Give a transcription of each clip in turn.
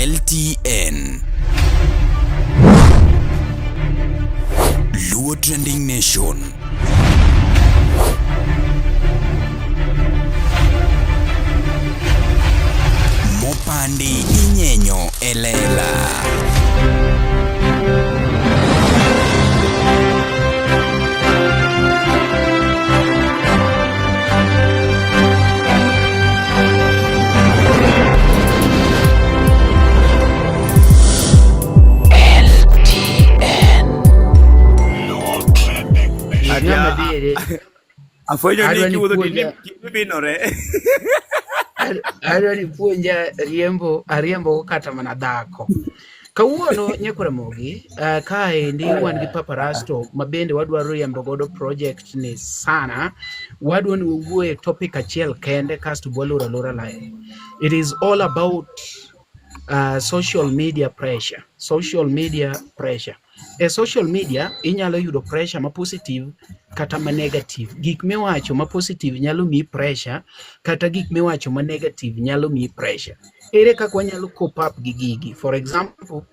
LTN. Luo Trending Nation. Mopandi inyenyo e lela. Ng'ama diere. Afwenyo ni Adwa ni kiwuotho puonja tinde binore. Adwa ni puonja riembo ariembo kata mana dhako. Kawuono Nyakwar Ramogi, kaendi wan gi Papa Rasto ma bende wadwaro riembo godo project ni sana. Wadwa ni wawuoye topic achiel kende kasto waloro alora line. It is all about social media pressure. Social media pressure. E social media inyalo yudo pressure ma positive kata ma negative. Gik miwacho ma positive nyalo miyi pressure kata gik miwacho ma negative nyalo miyi pressure. Ere kaka wanyalo cope up gi gigi? For example,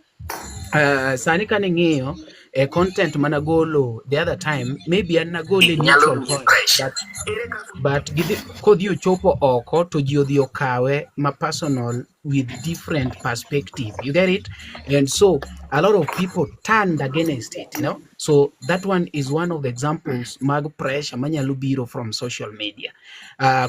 sani kane ing'iyo e content managolo the other time, maybe an nagole neutral point, but kodhi ochopo oko to ji odhi okawe ma personal with different perspective. You get it? And so a lot of people turned against it. So that one is one of the examples mag pressure manyalo biro from social media.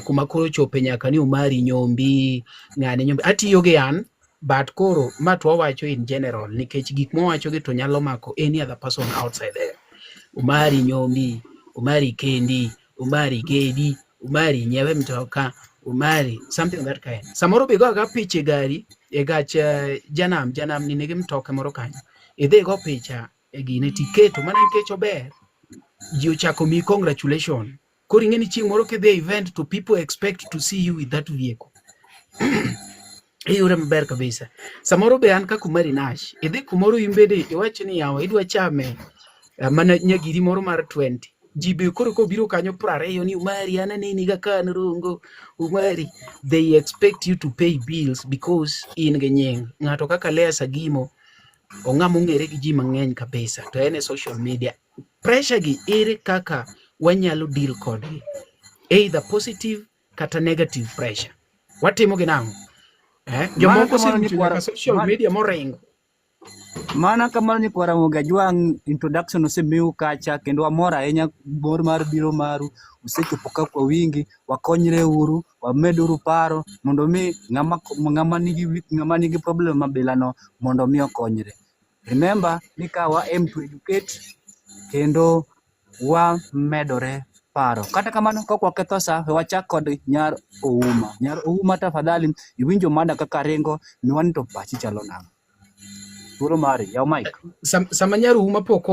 Kuma koro chope nyaka ni Omari nyombi, ng'ane nyombi. Atiyo gi an, but koro ma to wawacho in general nikech gik mwawacho gi to nyalo mako any other person outside there. Omari nyombi, Omari kendi, Omari gedi, Omari nyiewe mtoka, Omari something of that kind. Samoro be go aga picha e gari, e gach janam, janam ni nigi mtoka moro kanyo. Idhi go picha e gine tiketo mana nikech ober. Ji ochako miyi congratulation. Koro ing'e ni chieng' moro kidhi e event to people expect to see you with that vehicle. Iyude maber kabisa. Samoro be an kaka Omari Nash, idhi kumoro in bende iwach ni yawa idwa chame mana nyagiri moro mar 20. Ji be koro kobiro kanyo 20 ni Omari an aneni ga ka an Rongo. Omari, they expect you to pay bills because in gi nying. Ng'ato kaka Lea Sagimo, ong'ama ong'ere gi ji mang'eny kabisa to en e social media. Pressure gi ere kaka wanyalo deal kodgi? Either positive kata negative pressure. Watimo gi nang'o? Eh? Mana Jomoko kamano oserucho nyikwara nyaka social media moringo. Mana kamano nyikwara Ramogi Ajwang', introduction osemiu kacha kendo wamor ahinya mor mar biro maru. Usechopo ka kwa wingi, wakonyre uru, wameduru paro mondo mi ng'ama nigi problem mabila no mondo mi okonyre. Remember ni ka wa aim to educate kendo wamedore paro. Kata kamano kok waketho sa, we wachak kod Nyar Ouma. Nyar Ouma tafadhali, iwinjo mada kaka ringo, miwa ni to pachi chalo nang'o? Thuolo mari, yaw mic. Sama Nyar Ouma pok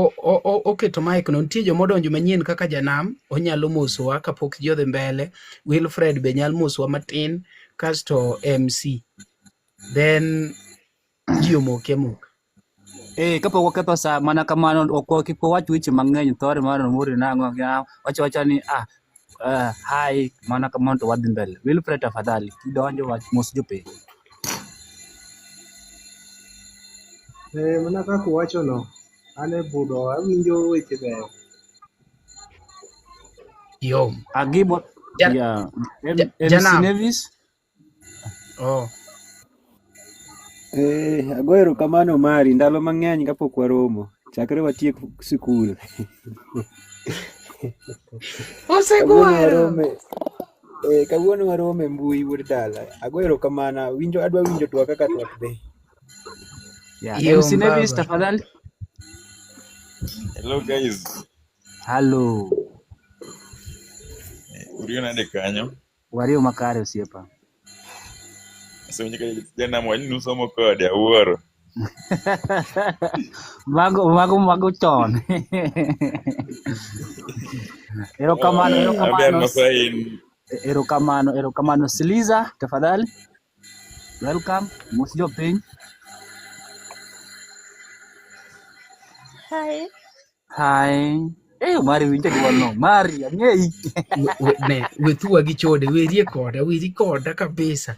oketo mic no, nitie jomodonjo manyien kaka Janam, onyalo mosowa kapok ji odhi mbele. Wilfred be nyalo mosowa matin, kasto MC. Then ji omoke amoka. Kapok waketho sa, mana kamano, ok kik wawach weche mang'eny, thore mar Omori nang'o, wacho wacha ni hi, mana kamano to wadhi mbele. Wilfred tafadhali, kidonjo wach mos jopiny. Mana kaka uwachono, an e budho awinjo weche beyo. Yom. Agibo, yeah. MC Janam. Nevis. Oh. Ago erokamano Mari, ndalo mang'eny kapok waromo, chakre watiek sikul. Kawuono Osegwaro. warome, kawuono warome e mbui wuod dala. Ago erokamano, awinjo adwa winjo twak kaka twak dhi. Yeah. Yom MC Nevis baba. tafadhali. Hello guys, Hello. uriyo nade kanyo? Wario makare osiepa. Asewinjo ka janam wacho ni nusomo kode, awuoro. Mago chon. Erokamano, Aber erokamano. masain. Erokamano, erokamano. Siliza, tafadhali. Welcome. Mos jopiny. Hi. Hi. Mari winjo duol no. Mari, ang'eyi. Ne, wethuwa gi chode, werie koda, weri koda kabisa.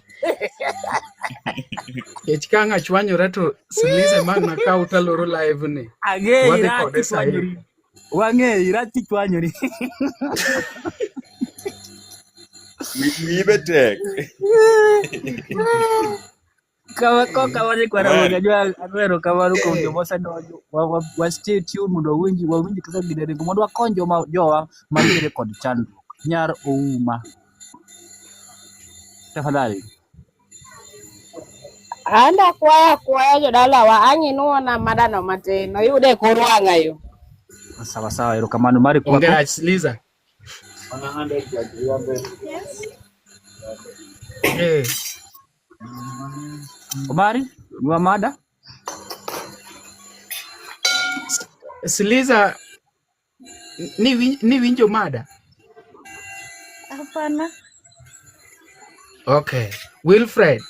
Kech ka ang' achwanyora to Siliza ma ang' nakaw taloro live ni. Ang'eyi Wadhi rach kode sahi. kichwanyori. Wang'eyi rach kichwanyori. Wiyi be tek. Kawa koka wadhi kwara Omari. moja ajua adwaro kamano kuom joma osedonjo. Wa stay tuned mondo wawinj kaka gini ringo mondo wakony joma jowa mantiere kod chandruok. Nyar Ouma. Tafadhali. Anda kwaya kwaya jodalawa ang' inuona madano matin oyude e kor wang'a yo. Sawa sawa, erokamano mari Onge kwako. rach Siliza. Eh. Omari, miwa mada? Siliza ni winjo mada? Hapana. Okay. Wilfred.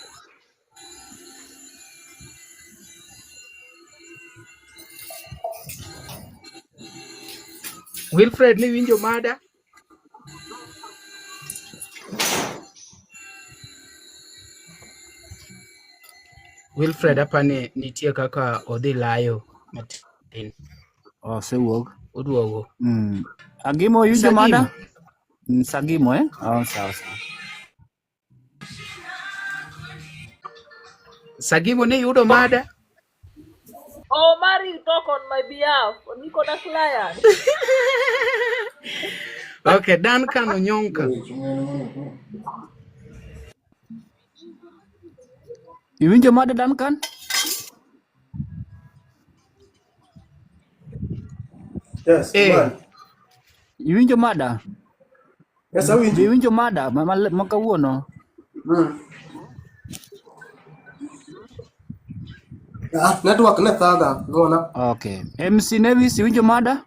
Wilfred ni winjo mada? Wilfred hapa ni nitie kaka odhi layo matin. Osewuok. Oduogo. Agimo winjo mada? Sagimo. Sagimo eh? Oh, sawa sawa. Sagimo ni yudo mada? Omari talk on my behalf. Niko na client. Okay, Duncan Onyonka. Iwinjo mada Duncan? Yes, Eh, Omari. Iwinjo mada? Yes, Be awinji. iwinjo mada ma kawuono? Ah, network ne thaga, gona. Okay. MC Nevis iwinjo mada?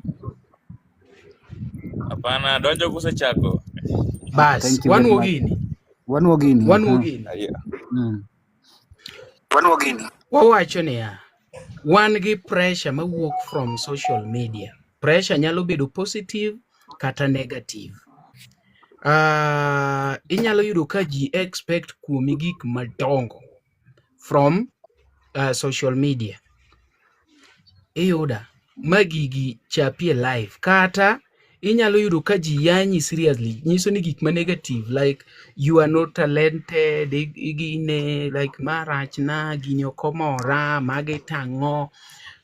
Hapana, donjo kusechako. Bas, Thank you very wanuo much. gini. Wanuo gini. Wanuo gini. Aya. Wawacho niya, wan gi pressure mawuok from social media. Pressure nyalo bedo positive kata negative. Inyalo yudo ka ji expect kuomi gik madongo from social media. Iyuda ma gigi chapie live kata inyalo yudo ka ji yanyi seriously nyiso ni gik ma negative like you are not talented igine like marach na gini ok omora magi tang'o.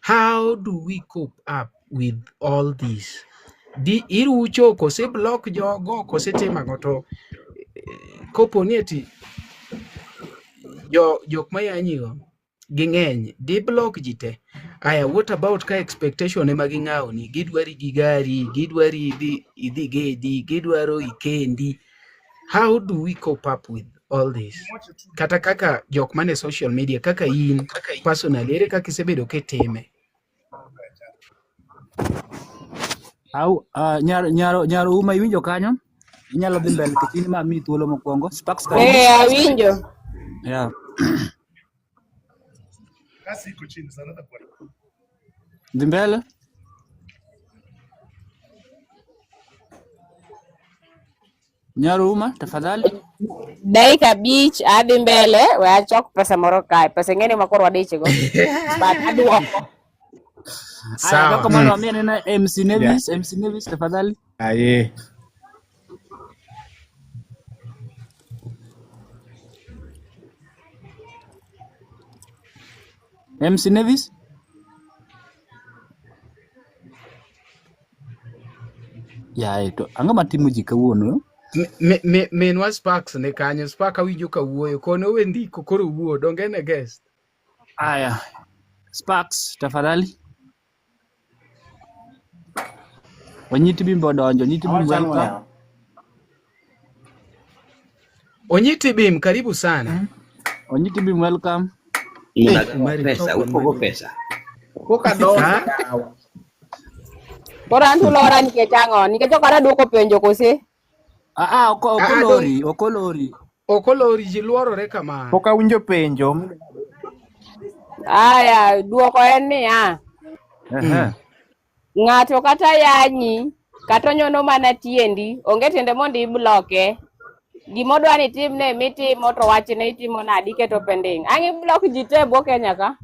How do we cope up with all this? Di irucho kose block jogo kose timo ang'o to kopo ni ati jok mayanyigo ging'eny di block ji te. Aya, what about ka expectation ema ging'awoni? Gidwari gi gari, gidwari idhi gedi, gidwaro ikendi. How do we cope up with all this? Kata kaka jok mane social media, kaka in personally, ere kaka isebedo kitime? Au nyar Uma iwinjo kanyo? Inyalo dhi mbele nikech in ma amiyi thuolo mokwongo. Sparks karibu. Eh, awinjo. Yeah. Dhi mbele. Nyar Uma, tafadhali. Dakika abich adhi mbele we achok pesa moro kae. Pesa ng'eny ma koro wadichgo. But aduoko. Aya, Sawa. kaka mano wamiye nena MC Yeah. Nevis, MC Nevis tafadhali. Aye. MC Nevis? Yae to ang'o matimo ji kawuono? Minwa Sparks ni kanyo, Spark awinjo ka wuoyo, kone owe ndiko koro wuo, donge en e guest. Aya, Sparks tafadhali. Onyiti Bimbo odonjo, Onyiti Bimbo Awacho ang'o welcome. yawa? Onyiti Bim, karibu sana. Onyiti Bim welcome. Eh, Unagawa Omari, pesa, talk on my upogo behalf. pesa. Pok adonjo Ha? yawa. Koro an to ulora nikech ang'o? Nikech ok aduoko penjo kose? Ah, ah, ok Ah, ah, dong olori, ok olori. ok olori, ji luorore kamano. Pok awinjo penjo. Aya, duoko en niya, Ehe. ng'ato kata yanyi, kata onyono mana tiendi, onge tiende mondo ibloke. Gimodwa ni itimne mitimo to wachne itimo nade iketo pending. Ang' i block ji te e bwo Kenya ka.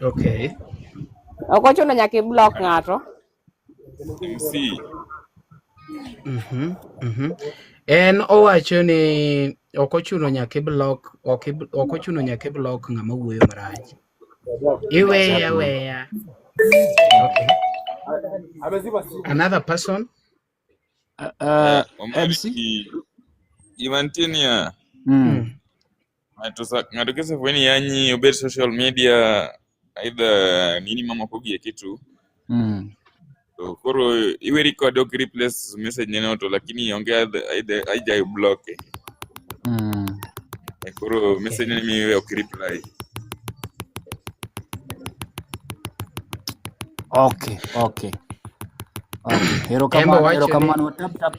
Okay. Ok ochuno nyaka i block ng'ato. MC. Mhm. Mhm. En owacho ni ok ochuno nyaka i block ok ochuno nyaka i block ng'ama wuoyo marach. Iweya Exactly. weya. Okay. Another person? Omari MC? gima nitie niya, Mm. Ng'ato kisefwenyo ni yanyi obed social media either nini mamoko gi eki tu to koro iweri kode ok replace message neno to lakini onge either either block koro message neno miwe ok reply. Okay, okay. Okay. Embo Erokamano, wacho ni erokamano. Tap tap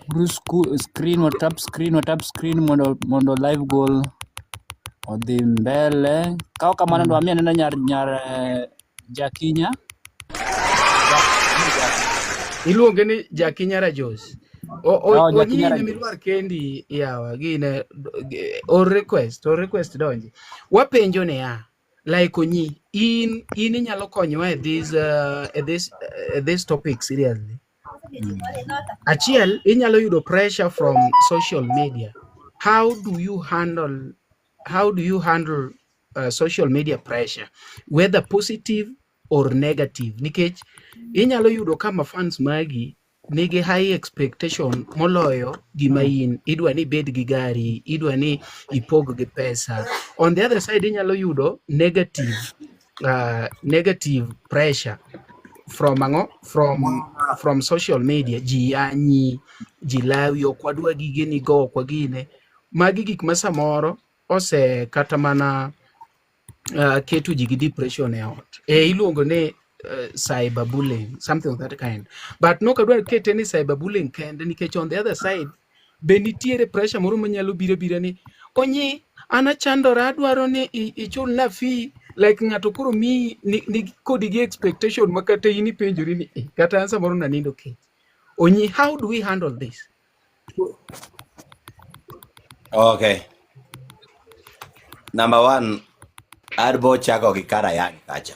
screen, tap screen, tap screen mondo mondo live goal odhi mbele. Ka ok kamano to wamiyo anena nyar nyar Jakinya. Iluonge ni Jakinya Rajos. Oh, Jakinya Onyine Rajos. midwar kendi yawa gine or request or request donji. Wapenjo niya like onyi in inyalo konyowa e this e this topic seriously. Achiel inyalo yudo pressure from social media. How do you handle social media pressure whether positive or negative? Nikech inyalo yudo kama fans magi nigi high expectation moloyo gima in idwa ni ibed gi gari, idwa ni ipog gi pesa. On the other side inyalo yudo negative negative pressure from ang'o from social media. Ji yanyi, ji lawi, ok wadwa gigeni go, ok wagine. Magi gik ma samoro ose kata mana keto ji gi depression e ot. E iluongo ni cyberbullying, something of that kind. But nok adwar kete ni cyberbullying kende nikech on the other side be nitiere pressure moro manyalo biro biro ni onyi an achandora adwaro ni ichulna fee like ng'ato koro miyi ni kodi gi expectation ma kata in ipenjori ni "Eh, kata an samoro nanindo kech. Onyi, how do we handle this? Okay. Number one, adbo chako gi kara yang kacha.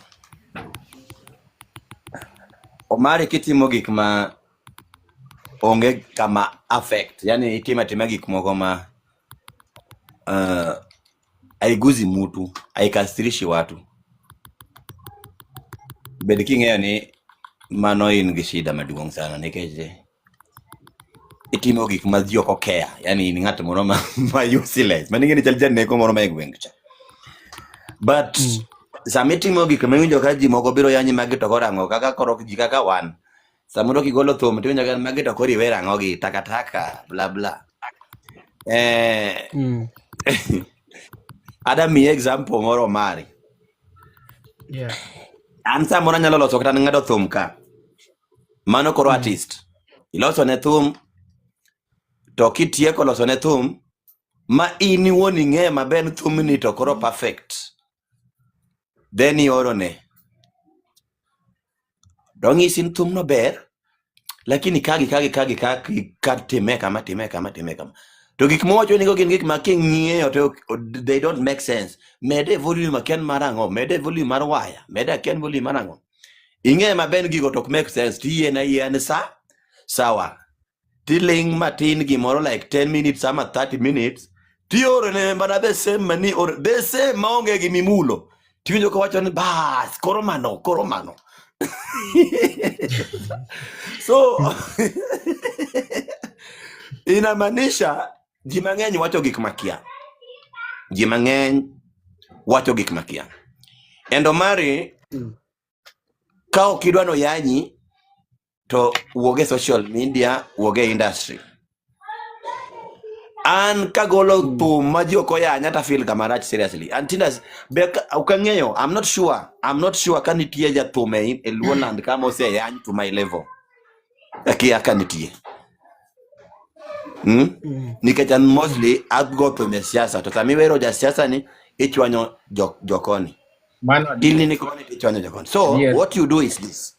Omari kitimo gik ma onge kama affect, yani itimo atima gik moko ma haiguzi mutu, haikasirishi watu. Bed king'eyo ni mano in gi shida maduong' sana nikech itimo gik ma ji ok okeya, yani in ng'at moro ma useless, mano ing'e ni chal janeko moro ma e gweng' cha. But sama itimo gik ma iwinjo ka ji moko biro yanyi magi to koro ang'o kaka koro ji kaka wan samoro kigolo thum tiwinjo ka magi to koro iwer ang'o gi takataka bla bla. Ada miyi example moro mari. Yeah. An samoro anyalo loso kata ng'ado thum ka. Mano koro artist. Iloso ne thum to kitieko loso ne thum ma in iwuon ing'e maber ni thumni to koro perfect. Then iorone. Dong'isi ni thumno ber lakini kagi kagi kagi kagi ka time kama time kama time kama. To gik mowacho nigo gin gik ma king'iyo to they don't make sense. Mede volume akia mar ang'o, mede volume mar waya, mede akia volume mar ang'o. Ing'e maber ni gigo to ok make sense tiyiena ayieya ni sa sawa. Tiling' matin gimoro like 10 minutes ama 30 minutes tiorone mana the same mani or the same maonge gimimulo. Tiwinjo kowacho ni bas koro mano koro mano. So inamaanisha ji mang'eny wacho gik makia. Ji mang'eny wacho gik makia. And Omari, ka ok idwa noyanyi to wuog e social media, wuog e industry. An kagolo thum ma ji ok oyanya ta feel ga marach seriously. An tinda be ok ang'eyo, I'm not sure. I'm not sure ka nitie jathum e Luoland kama oseyany to my level. Akia ka nitie. Nikech an mostly ago thum e siasa to sama iwero ja siasa ni ichwanyo jokoni. Mano adier. In ni koni tichwanyo jokoni. So Adier. what you do is this.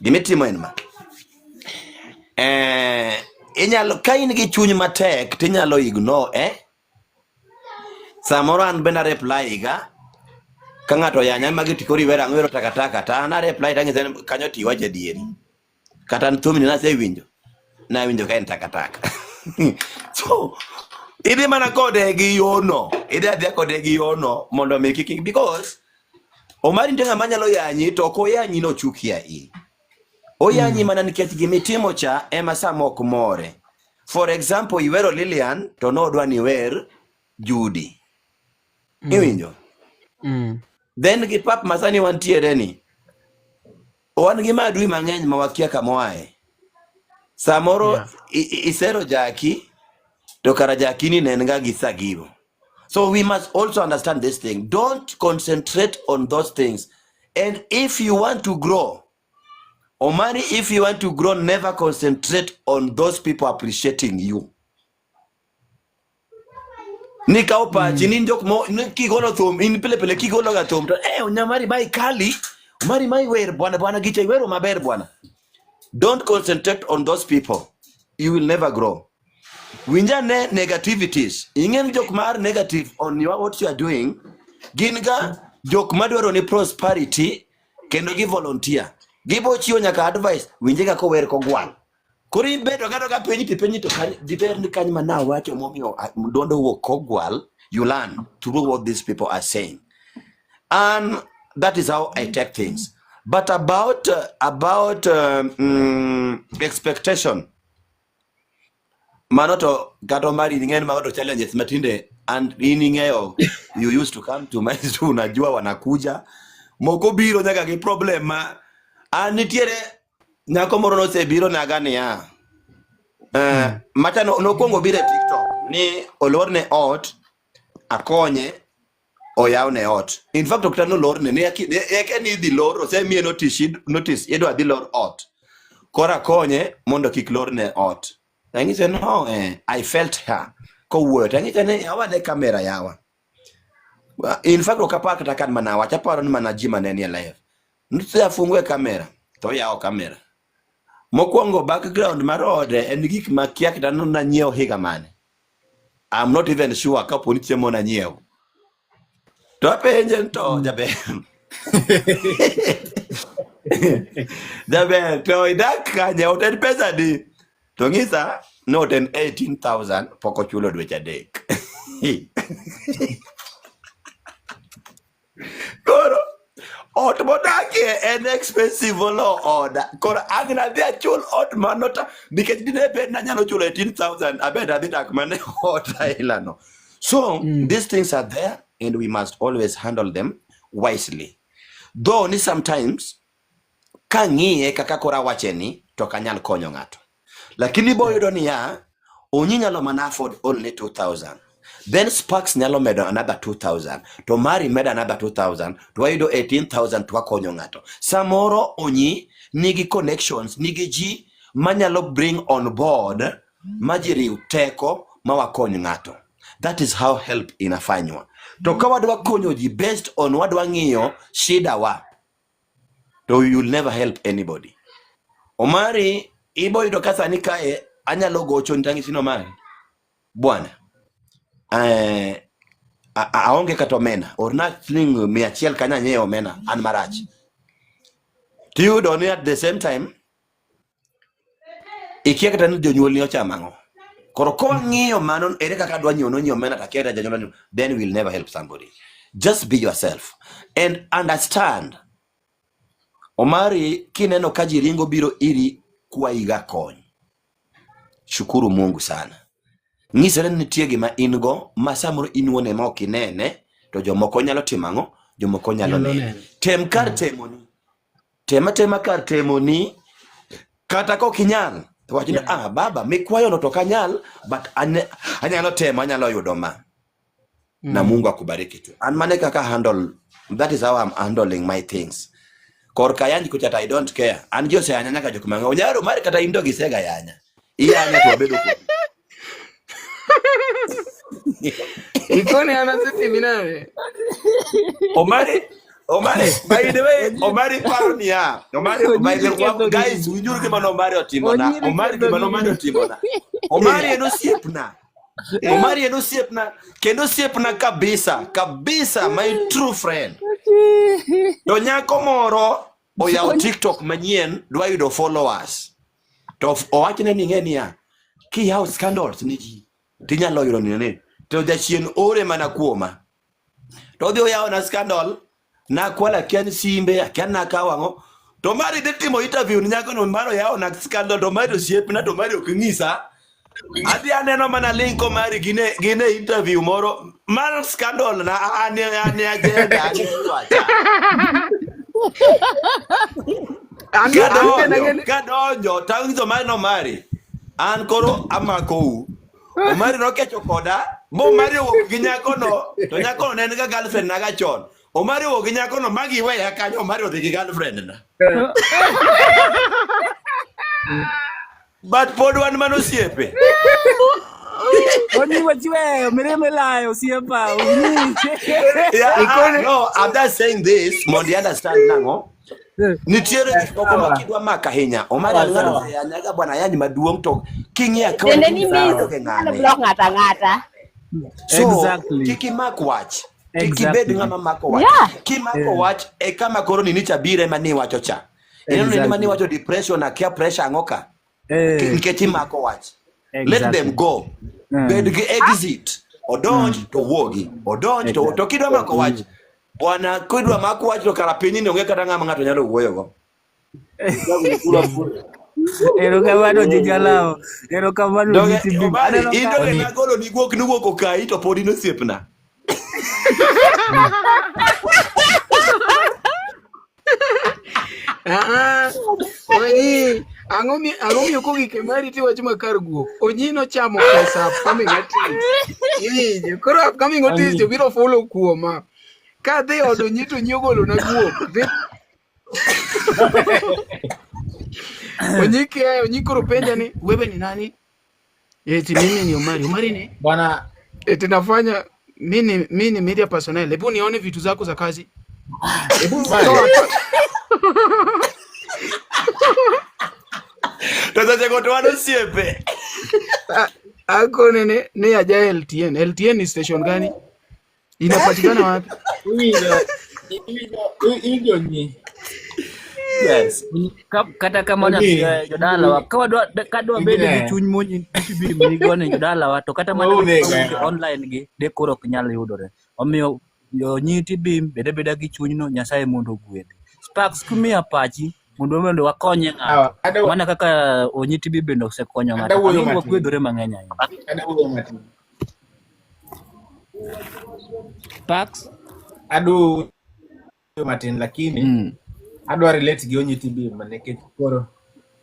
Gimitimo en ma. Inyalo ka in gi chuny matek tinyalo ignore eh? Samoro an bende a reply ga ka ng'ato oyanya magi to koro iwero ang'o iwero takataka to an a reply tang'ise ni kanyo to iwacho adieri. Kata an thumni nasewinjo nawinjo ka en takataka. So idhi mana kode gi yono, idhi adhiya kode gi yono mondo mi kik because Omari nitie ng'ama nyalo yanyi to ok oyanyi nochukia in. Oyanyi mana nikech gimitimo cha ema sama ok more. For example, iwero Lilian to nodwa ni iwer Judy. Iwinjo? Then gi pap masani wantiere ni, wan gi maadui mang'eny ma wakia kama oaye. Samoro Yeah. isero Jaki to kara Jaki ni ne en ga gi Sagibo. So we must also understand this thing. Don't concentrate on those things. And if you want to grow, Omari, if you want to grow, never concentrate on those people appreciating you. Nikawo pachi ni jok mo ni kigolo thum in pile pile kigolo ga thum to eh onyamari mai kali Omari mai wer bwana bwana gicha iwero maber bwana. Don't concentrate on those people. You will never grow. Winja ne negativities. Ing'e ni jok mar negative on your, what you are doing gin ga jok madwaro ni prosperity kendo gi volunteer. Gibo chiwo nyaka advice winje ga kower kogwal. Koro ibedo ga doga piny to penji to kany diber ni kany mana wacho momiyo duonde owuok kogwal you learn through what these people are saying. And that is how I take things. But about expectation, mano to kata Omari ing'e ni mago to challenges matinde and in ing'eyo you used to come to my school unajua wanakuja moko biro nyaka gi problem ma an nitiere nyako moro nosebiro naga niya macha nokwongo biro e TikTok ni olorne ot akonye oyawne ot in fact ok kata nolorne ne eke ni idhi lor osemiye notice idwa dhi lor ot koro akonye mondo kik lorne ot Ang'ise no I felt her kowuoyo to ang'ise ni yawa ne kamera yawa in fact ok apar kata kan mana wach aparo ni mana ji mane nie live nuse afungue kamera to oyawo kamera mokwongo background mar ode en gik ma kia kata nanyiewo higa mane I'm not even sure kapo ni chiemo nanyiewo to apenje ni to jaber jaber to idak kanye ot en pesa di to ng'isa ni ot en 18000 pok ochulo dweche adek Koro ot modakie en expensive molo oda. Koro ang' nadhi achul ot mano ta nikech dine bed nanyalo chulo 18,000 abed adhi dak mana e ot aila no. So these things are there and we must always handle them wisely. Though ni sometimes kang'iye kaka koro awache ni to ok anyal konyo ng'ato. Lakini ibo yudo niya, Onyi nyalo mana afford only 2000. Then Sparks nyalo medo another 2000. To Mari medo another 2000. To wayudo 18000 to wakonyo ng'ato. Samoro Onyi nigi connections, nigi ji manyalo bring on board ma ji riw teko ma wakony ng'ato. That is how help inafanywa. To ka wadwa konyo ji based on wadwa ng'iyo shida wa, to you will never help anybody. Omari, ibo yudo ka sani kae anyalo gocho ni tang'isi ni Omari, bwana, aonge kata omena, orna siling 100 kanyo anyiew omena, an marach. Tiyudo ni at the same time ikia kata ni jonyuolni ochamo ang'o. Koro kawang'iyo mano ere kaka adwa nyiewo nonyiewo omena to akia kata janyuol onyiewo, then we'll never help somebody. Just be yourself and understand. Omari, kineno ka ji ringo biro iri kwayi ga kony, shukuru Mungu sana. Nyisore ni nitie gima in go ma samoro in wuon ema ok inene to jomoko nyalo timo ang'o? Jomoko nyalo Nyalo nene. nene. Tem kar temoni. Tem atema kar temoni kata kok inyal to wach ni ah baba mikwayono to ok anyal but anyalo temo anyalo yudo ma. Na Mungu akubariki tu. An mane kaka handle, that is how I'm handling my things. Kor ka yanyi kucha I don't care. An ji oseyanya nyaka jok mang'eny. Onyaro mari kata in to gisega yanya. Iyanya to wabedo kodi. Ikone an asetimi nade? Omari, Omari, by the way, Omari paro niya. Omari, by Onyiri the way, ketho guys, gini. winjuru gima ne Omari otimona. Onyiri Omari ketho gima ne Omari gini. otimona. Omari en osiepna. Omari en osiepna. Kendo osiepna kabisa, kabisa, my true friend. To nyako moro oyawo TikTok manyien dwa yudo followers. To owachne ni ing'e niya, kiyawo scandals ni ji, tinyalo yudo nini. To jachien ore mana kuoma. To odhi oyawo na scandal, nakwalo akia ni simbe, akia ni nakawo ang'o. To Mari dhi timo interview ni nyakono, Mari oyawo na scandal, to Mari osiepna, to Mari ok ng'isa. Adhi aneno mana link Omari gine gine interview moro mar scandal na an an agenda an iwacha. An an be Kadonjo, nang'e kadonjo, tang'iso Omari ni Omari, an koro amakou. Omari nokecho koda, mo Omari owuok gi nyakono, to nyakono ne en ga girlfriend na ga chon. Omari owuok gi nyakono ma giweya kanyo, Omari odhi gi girlfriend na. But pod wan mana osiepe. Onyi wachweyo, mirima ilayo osiepa. Onyi. Yeah, ikone no, I'm just saying this mondo i understand nang'o. Nitiere gik moko ma kidwa mako ahinya. Omari Sawa an ng'ato sawa. oseyanyaga bwana ayany maduong' to king'iyo akawa Bende ni ni ng'ato miss ke inyalo ng'ane. block ng'ato ang'ata. So Exactly. kik imak wach. Kik ibed Exactly. ng'ama mako wach. Yeah. Kimako wach e kama koro nini cha bire ma niwacho cha. Ineno nini ma Exactly. niwacho depression akia pressure ang'o ka. Nikech imako wach. Let them Exactly. go. Bed gi exit. Odonj to wuogi. Odonj to Exactly. to kidwa mako wach. Bwana kidwa mako wach to kara pinyni onge kata ng'ama ng'ato nyalo wuoyogo. Erokamano Jijalao. Erokamano Donge GTB. Omari Aneno in ka donge Onyi nagolo ni guok ni guok okayi to pod in osiepna. Ah, Onyi, ang'o mi ang'o miyo kogik e mari tiwacho ma kar guok? Onyi nochamo pesa upcoming artist. Iwinjo? Koro upcoming artist Onyi. obiro fulo kuoma. Ka adhi od Onyi to Onyi ogolo na guok. Dhi Onyi kia, Onyi koro penja ni wewe ni nani? Eti mimi ni Omari. Omari ni? Bwana Eti nafanya mimi ni media personnel. Hebu nione vitu zako za kazi. Hebu Omari. toa toa. To sechego to wan osiepe. Akone ni aja LTN. LTN ni station gani? Inapatikana wapi? Iwinjo iwinjo iwinjo nyi. Yes. Kata kamano Onyi. jodalawa ka wadwa ka dwa bedo gi Ingine. chuny monyi nigo ni jodalawa to kata mana weche Waunega mawuok e ya. online gi de koro ok nyal yudore. Omiyo jonyiti bim bed abeda gi chunyno Nyasaye mondo ogwedhi. Sparks kumiya pachi mondo mondo wakonye ng'ato. Sawa. Ada Mana kaka Onyiti Bim bende osekonyo ada ng'ato. wuoyo Ang'e ni matin. wakwedhore mang'eny ahinya. Ada wuoyo matin. Sparks? Adu wuoyo matin lakini adwa relate gi Onyiti Bim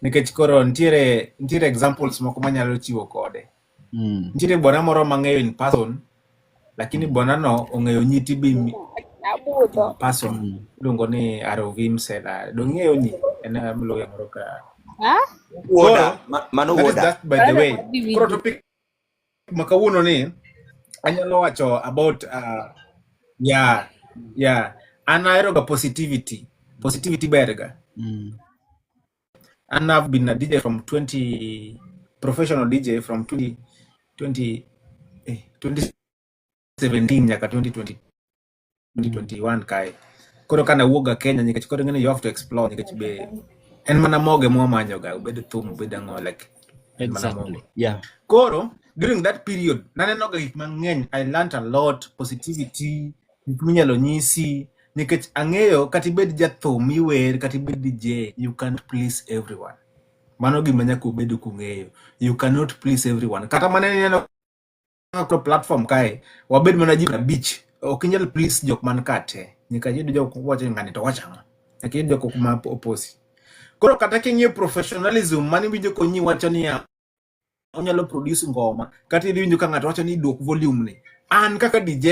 nikech koro nitiere examples moko manyalo chiwo kode. Nitiere bwana moro mang'eyo in person lakini bwana no ong'eyo Onyiti Bim in Abudho. person. Iluongo ni ROV Msela. Dong'eyo nyi en mluya moro ka. Ah? Wuoda, Koro mano that is wuoda. that by the Bado way. wadhi Koro winjo. topic ma kawuono ni anyalo wacho about yeah an ahero ga positivity. Positivity ber ga. And I've been a DJ from 20 professional DJ from 20 20 2017 nyaka 2020 2021 kae. Koro kana wuok Kenya nikech koro ing'eni you have to explore nikech be en mana moge mwamanyo ga obed thum obed ang'o like en mana Exactly. mogo. Yeah. Koro during that period naneno ga gik mang'eny I learnt a lot positivity gik minyalo nyisi nikech ang'eyo kata ibed jathum miwer kata ibed DJ you can't please everyone. Mano gima nyaka ubed kung'eyo. You cannot please everyone. Kata mana ineno koro platform kae wabed mana ji 50 ok inyal please jok man ka te. Nyaka iyud jok wacho ni ng'ani to wacho ang'o. Nyaka iyud jok ma oposi. Koro kata king'iyo professionalism mani winjo konyi wacho niya onyalo produce ngoma kata idhi winjo ka ng'ato wacho ni duok volume ni. An kaka DJ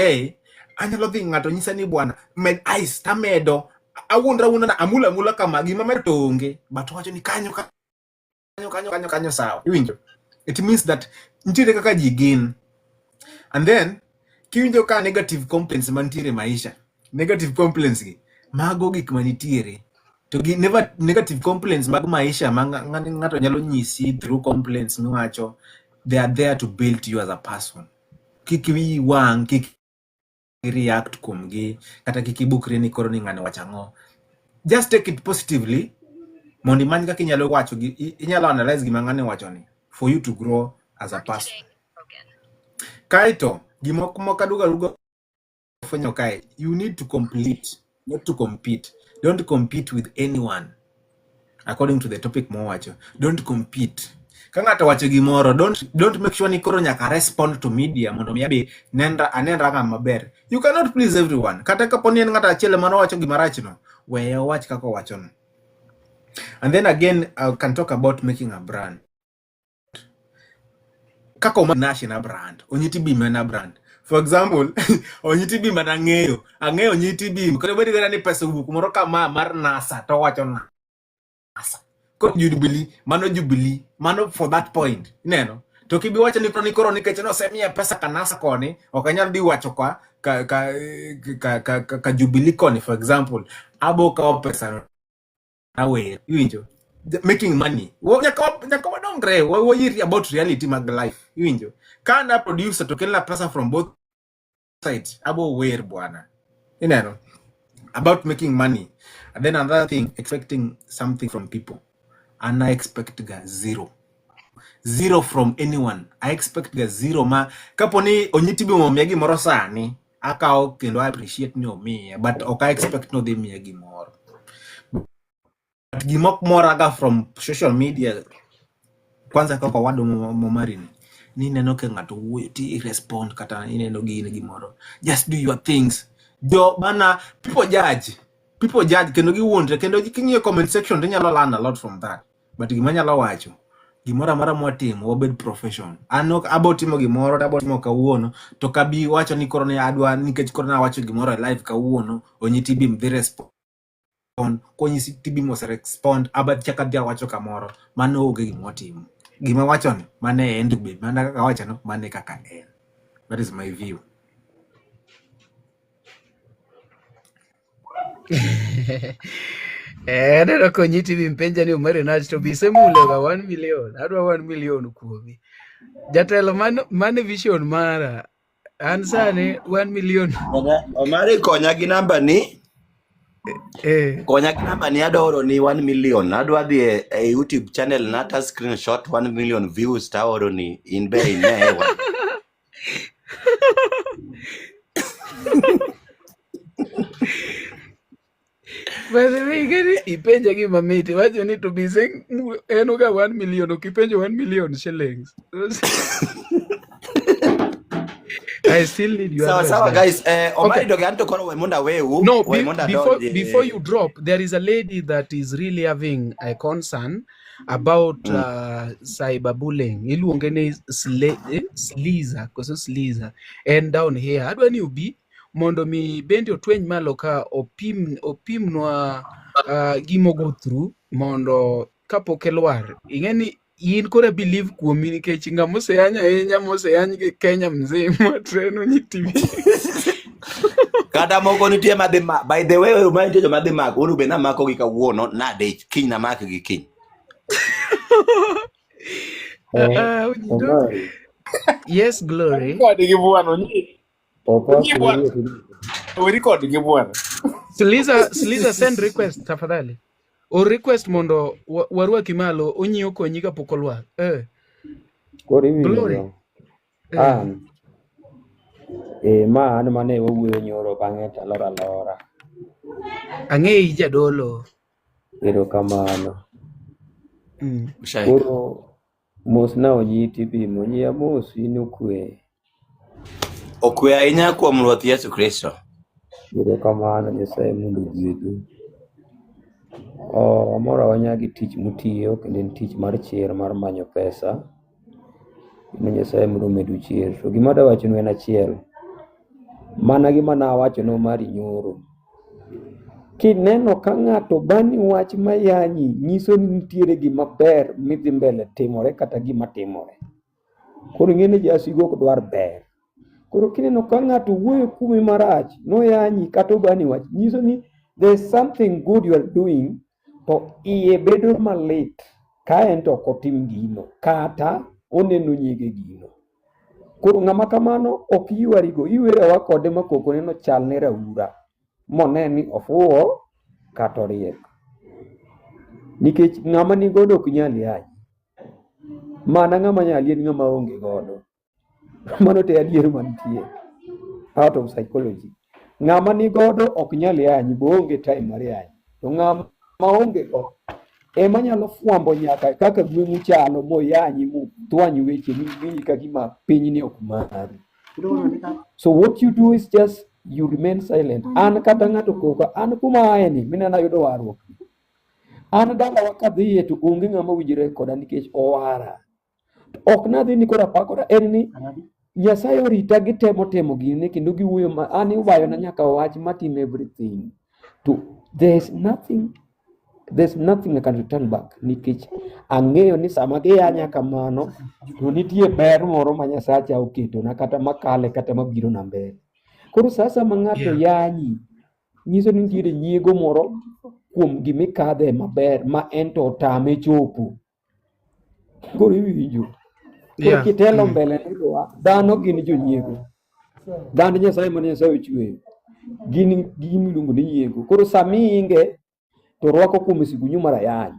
anyalo dhi ng'ato nyisa ni bwana med ice tamedo awuondra awuonda na amula amula kama gima medo to onge but owacho ni kanyo kanyo kanyo kanyo kanyo sawa. Iwinjo? It means that nitiere kaka ji gin. And then kiwinjo ka negative complaints mantiere e maisha negative complaints gi Mago gik manitiere. To gi never negative complaints mag maisha ma ng'ato nyalo nyisi through complaints miwacho, they are there to build you as a person. Kik wiyi wang', kik react kuomgi, kata kik ibukri ni koro ni ng'ani wacho ang'o. Just take it positively mondo imany kaka inyalo wacho inyalo analyze gima ng'ani wacho ni for you to grow as a person. Kaeto gima moko aduogo aduogo fwenyo kae, you need to complete, not to compete. Don't compete with anyone. According to the topic mowacho, don't compete. Ka ng'ato owacho gimoro, don't make sure ni koro nyaka respond to media mondo mi abi nenra anenra ng'ama maber. You cannot please everyone. Kata kapo ni en ng'ato achiel ema nowacho gima rachno, weye owach kaka owachono. And then again, I can talk about making a brand. Kaka Omar Nash en a brand, Onyiti Bim en a brand. For example, Onyiti Bim an ang'eyo, ang'eyo Onyiti Bim. Kata bed kata ni pesa owuok kumoro kama mar NASA to owacho NASA. Koro Jubilee, mano Jubilee, mano for that point. Ineno? To kibi wacho ni koro ni koro nikech nosemiya pesa ka NASA koni, ok anyal dhi wacho ka Jubilee koni for example, abo kawo pesa awer. Iwinjo? Making money. Nyaka wadongre, wayie about reality mag life. Iwinjo? Ka an a producer to kelna pesa from both sides, abo wer bwana. Ineno? About making money. And then another thing, expecting something from people. And I expect ga zero. Zero from anyone. I expect ga zero ma kapo ni Onyiti Bim omiya gimoro sani, akawo kendo I appreciate ni omiya, but ok I expect ni odhi miya gimoro. But gima ok moraga from social media, kwanza kaka owadwa Momari ni, ni ineno ka ng'ato wuoyo ti respond kata ineno gini gimoro. Just do your things. Jo bana, people judge. People judge kendo giwuondre kendo king'iyo comment section to inyalo learn a lot from that. But gima anyalo wacho, gimoro amora mwatimo wabed professional. An ok abo timo gimoro to abo timo kawuono to kabi wacho ni koro ne adwa nikech koro nawacho gimoro e live kawuono, Onyiti Bim dhi respond. Konyisi Bim ose respond, aba chak adhi awacho kamoro. Mano onge gima watimo. Gima wacho ni, mano e end be, mana kaka awacho no, mano e kaka en. That is my view. Aneno ka Onyiti Bim penja ni Omari Nash to be isemule ga 1 million. Adwa 1 million kuomi. Jatelo mano vision mara. An sani 1 million. Omari konya gi namba ni. Konya gi namba ni adwa oro ni 1 million. Adwa dhi e YouTube channel na ta screenshot 1 million views ta oro ni in be ine. By the way, gani ipenja gima mit. Iwacho ni to be saying en oga 1 million, ok ipenjo 1 million shillings. I still need your Sawa advice, sawa guys. guys, Omari Okay. doge anto koro we mondo awewu, No, we mondo adonje. before you drop, there is a lady that is really having a concern about cyberbullying. Iluonge ni Sliza, koso Sliza. And down here, adwa ni ubi mondo mi bende otweny malo ka opimnwa gimo go through mondo kapok elwar. Ing'e ni in koro believe kuomi nikech ng'ama oseyany ahinya moseyany gi Kenya mzima treno nyitimi. Kata moko nitie madhi ma, by the way, ma nitie joma dhi mako, unu be namako gi kawuono, nade kiny namak gi kiny. Omari. Yes, Glory. Kod gi bwana, onyi. Opa, Onyi bwana. Weri kod gi bwana. Sliza send request tafadhali. O request mondo warwaki malo onyi okonyi kapok olwar. Koro iwinjo Glory. ga. An. Ma an mane wawuoyo nyoro bang'e to alor alora. Ang'eyi jadolo. Erokamano. Koro mos na Onyiti Bim, Onyi mos in okwe. Okwe ahinya kuom Ruoth Yesu Kristo. Erokamano Nyasaye mondo ogwedhu. Amor ahinya gi tich mutiyo kendo en tich mar chir mar manyo pesa. Kendo Nyasaye mondo omedu chir. To gima adwa wachonu en achiel. Mana gima nawacho ne Omari nyoro. Kineno ka ng'ato bani wach mayanyi, nyiso ni nitiere gima ber midhi mbele timore kata gima timore. Koro ing'e ni jasigu ok dwar ber. Koro kineno ka ng'ato wuoyo kuomi marach, noyanyi kata obani wach, nyiso ni There's something good you are doing to iye bedo malit ka en to ok otim gino kata oneno nyige gino. Koro ng'ama kamano ok ywarigo, iwerowa kode ma koko neno chal ne raura mone ni ofuwo kata oriek. Nikech ng'ama nigodo ok nyal yanyi. Mana ng'ama nyali en ng'ama onge godo. Mano to e adier mantie out of psychology. Ng'ama nigodo ok nyal yanyi bo onge time mar yanyi. To ng'ama onge go ema nyalo fwambo nyaka kaka gweng'u chalo moyanyi motwany weche miwinj ka gima pinyni ok mari. So what you do is just you remain silent. An kata ng'ato koka, an kuma aye ni minena ayudo warruok. An dalawa kadhiye to onge ng'ama winjore koda nikech owara. Ok nadhi ni koro apakora, en ni Nyasaye orita gitemo temo gine kendo giwuoyo ma an iwayona nyaka wach matim everything. To there's nothing I can return back nikech ang'eyo ni sama giyanya kamano to nitie ber moro ma Nyasacha oketona kata makale kata mabiro na mbele. Koro sasa ma ng'ato yanyi nyiso ni nitiere nyiego moro kuom gimikadhe maber ma en to otame chopo. Koro iwinjo. Koro kitelo mbele ni dwa, dhano gin jonyiego. Dhand Nyasaye mane Nyasaye ochweyo gin gima iluongo ni nyiego. Koro sama iinge to rwako kuome sigunyu mar ayany.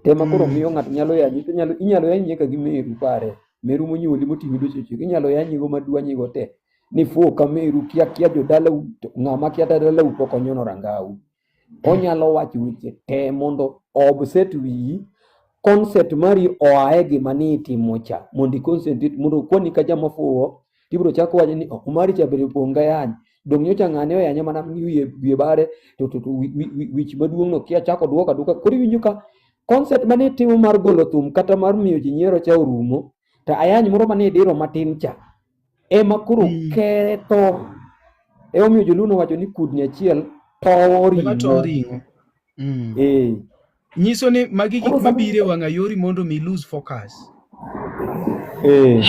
Tema koro miyo ng'ato nyalo yanyi to inyalo yanyi nyaka gi meru pare. Meru monyuoli moting'i dweche ochiko inyalo yanyigo madwanyigo te. Ni fuwo ka meru kia kia jodalau to ng'ama kia dalau pok onyono rangau. Onyalo wacho weche te mondo upset wiyi concept mari oa e gima ni itimo cha mondo i concentrate mondo okwani ka jama fuwo tibiro chako wacho ni ok mari cha bende opong' gayany dong' nyocha ng'ane oyanye mana ni wiye bare to wich maduong' no kia chako duoka aduoka koro iwinjo ka concept mane itimo mar golo thum kata mar miyo ji nyiero cha orumo to ayany moro mane idiro matin cha ema koro ketho. Emomiyo joluo nowacho ni kudni achiel towo Ema towo ring'o. ring'o. Eh. Nyiso ni magi Koro gik sama mabiro e wang'a yori mondo mi lose focus. Eh.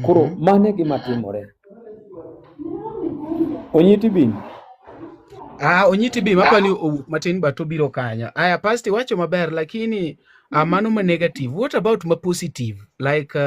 Koro mano e gima timore. Onyiti bin. Ah, Onyiti bi mapani owuok matin but obiro kanyo. Aya, pasti wacho maber lakini mano ma negative. What about ma positive? Like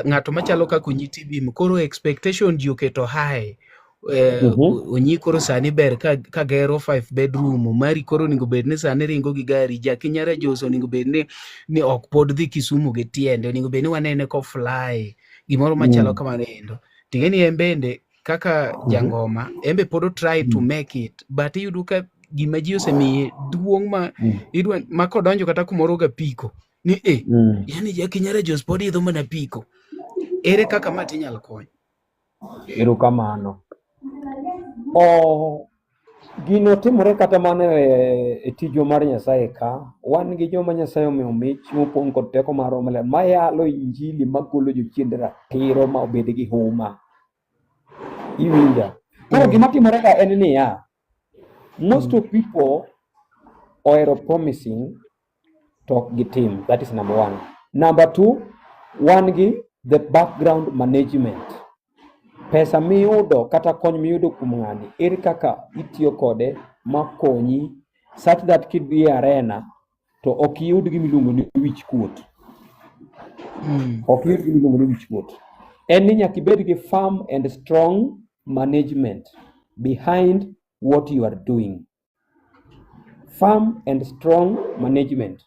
ng'ato machalo kaka Onyiti Bim koro expectation ji oketo high. Onyi koro sani ber ka gero 5 bedroom mari koro onego bed ni sani ringo gi gari Jakinyara Jos onego bed ni ok pod dhi Kisumu gi tiende onego bed ni wanene ko fly gimoro machalo kamano endo ting'e ni en bende kaka jangoma en be pod o try to make it but iyudo ka gima ji osemiye duong' ma idwa ma kodonjo kata kumoro ga piko ni e yani Jakinyara Jos pod idho mana piko ere kaka ma tinyalo kony? Erokamano. Gino timore kata mana e tijwa mar Nyasaye ka. Wan gi joma Nyasaye omiyo mich mopong' kod teko mar Roho Maler mayalo injili magolo jochiende ratiro ma obed gi huma. Iwinja? Koro gima timore ka en niya, most of people ohero promising to ok gitim. That is number one. Number two, wan gi the background management. Pesa miyudo kata kony miyudo kuom ng'ani, ere kaka itiyo kode makonyi such that kidhi e arena to ok iyud gima iluongo ni wich kuot. Ok iyud gima iluongo ni wich kuot. En ni nyaka ibed gi firm and strong management behind what you are doing. Firm and strong management.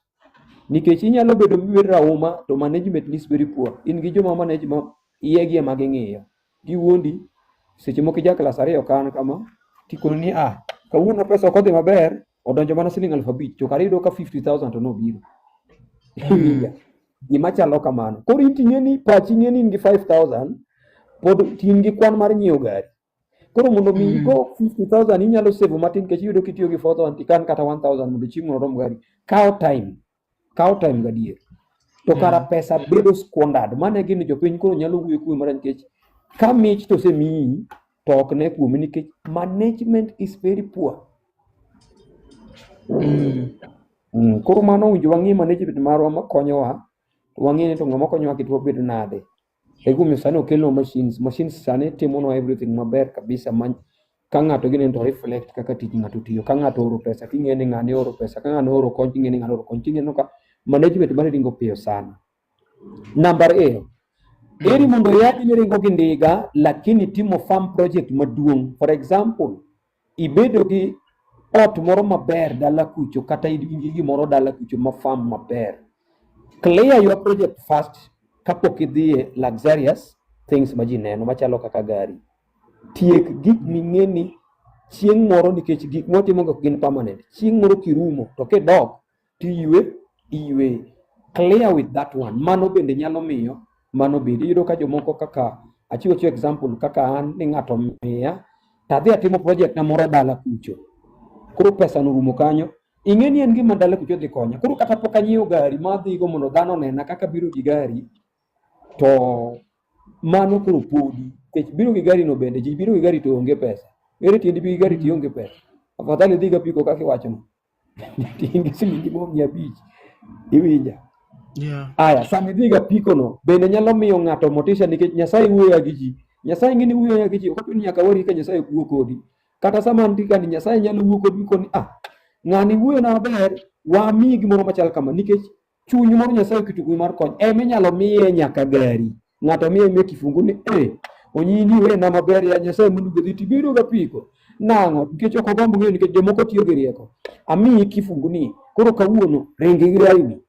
Nikech inyalo bedo mibed rauma to management is very poor. In gi joma manage ma iyegi ema ging'iyo. Giwuondi, seche moko ija klas 2 kan kama, tikoni ni kawuono pesa ok odhi maber, odonjo mana siling 5,000 to kare iyudo ka 50,000 to nobiro. Gima chalo kamano. Koro in ting'e ni pachi ng'e ni in gi 5,000, pod in gi kwan mar nyiewo gari. Koro mondo mi igo 50,000 inyalo save matin nikech iyudo kitiyo gi 4,000 tikan kata 1,000 mondo chieng' moro orom gari. Kawo time. Kawo time gadier. To kara pesa bedo squandered. Mano e gini jopiny koro nyalo wuoyo kuome marach nikech ka mich to osemiyi to ok ne kuomi nikech management is very poor. Koro mano owinjo wang'i management marwa makonyowa, to wang'e ni to ng'ama konyowa kitwa bedo nade. Ego omiyo sani okelnwa machines. Machines sani timonwa everything maber kabisa ma Ka ng'ato gineno to reflect kaka tich ng'ato tiyo. Ka ng'ato oro pesa ting'e ni ng'ani oro pesa, ka ng'ano oro kony ting'e ni ng'ano oro kony. Tineno ka management mari ringo piyo sana. Namba ariyo, eri mondo yadi ni ringo gi ndiga lakini timo farm project maduong'. For example, ibedo gi ot moro maber dala kucho kata in gi gimoro dala kucho ma farm maber. Clear your project first kapok idhiye luxurious things ma ji neno machalo kaka gari. Tiek gik ming'e ni chieng' moro nikech gik mwatimo go ok gin permanent. Chieng' moro kirumo to kidok tiywe iywe. Clear with that one. Mano bende nyalo miyo mano bende iyudo ka jomoko kaka achiwo chiwo example kaka an ni ng'ato miya tadhi atimo project na moro dala kucho. Koro pesa no rumo kanyo. Ing'e ni en gima dala kucho dhi konya. Koro kata pok anyiewo gari ma adhigo mondo dhano onena kaka biro gi gari to mano koro podi. Nikech biro gi gari no bende ji biro gi gari to onge pesa. Ere tiendi bi gi gari to ionge pesa. Afadhali idhi gapiko kaka iwachono. In gi silingi moro 500. Iwinja? Yeah. Aya, sama idhi gapiko no bende nyalo miyo ng'ato motisha nikech Nyasaye wuoyo gi ji. Nyasaye ng'e ni wuoyo gi ji, ok ochuno ni nyaka wari ka Nyasaye ok wuo kodi. Kata sama antie ka ni Nyasaye nyalo wuoyo kodi koni ah, ng'ani wuoyo na maber, wamiyi gimoro machal kama nikech chuny moro Nyasaye oketo kuomi mar kony. Ema inyalo miye nyaka gari. Ng'ato miye miye kifungu ni eh, onyini wena maber ya Nyasaye mondo gwedhi tibiro gapiko. Nang'o? Nikech ok ogomb ng'eyo nikech jomoko tiyo gi rieko. Amiyi kifungu ni koro kawuono ringi gi garini.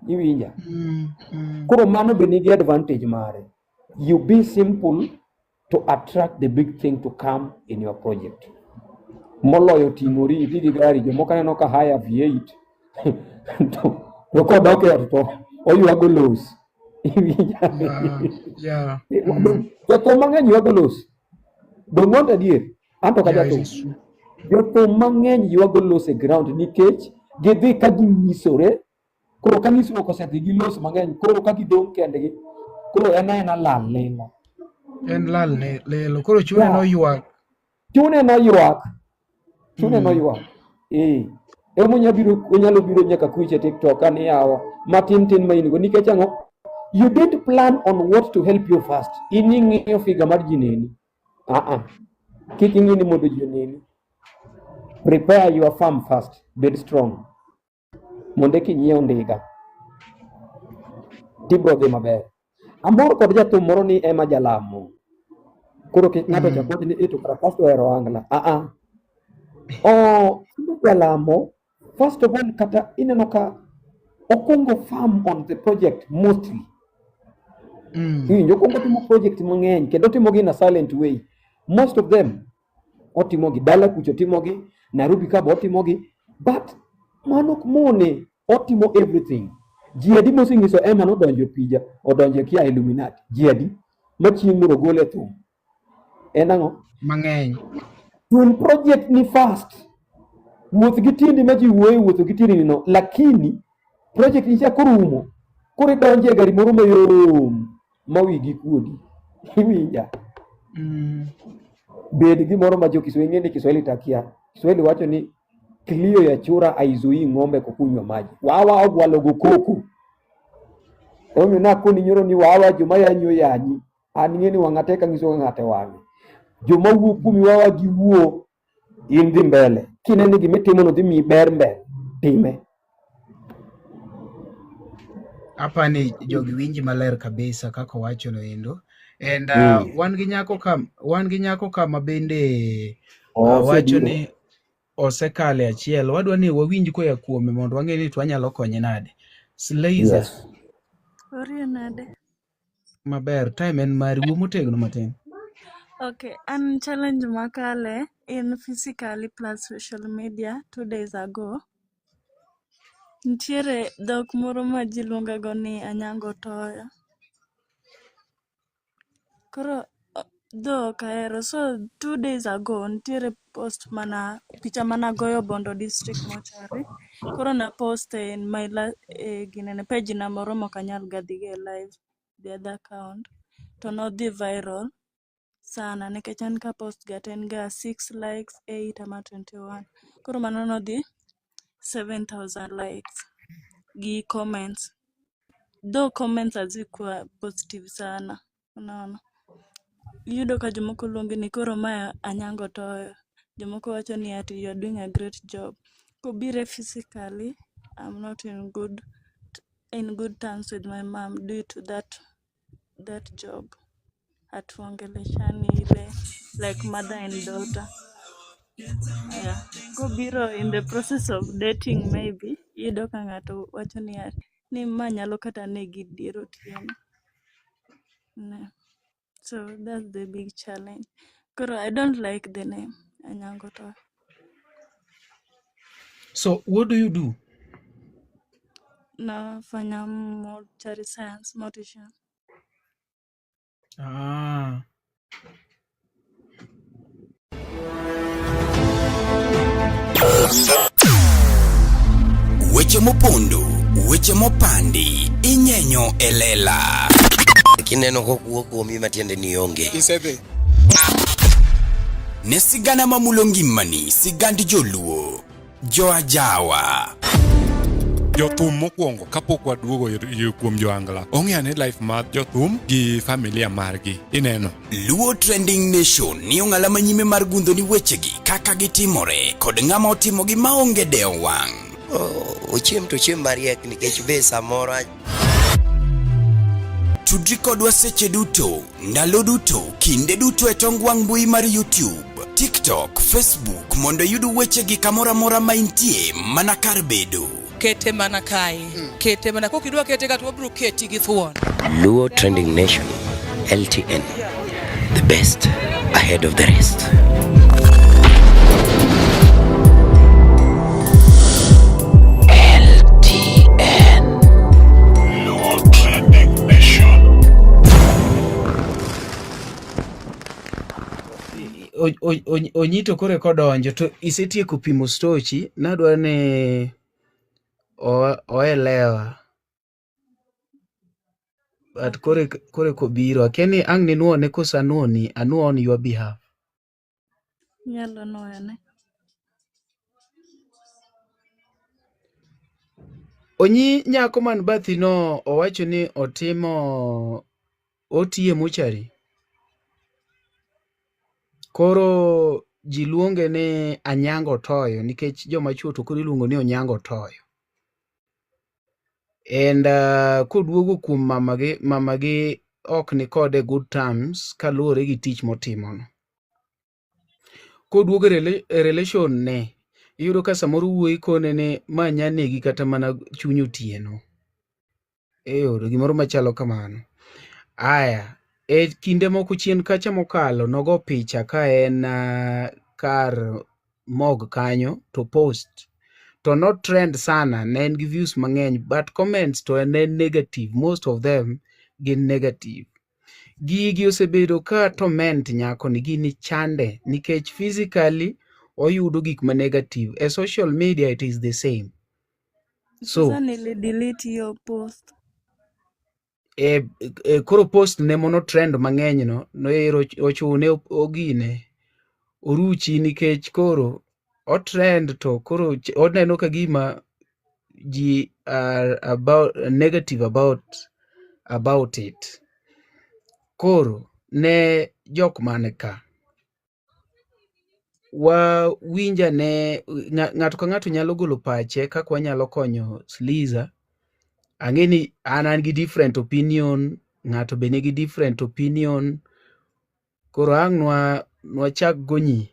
Iwinja? Koro mano be nigi advantage mare. You be simple to attract the big thing to come in your project. Moloyo ting'ori idhi gi gari, jomoko aneno ka hire V8 to kodok e ot to oywago los. Iwinja? Yeah, yeah. Jothum mang'eny ywago los. Dong' want adier? An to Yeah, it kajathum. is true. Jothum mang'eny ywago los e ground nikech gidhi ka ginyisore. Koro ka nyisruok osedhi gi los mang'eny, koro ka gidong' kendgi, koro en aena lal lilo. En lal ne lelo. Koro chune Yeah. noywak. Chune noywak. Chune noywak. Eh. Emo onyalo biro nyaka kuche TikTok ka ni yawa matin tin ma in go nikech ang'o? You didn't plan on what to help you first. In ing'iyo figa mar ji neni. Ah ah. Kik ing'i ni mondo ji oneni. Prepare your farm first. Bed strong. Mondo eka inyiew ndiga. Tibro dhi maber. Amor kod jathum moro ni ema jalamo. Koro kik ng'ato chak wach ni eh to kara pastor ohero ohangla. Ah ah. Oh, jalamo first of all kata ineno ka okwongo farm on the project mostly. Iwinjo okwongo timo project mang'eny kendo otimogi in a silent way. Most of them otimogi dala kucho otimogi Nairobi ka be otimogi but mano ok mone otimo everything. Ji adi mosenyiso Emma nodonjo e pija odonjo e kia Illuminati ji adi ma chieng' moro ogol e thum en ang'o? Mang'eny. Thum project ni fast. Wuoth gi tiendi ma ji wuoye wuotho gi tiendi no lakini project ni chako rumo koro idonjo e gari moro mayom ma wigi kuodi. Iwinja? Bed gimoro ma jo Kiswahili ng'e ni Kiswahili takia. Kiswahili wacho ni kilio ya chura haizuii ng'ombe kukunywa maji. Wawa ogwalo go koko. Omiyo nakoni nyoro ni wawa joma yanyo yanyi. An ing'e ni wang'a tek ang'iso ga ng'ato e wang'e. Joma wuo kuomi wawa giwuo in dhi mbele. Kineno ni gima itimono dhi miyi ber mbele, time. Apani jogi winji maler kabisa kaka owacho no endo. And wan gi nyako ka wan gi nyako ka ma bende wacho Osebiro. ni osekale achiel. Wadwa ni wawinj koya kuome mondo wang'e ni to wanyalo konye nade. Sleiza Yes. Orie nade? maber, time en mari, wuo motegno matin. Okay, an challenge makale in physically plus social media 2 days ago. Nitiere dhok moro ma ji luonga go ni Anyango Toyo. Koro dhok ahero. So 2 days ago nitiere post mana picha managoyo Bondo District Mortuary. Koro na post in my la, ginene page na moro mok anyal ga dhi go e live the other account. To nodhi viral sana nikech an ka post ga to en ga 6 likes, 8 ama 21. Koro mano nodhi 7000 likes gi comments. Though comments hazikuwa positive sana, unaona. Iyudo ka jomoko luongi ni koro mae Anyango Toyo. Jomoko wacho ni ati you are doing a great job. Kobire physically, I'm not in good terms with my mom due to that job. Hatuongeleshani ile like mother and daughter. Yeah. Kobiro in the process of dating maybe, iyudo ka ng'ato wacho ni ni ma nyalo kata negi dier otieno. Ne. So that's the big challenge. Koro I don't like the name Anyango Toyo. So what do you do? Nafanya mortuary science, mortician. Ah. Weche mopondo, weche mopandi, inyenyo e lela. Kineno kokuo kuomi matiende ni onge. Isedhi. Ne sigana mamulo ngimani, sigand joluo, joajawa. Jothum mokwongo kapok waduogo kuom joangla ong'e ane life mar jothum gi familia margi ineno. Luo Trending Nation ni ong'ala manyime mar gundho ni wechegi kaka gitimore kod ng'ama otimogi maonge dewo wang'. Ochiem to ochiem mariek nikech be samoro Tudri kodwa seche duto, ndalo duto, kinde duto e tong wang' mbui mar YouTube, TikTok, Facebook mondo iyud wechegi kamoro amora ma intie mana kar bedo. Kete mana kae. Kete mana kokidwa kete ka to wabiro keti gi thuon. Luo Trending Nation, LTN, the best ahead of the rest. LTN. Luo Trending Nation. Onyito kore kodonjo to isetieko pimo stochi nadwa ni oelewa but kore kobiro akia ni ang' ninuone koso anuoni anuo on your behalf. Inyalo nuoyone. Onyi nyako man bathi no owacho ni otimo otiye mochari. Koro ji luonge ni Anyango Toyo nikech joma chuo to koro iluongo ni Onyango Toyo. And koduogo kuom mamagi ok ni kode good terms kaluwore gi tich motimono. Koduogo e relation ne, iyudo ka samoro wuoyi kone ni ma nya negi kata mana chuny otieno. Eyoro gimoro machalo kamano. Aya, e kinde moko chien kacha mokalo nogo picha ka en kar mog kanyo to post. To not trend sana, ne en gi views mang'eny, but comments to ne negative, most of them gin negative. Gigi osebedo ka torment nyakoni, gini chande nikech physically oyudo gik ma negative. E social media it is the same. So, Sasa nili delete hiyo post. Koro post ne mono trend mang'eny no, noero ochune ogine oruchi nikech koro o trend to koro oneno ka gima ji are about negative about it. Koro ne jok man ka wawinja ne ng'ato ka ng'ato nyalo golo pache kaka wanyalo konyo Sliza. Ang'e ni an gi different opinion, ng'ato be nigi different opinion. Koro ang' nwachak gonyi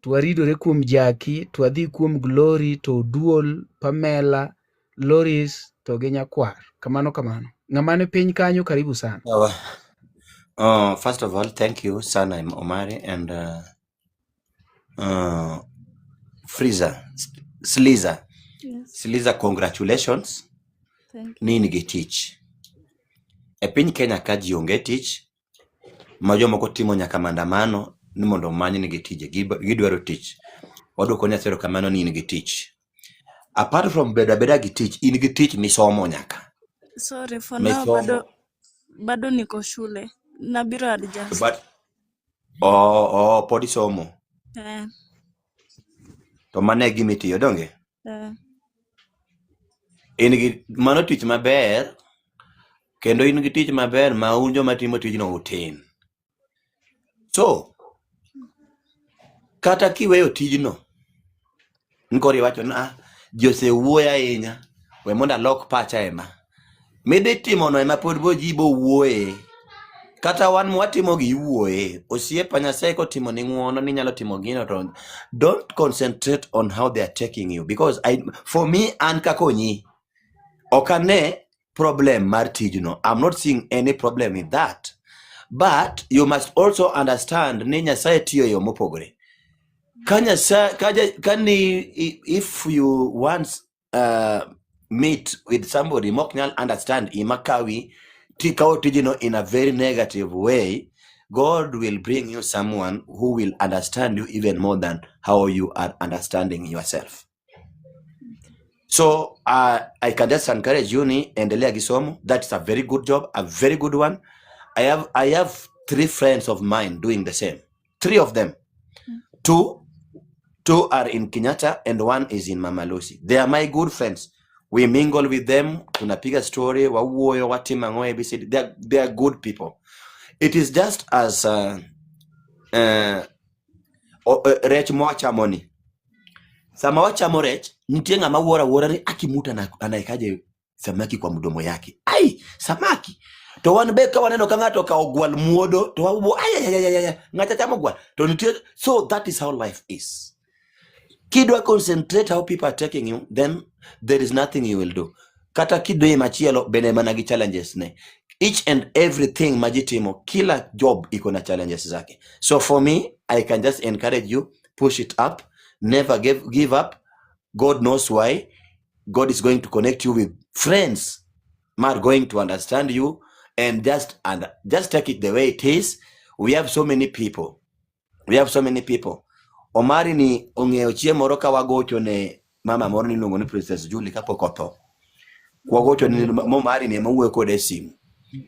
to waridore kuom Jaki, to wadhi kuom Glory, to Oduol, Pamela, Loris to gi Nyakwar. Kamano kamano. Ng'ama ni piny kanyo karibu sana. Sawa. First of all, thank you sana Omari and Freezer, Sliza. Yes. Sliza, congratulations. Thank you. Ni in gi tich. E piny Kenya ka ji onge tich, ma jomoko timo nyaka maandamano ni mondo omany nigi tije, gidwaro tich. Wadwoko Nyasaye erokamano ni in gi tich. Apart from bedo abeda gi tich, in gi tich misomo nyaka. Sorry, for now Misomo. bado niko shule. Nabiro adjust. But oh, pod isomo. To mano e gima itiyo, donge? In gi mano tich maber kendo in gi tich maber ma un joma timo tijno utin. So kata kiweyo tijno, nkoro iwacho ni ah, ji osewuoyo ahinya, we mondo alok pacha ema. Midhi timono ema pod bo ji bo wuoye. Kata wan mwatimo gi iwuoye. Osiepa Nyasaye kotimo ni ng'uono ni nyalo timo gino to don't concentrate on how they are taking you because for me an kaka Onyi ok ane problem mar tijno. I'm not seeing any problem with that. But you must also understand ni Nyasaye tiyo e yo mopogore. Ka Nyasaye ka, ja- ka ni if you once meet with somebody mok nyal understand ima kawi tikawo tijino in a very negative way, God will bring you someone who will understand you even more than how you are understanding yourself. So I can just encourage you ni endelea gi somo. That's a very good job, a very good one. I have three friends of mine doing the same. Three of them. Two are in Kenyatta and one is in Mama Lucy. They are my good friends. We mingle with them, tunapiga story, wawuoyo, watimo ang'o, ABCD. They are good people. It is just as rech mwachamo ni. Sama wachamo rech, nitie ng'ama wuoro awuora ni aki mtu anaekaje samaki kwa mdomo yake. Ai, samaki. To wan be ka waneno ka ng'ato okawo gwal muodo, to wawuo, ai, ai, ai, ai, ai, ng'acha chamo gwal. To nitie, so that is how life is. Kidwa concentrate how people are taking you, then there is nothing you will do. Kata kidhi machielo bende mana gi challenges ne. Each and everything ma ji timo, kila job iko na challenges zake. So for me, I can just encourage you, push it up, never give up. God knows why. God is going to connect you with friends who are going to understand you and just take it the way it is. We have so many people. We have so many people. Omari ni ong'eyo chieng' moro ka wagocho ne mama moro niluongo ni Princess Julie kapok otho. Wagocho ne Omari ni ema wuoyo kode e simu.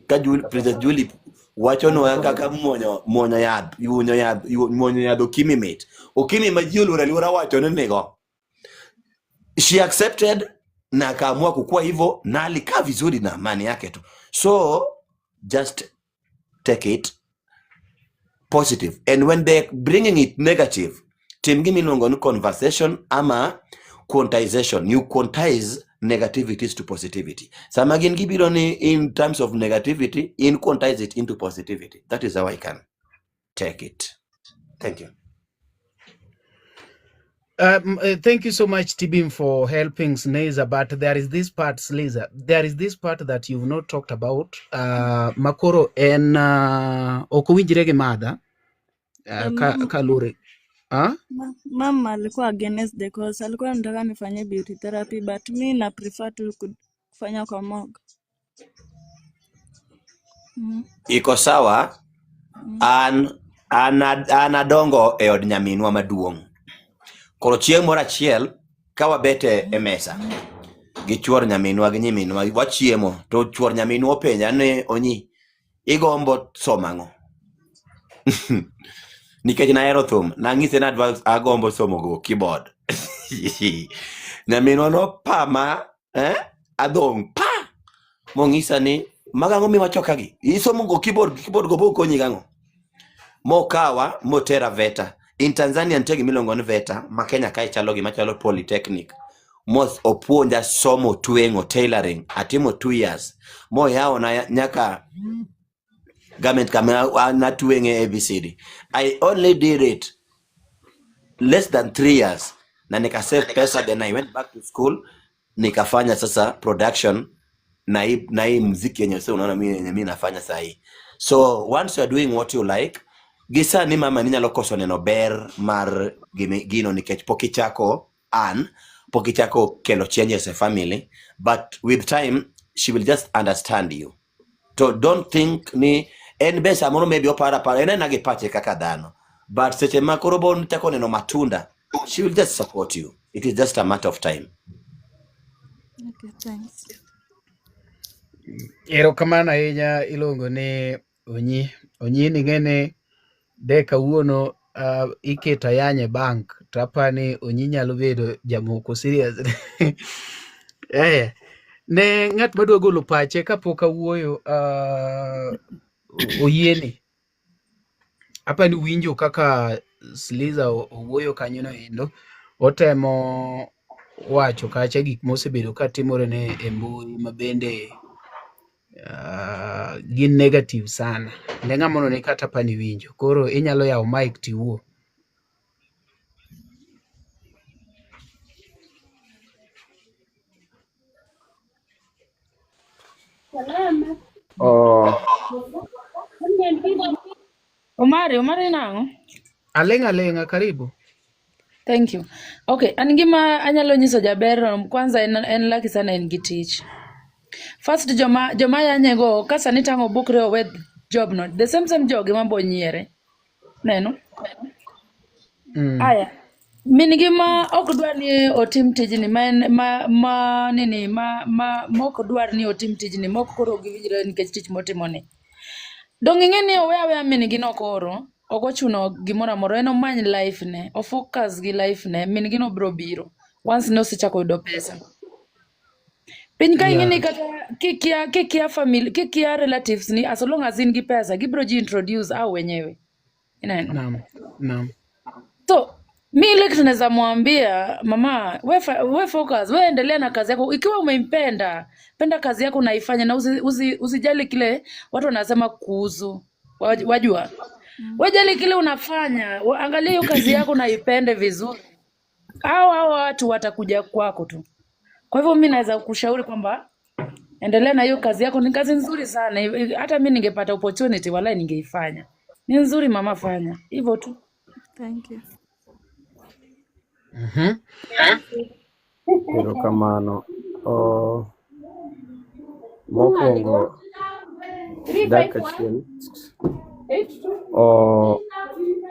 Ka Princess Julie wachonwa kaka muonyo yath, yuonyo yath, muonyo yath okimi mit. Okimi ma ji oluoro aluora wacho ni nigo. She accepted na akaamua kukua hivyo na alikaa vizuri na amani yake tu. So just take it positive and when they're bringing it negative, tim gima iluongo ni conversation ama quantization. You quantize negativities to positivity. Sama gin gibiro ni in terms of negativity, in quantize it into positivity. That is how I can take it. Thank you. Thank you so much, Tibim, for helping Sneza. But there is this part, Sliza. There is this part that you've not talked about. Makoro en ok owinjre gi madha ka kalure. Huh? Mama alikuwa against the course, alikuwa anataka nifanye beauty therapy but mi na prefer tu kufanya kwa morgue. Iko sawa. An adongo e od nyaminwa maduong'. Koro chieng' moro achiel ka wabet e mesa gi chuor nyaminwa gi nyiminwa wachiemo to chuor nyaminwa openja ni Onyi igombo somo ang'o? Nikech nahero thum, nang'ise ni adwa agombo somo go keyboard. Nyaminwa nopama adhong' pa mong'isa ni mago ang'o miwacho kagi? Isomo go keyboard, keyboard go bo konyi gang'o? Mokawa motera VETA. In Tanzania nitie gima iluongo ni VETA, ma Kenya kae chalo gima chalo polytechnic. Mos opuonja somo tweng'o, tailoring. Atimo 2 years. Moyawona nyaka garment kama natweng'e ABCD. I only did it less than 3 years na nikasave pesa, then I went back to school nikafanya sasa production na hii muziki yenye sasa unaona mimi yenye mimi nafanya saa hii. So once you are doing what you like, gi sani mama ni nyalo koso neno ber mar gino nikech pok ichako an pok ichako kelo changes e family, but with time she will just understand you. To don't think ni en be samoro maybe oparo apara en ena gi pache kaka dhano, but seche ma koro bon chako neno matunda, she will just support you. It is just a matter of time. Okay, thanks. Erokamano ahinya iluongo ni Onyi. Onyi ni ng'ene de kawuono iketo ayany e bank to apani Onyi nyalo bedo jamoko serious. Ne ng'at madwa golo pache kapok awuoyo oyieni. Apa ni winjo kaka Sliza owuoyo kanyo no endo. Otemo wacho kacha gik mosebedo ka timore ne e mbui ma bende gin negative sana. Ne ng'ama ne kata pani winjo. Koro inyalo yawo mic tiwuo. Oh, Omari, Omari nang'o? Aleng' aleng'a, karibu. Thank you. Okay, an gima anyalo nyiso jaber kwanza en lucky sana en gi tich. First joma yanyego ka sani tang' obukre owe job no. The same jogi ma bo nyiere. Neno? Aya. Min gi ma ok dwar ni otim tijni ma en ma ma nini ma ma mok dwar ni otim tijni mok koro giwinjre nikech tich motimo ni. Dong ing'e ni owe aweya min gi no koro ok ochuno gimoro amora en omany life ne o focus gi life ne min gi no biro biro once ne osechako yudo pesa. Piny ka ing'e ni kata kikia family kikia relatives ni as long as in gi pesa gibiro ji introduce au wenyewe. Ineno? Naam, naam. So mi ile kitu naweza mwambia mama, we focus, we endelea na kazi yako. Ikiwa umeimpenda, penda kazi yako naifanya na usijali kile watu wanasema kuhusu. Wajua. We jali kile unafanya, angalia hiyo kazi yako na ipende vizuri. Hao watu watakuja kwako tu. Kwa hivyo mi naweza kushauri kwamba endelea na hiyo kazi yako, ni kazi nzuri sana. Hata mi ningepata opportunity walai ningeifanya. Ni nzuri mama, fanya hivyo tu. Thank you. Erokamano. Oh, mokwongo dakika achiel. Oh,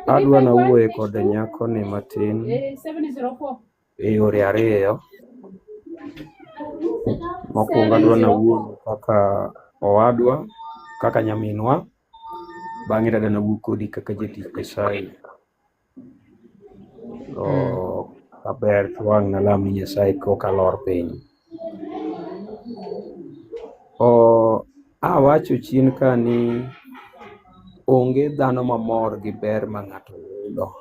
adwa nawuoye kod nyako ni matin e yore ariyo. Mokwongo adwa nawuo kaka owadwa, kaka nyaminwa, bang'e to adwa nawuo kodi kaka jatich Nyasaye. To kaber to wang' nalam ni Nyasaye koka alor piny. Awacho chien ka ni onge dhano mamor gi ber ma ng'ato yudo.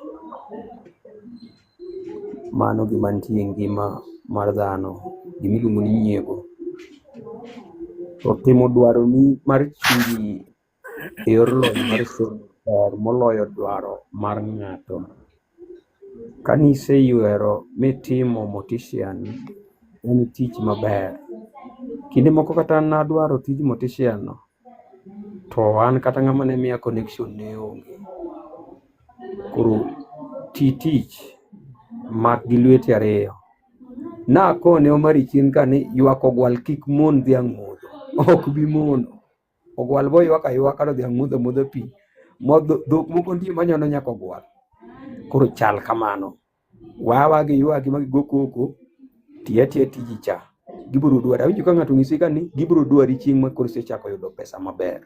Mano gima nitie e ngima mar dhano, gimiluongo ni nyiego. To timo dwaroni mar chunyi e yor lony mar somo ber moloyo dwaro mar ng'ato. Kaniseyuero mitimo mortician, en tich maber. Kinde moko kata nadwaro tij mortician no, to an kata ng'ama ne miya connection ne onge. Koro ti tich, mak gi lweti ariyo. Nakone Omari chien ka ni ywak ogwal kik mon dhiang' modho. Ok bi mono. Ogwal bo ywak aywaka to dhiang' modho amodha pi. Modho dhok moko nitie manyono nyaka ogwal. Koro chal kamano. Wawa gi ywagi ma gigo koko, ti atiya tiji cha. Gibiro dwari. Awinjo ka ng'ato onyisi ka ni gibiro dwari chieng' ma koro isechako yudo pesa maber.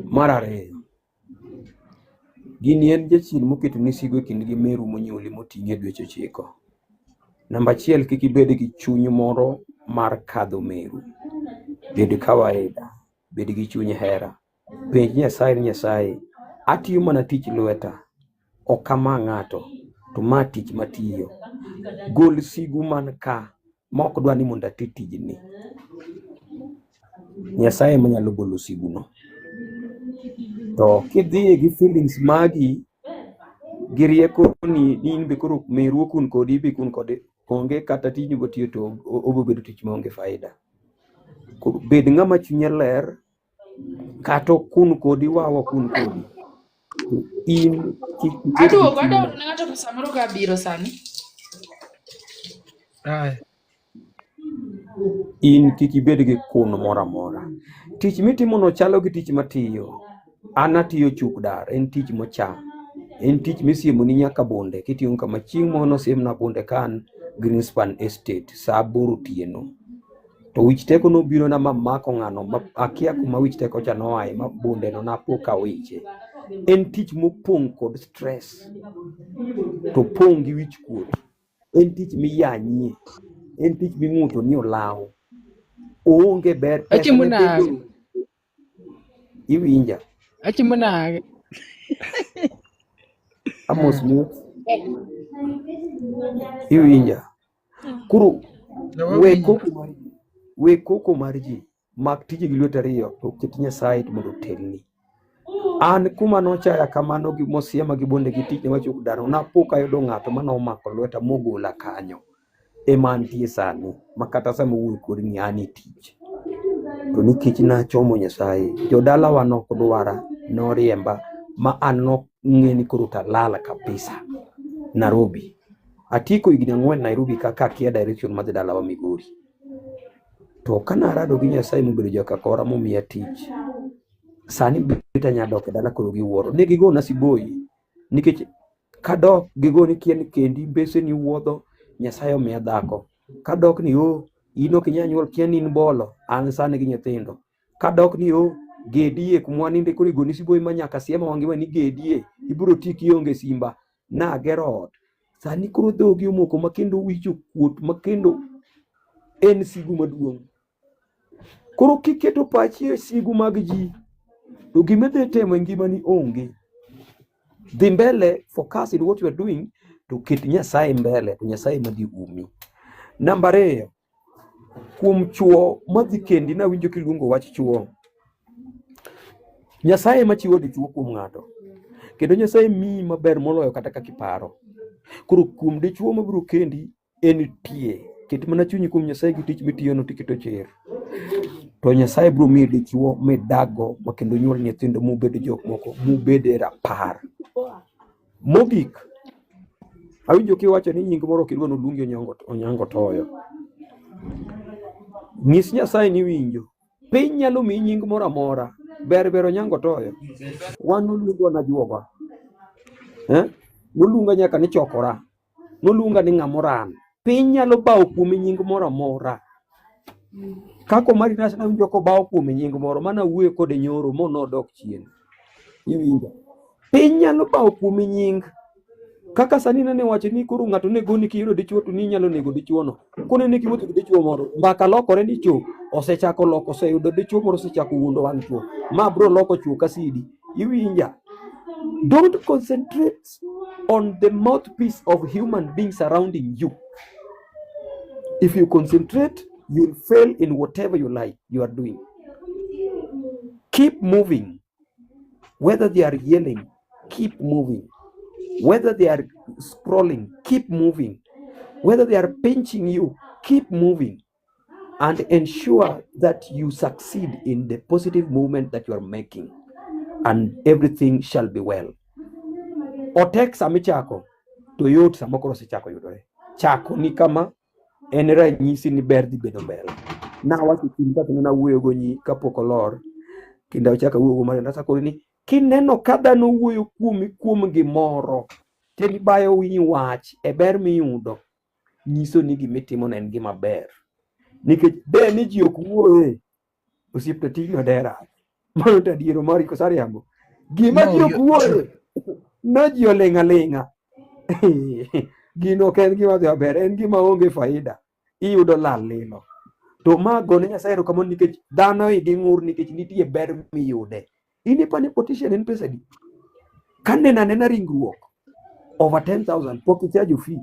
Mar ariyo, gini en jachien moketo ni sigu e kind gi meru monyuoli moting'i e dweche 9. Namba achiel, kik ibed gi chuny moro mar kadho meru. Bed kawaida, bed gi chuny hera. Penj Nyasaye ni Nyasaye, atiyo mana tich lweta, ok ama ng'ato, to ma tich matiyo. Gol sigu man ka ma ok dwa ni mondo ati tijni. Nyasaye ema nyalo golo siguno. To kidhiye gi feelings magi gi riekoni ni in be koro meru okun kodi be kun kode onge kata tijni botiyo to obiro bedo tich maonge faida. Koro bed ng'ama chunye ler kata okun kodi wawa okun kodi. To in kik ibed gi Aduogo, chuny adwa oro ne ng'ato pesa moro ka biro sani. Aya. In kik ibed gi kun moro amora. Tich mitimono chalo gi tich matiyo. An atiyo chuk dar, en tich mocha. En tich misiemoni nyaka bunde kitiyo kama chieng' moro nosiemna bunde ka an Greenspan Estate sa 8 otieno. To wich teko nobirona mamako ng'ano ma akia kuma wich teko cha noaye ma bunde no napo ka wiche. En tich mopong' kod stress to pong' gi wich kuot. En tich miyanyie, en tich ming'uto ni olaw. Oonge ber pesa Achimo ne nade? bende iwinja. Achimo nade? Amos ni iwinja. Koro we koko mar ji, we koko mar ji, mak tiji gi lweti ariyo to ket Nyasaye mondo otelni. An kuma nochaya kamano gi mosiema gi bonde gi tich ne wachok daro napo kayudo ng'ato mane omako lweta mogola kanyo ema antie sani ma kata sama wuoyo kodi ni an e tich to nikech nachomo Nyasaye jodalawa nok dwara noriemba ma an nong'e ni koro talala kabisa Nairobi atieko higni 4 Nairobi kaka akia direction madhi dalawa Migori to kanarado gi Nyasaye mobedo jakakora momiya tich sani bet anya dok e dala koro giwuoro ne gigona siboi nikech kadok gigoni kia ni kendi mbeseni wuodho Nyasaye omiya dhako kadok ni o in ok inyal nyuol kia ni in bolo an sani gi nyithindo kadok ni o gedie kuma waninde koro igoni siboi ma nyaka siema wangima ni gedie ibiro ti kionge simba nagero ot sani koro dhogi omoko ma kendo wich okuot ma kendo en sigu maduong' koro kiketo pachi e sigu mag ji to gima idhi timo e ngimani onge dhi mbele focus in what you are doing to ket Nyasaye mbele to Nyasaye madhi umi namba 2 kuom chuo madhi kendi nawinjo kiluongo wach chuo Nyasaye ema chiwo dichuo kuom ng'ato kendo Nyasaye miyi maber moloyo kata kaka iparo koro kuom dichuo mabiro kendi en tie ket mana chunyi kuom Nyasaye gi tich mitiyono tiketo chir to Nyasaye biro miyi dichuo midakgo ma kendo nyuol nyithindo mubed jok moko mubed e rapar mogik awinjo kiwacho ni nying moro ok idwa noluongi Onyango Onyango Toyo nyis Nyasaye ni iwinjo piny nyalo miyi nying moro amora ber ber Onyango Toyo wan noluongwa na juoga eh? noluonga nyaka ni chokora noluonga ni ng'amoran piny nyalo bawo kuomi nying moro amora kaka Omari Nas nawinjo kobawo kuome nying moro mana wuoyo kode nyoro mo nodok chien iwinjo piny nyalo bawo kuomi nying kaka sani nene wacho ni koro ng'ato ne goni kiyudo dichuo to ni inyalo nego dichuo no konene kiwuotho gi dichuo moro mbaka lokore ni cho osechako loko oseyudo dichuo moro osechako wuondo wang' chuo ma bro loko chuo ka sidi iwinja don't concentrate on the mouthpiece of human beings surrounding you if you concentrate you'll fail in whatever you like you are doing keep moving whether they are yelling keep moving whether they are scrolling keep moving whether they are pinching you keep moving and ensure that you succeed in the positive movement that you are making and everything shall be well otek sama ichako to yot sama koro osechako yudore chako ni kama en ranyisi ni ber dhi bedo mbele nawacho chien ka kendo nawuoyo go nyi kapok olor kendo achako awuoyo go mare nasakoni ni kineno ka dhano wuoyo kuomi kuom gimoro to ibayo winyi wach e ber miyudo nyiso ni gimitimo no en gima ber nikech ber ni ji ok wuoye osiep to tijno de rach mano to adiero mari koso ariambo gima No, ji ok you wuoye no ji oling' aling'a gino ok en gima dhi maber en gima onge faida iyudo lal lilo to ma gone Nyasaye erokamano nikech dhano igi ng'ur nikech nitie ber miyude in ipani politician en pesa adi kaneno anena ringruok over 10,000 pok ichajo fee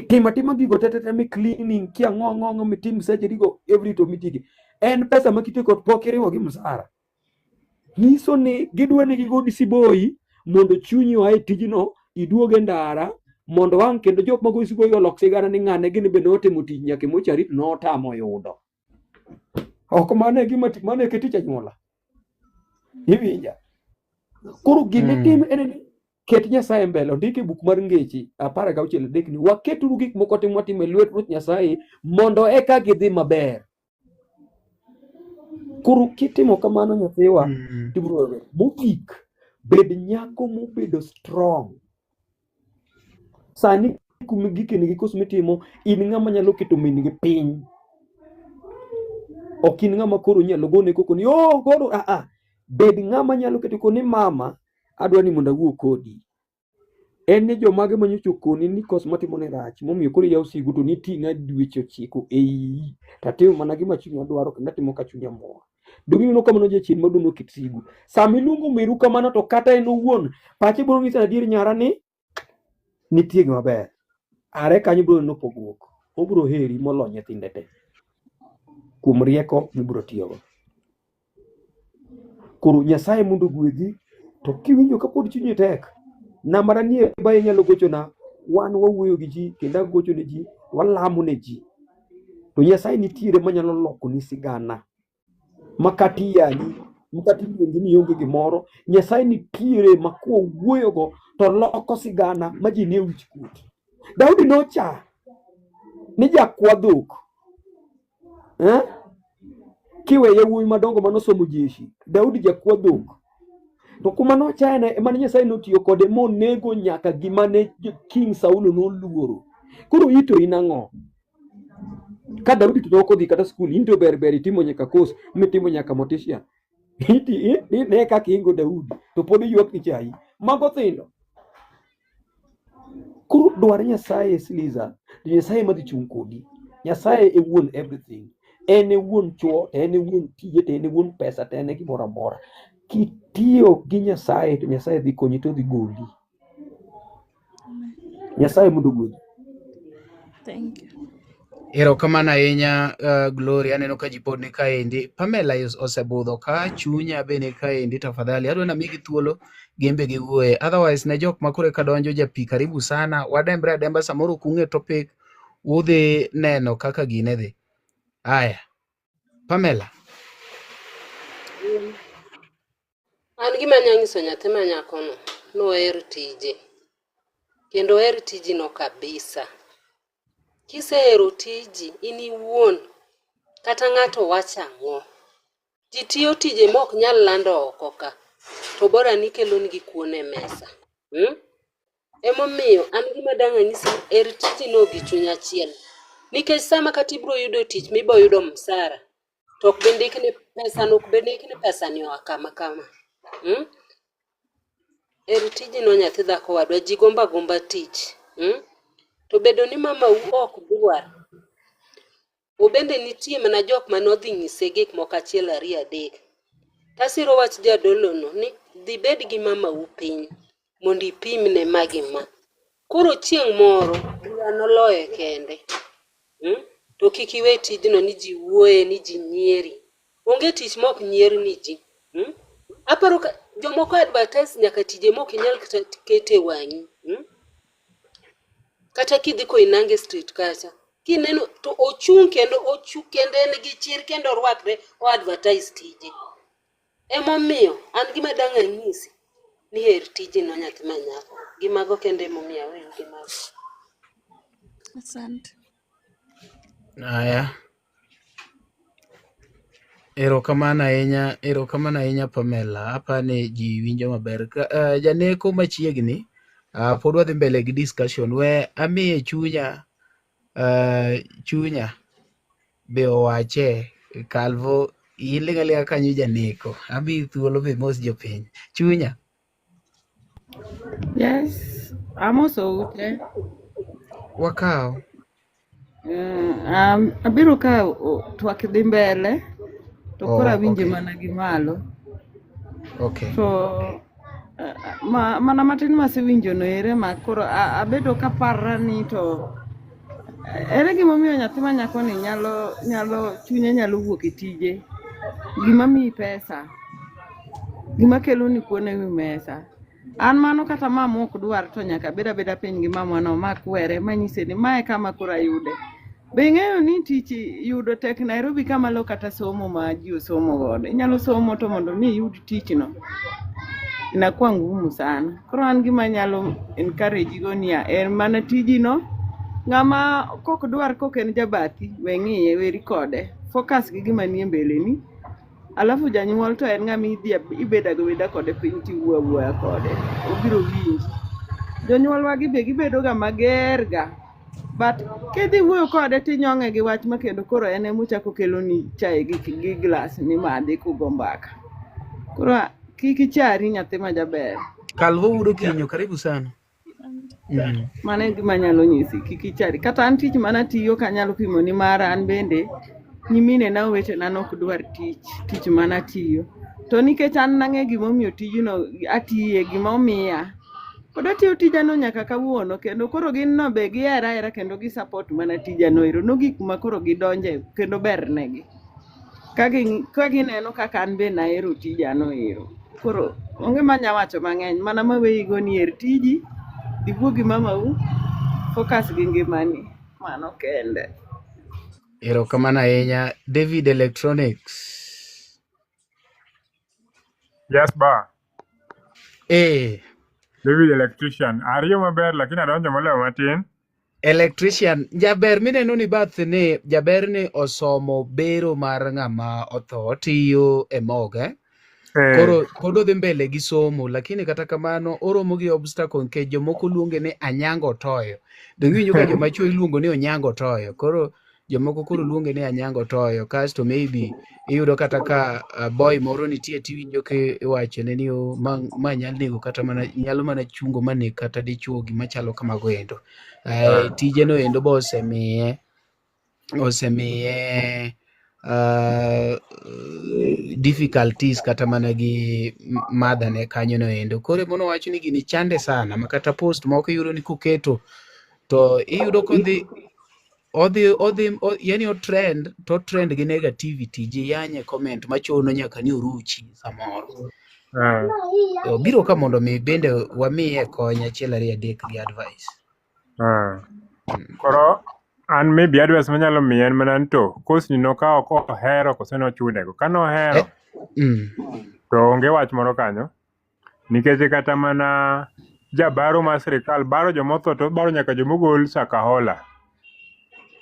timo atima gigo te te te mi cleaning kia ang'o ang'o ang'o mitim surgery go every to mitigi en pesa ma kitieko pok iriwo gi msara nyiso ni gidwa ni gigoni siboi mondo chunyi oa e tijno iduog e ndara mondo ang' kendo jok magoyi siboi olok sigana ni ng'ane gini be notimo tich nyaka e mochari to notamo yudo ok mano e gima mano e tich anyuola iwinja koro gima itim en ni ket Nyasaye mbele ondik e buk mar ngeche 16:3 ni waketuru gik moko te mwatimo e lwet Ruoth Nyasaye mondo eka gidhi maber koro kitimo kamano nyathiwa tibiro yudo ber. Mogik bed nyako mobedo strong sani kuma gikeni gi koso mitimo in ng'ama nyalo keto min gi piny ok in ng'ama koro nyalo gone koko ni oh koro ah ah bed ng'ama nyalo keto koni mama adwa ni mondo awuo kodi en ni jomage manyocha okoni ni kos matimo ne rach momiyo koro iyawo sigu to niting'a dweche 9 e iyi tatimo mana gima chunya dwaro kendo atimo ka chunya mor donge ineno kamano jachien maduong' oket sigu sama iluongo meru kamano to kata en owuon pache biro nyisa adier nyara ni Nitie gima ber. Are kanyo biro neno pogruok. Obiro heri moloyo nyithinde te kuom rieko mibiro tiyogo. Koro Nyasaye mondo ogwedhi, to kiwinjo kapod chunyi tek, nambana nie ba inyalo gochona. Wan wawuoyo gi ji kendo agocho ne ji, walamo ne ji. To Nyasaye nitiere manyalo lokoni sigana ma kata iyanyi, ma kata iluongi ni ionge gimoro, Nyasaye nitiere ma kowuoyogo to loko sigana ma ji ne wich kuot. Daudi nocha ni jakwa dhok eh? Kiwe yawuowi madongo manosomo jeshi, Daudi jakwa dhok. To kuma nochayene ema ne Nyasaye notiyo kode monego nyaka gima ne King Saulo noluoro. Koro ito in ang'o? Ka Daudi to ok odhi kata skul, in to ber ber itimo nyaka course, mitimo nyaka mortician. Iti ne kaka ingo Daudi, to pod iywak ni chayi. Mago thindo. Koro dwar Nyasaye Siliza, to Nyasaye madhi chung' kodi. Nyasaye e wuon everything. En e wuon chuo, to en e wuon tije, to en e wuon pesa, to en e gimoro amora. Kitiyo gi Nyasaye to Nyasaye dhi konyi to odhi goli. Nyasaye mondo ogwedhi. Thank you. Erokamano ahinya Glory, aneno ka ji pod ni kaendi. Pamela osebudho ka, chunya be ni kaendi tafadhali. Adwa namigi thuolo gin be giwuoye. Otherwise ne jok ma koro eka donjo japi karibu sana, wadembre ademba samoro ok ung'e topic, udhi neno kaka gine dhi. Aya, Pamela. An gima anyalo nyiso nyathi ma nyakono ni oher tije. Kendo oher tijino kabisa. Kisehero tiji in iwuon kata ng'ato wacho ang'o, ji tiyo tije mok nyal lando oko ka to bora ni kelonigi kuon e mesa. Emomiyo an gima dang' anyisi ni her tijino gi chuny achiel. Nikech sama kata ibiro yudo tich mibo yudo msara to ok bi ndikni pesano ok bi ndikni pesani oa kama kama. Her tijino nyathi dhako wadwa, ji gombo agomba tich. To bedo ni mamau ok dwar, obende nitie mana jok mane odhi nyise gik moko achiel ariyo adek. Tasiro wach jadolo no ni dhi bed gi mamau piny mondo ipimne ma gi ma. Koro chieng' moro bura noloye kende. To kik iwe tijno ni ji wuoye ni ji nyieri. Onge tich mok nyier ni ji. Aparo ka jomoko advertise nyaka tije mok inyal kata keto e wang'i. Kata kidhi Koinange Street kacha, kineno to ochung' kendo ochung' kendo en gi chir kendo orwakre o advertise tije. Emomiyo an gima dang' anyisi ni her tijino nyathi ma nyako. Gi mago kende emomiyo aweyo gi mago. Asante. Aya. Erokamano ahinya, erokamano ahinya Pamela. Apani ji winjo maber. Janeko machiegni, pod wadhi mbele gi discussion. We amiye chunya, chunya be owache. Calvo, iling' aling'a kanyo janeko. Amiyi thuolo be mos jopiny. Chunya. Yes, amosou te. Wakaw. Abiro ka twak dhi mbele to koro Oh, awinje okay. mana gi malo. Okay. To mana matin masewinjo no ere ma koro abedo kaparra ni to ere gimomiyo nyathi ma nyako ni nyalo chunye nyalo wuok e tije. Gima miyi pesa, gima kelo ni kuon e wi mesa. An mano kata mama ok dwar to nyaka abed abeda piny gi mamwa no makwere manyise ni mae kama koro ayude. Be ing'eyo ni tich yudo tek Nairobi kamalo kata somo ma ji osomo godo. Inyalo somo to mondo mi iyud tich no inakuwa ngumu sana. Koro an gima anyalo encourage go niya, en mana tiji no ng'ama kok dwar kok en jabathi we ng'iye weri kode. Focus gi gima nie mbele ni. Alafu janyuol to en ng'ama idhi ibedo abeda kode piny tiwuoyo awuoya kode. Obiro winji. Jonyuolwa gi be gibedo ga mager ga. But kidhi wuoyo kode tinyong'e gi wach ma kendo koro en emochako keloni chai gi glass ni madhi kugo mbaka. Koro kik ichari nyathi ma jaber. Calvo wuod Okinyo, karibu sana. Mano e gima anyalo nyisi, kik ichari. Kata an tich mana tiyo kanyalo pimo ni mara an bende nyiminena owetena nok dwar tich, tich mana tiyo. To nikech an nang'e gimomiyo tijno atiye, gima omiya. Pod atiyo tijano nyaka kawuono kendo koro gin no be gihera ahera kendo gi support mana tijano ero nogik ma koro gidonje kendo bernegi. Ka gineno kaka an be nahero tijano ero. Koro onge manya wacho mang'eny mana maweyigo ni her tiji, iwuo gi mamau, focus gi ngimani. Mano kende. Erokamano ahinya David Electronics. Yes, ba. Eh, David electrician. Ariyo maber lakini adonjo molewo matin. electrician jaber mineno ni bath ni jaber ni osomo bero mar ng'ama otho otiyo e morgue eh? Eh. Koro pod odhi mbele gi somo lakini kata kamano oromo gi obstacle nikech jomoko luonge ni Anyango Toyo. Donge iwinjo ka joma chuo iluongo ni Onyango Toyo. Koro jomoko koro luonge ni Anyango Toyo kasto maybe iyudo kata ka boy moro nitie tiwinjo ka iwachone ni oh, ma nyalo nego kata mana nyalo mana chungo maneg kata dichuo gima chalo kamago endo. Tijeno endo be osemiye difficulties kata mana gi mother ne kanyo no endo. Koro emono wacho ni gini chande sana ma kata post moko iyudo ni koketo to iyudo kodhi odhi odhi yani o trend to trend gi negativity ji yanye comment machuno nyaka ni oruchi samoro. Obiro ka mondo mi bende wamiye kony achiel ariyo adek gi advice. Koro an maybe advice manyalo miye en mana ni to course ni nokawo kohero koso nochunego. Ka nohero to onge wach moro kanyo. Nikech kata mana jabaro mar sirikal baro jomotho to baro nyaka jomogol Shakahola.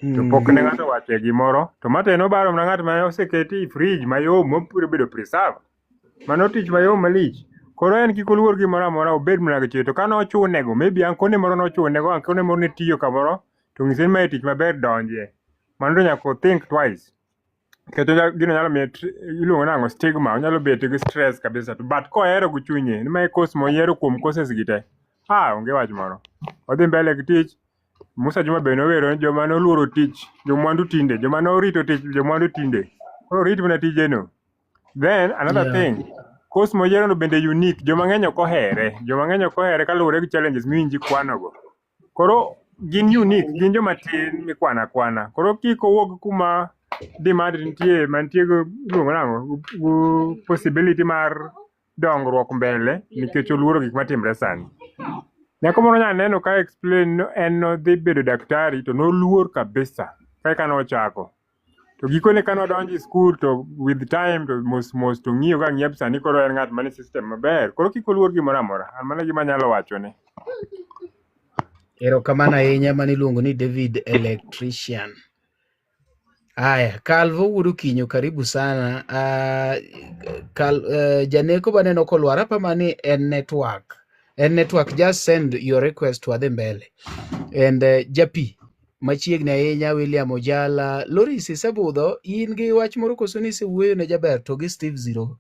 To pok ne ng'ato owacho gimoro. To ma to en obaro mana ng'at ma oseketi e fridge mayom mobiro bedo preserved. Mano tich mayom malich. Koro en kik oluor gimoro amora obed mana gi chir. To ka nochunego, maybe ankone moro nochunego, ankone moro ne tiyo kamoro, to ng'ise ni mae tich maber donje. Mano to nyaka o think twice. Nikech gino nyalo miye iluongo nang'o stigma, onyalo bet gi stress kabisa. But kohero gi chunye, ni mae course moyiero kuom courses gi te, ah onge wach moro. Odhi mbele gi tich. Musa Juma be nowero ni joma noluoro tich, jomwandu tinde, joma norito tich, jomwandu tinde. Koro rit mana tijeno. Then another thing, course moyiero no bende unique, joma ng'eny ok ohere, joma ng'eny ok ohere kaluwore gi challenges miwinji kwanogo. Koro gin unique, gin joma tin mikwano akwana. Koro kik owuog kuma demand nitie mantie go iluongo nang'o go possibility mar dongruok mbele nikech oluoro gik matimre sani. Nyako moro nya neno ka explain no en nodhi bedo daktari to noluor kabisa kaka nochako. To gikone ka nodonjo e school to with time to mos mos to ng'iyo ka ng'iyo sani koro en ng'at manie system maber. Koro kik oluor gimoro amora. An mano e gima anyalo wachone. Erokamano ahinya mano iluongo ni David Electrician. Aya, Calvo wuod Okinyo karibu sana. Janeko baneno kolwar apa ni en network. En network just send your request to adhi mbele. And Japi machiegni ahinya William Ojala, Loris isebudho in gi wach moro koso ni isewuoyo ne jaber to gi Steve 0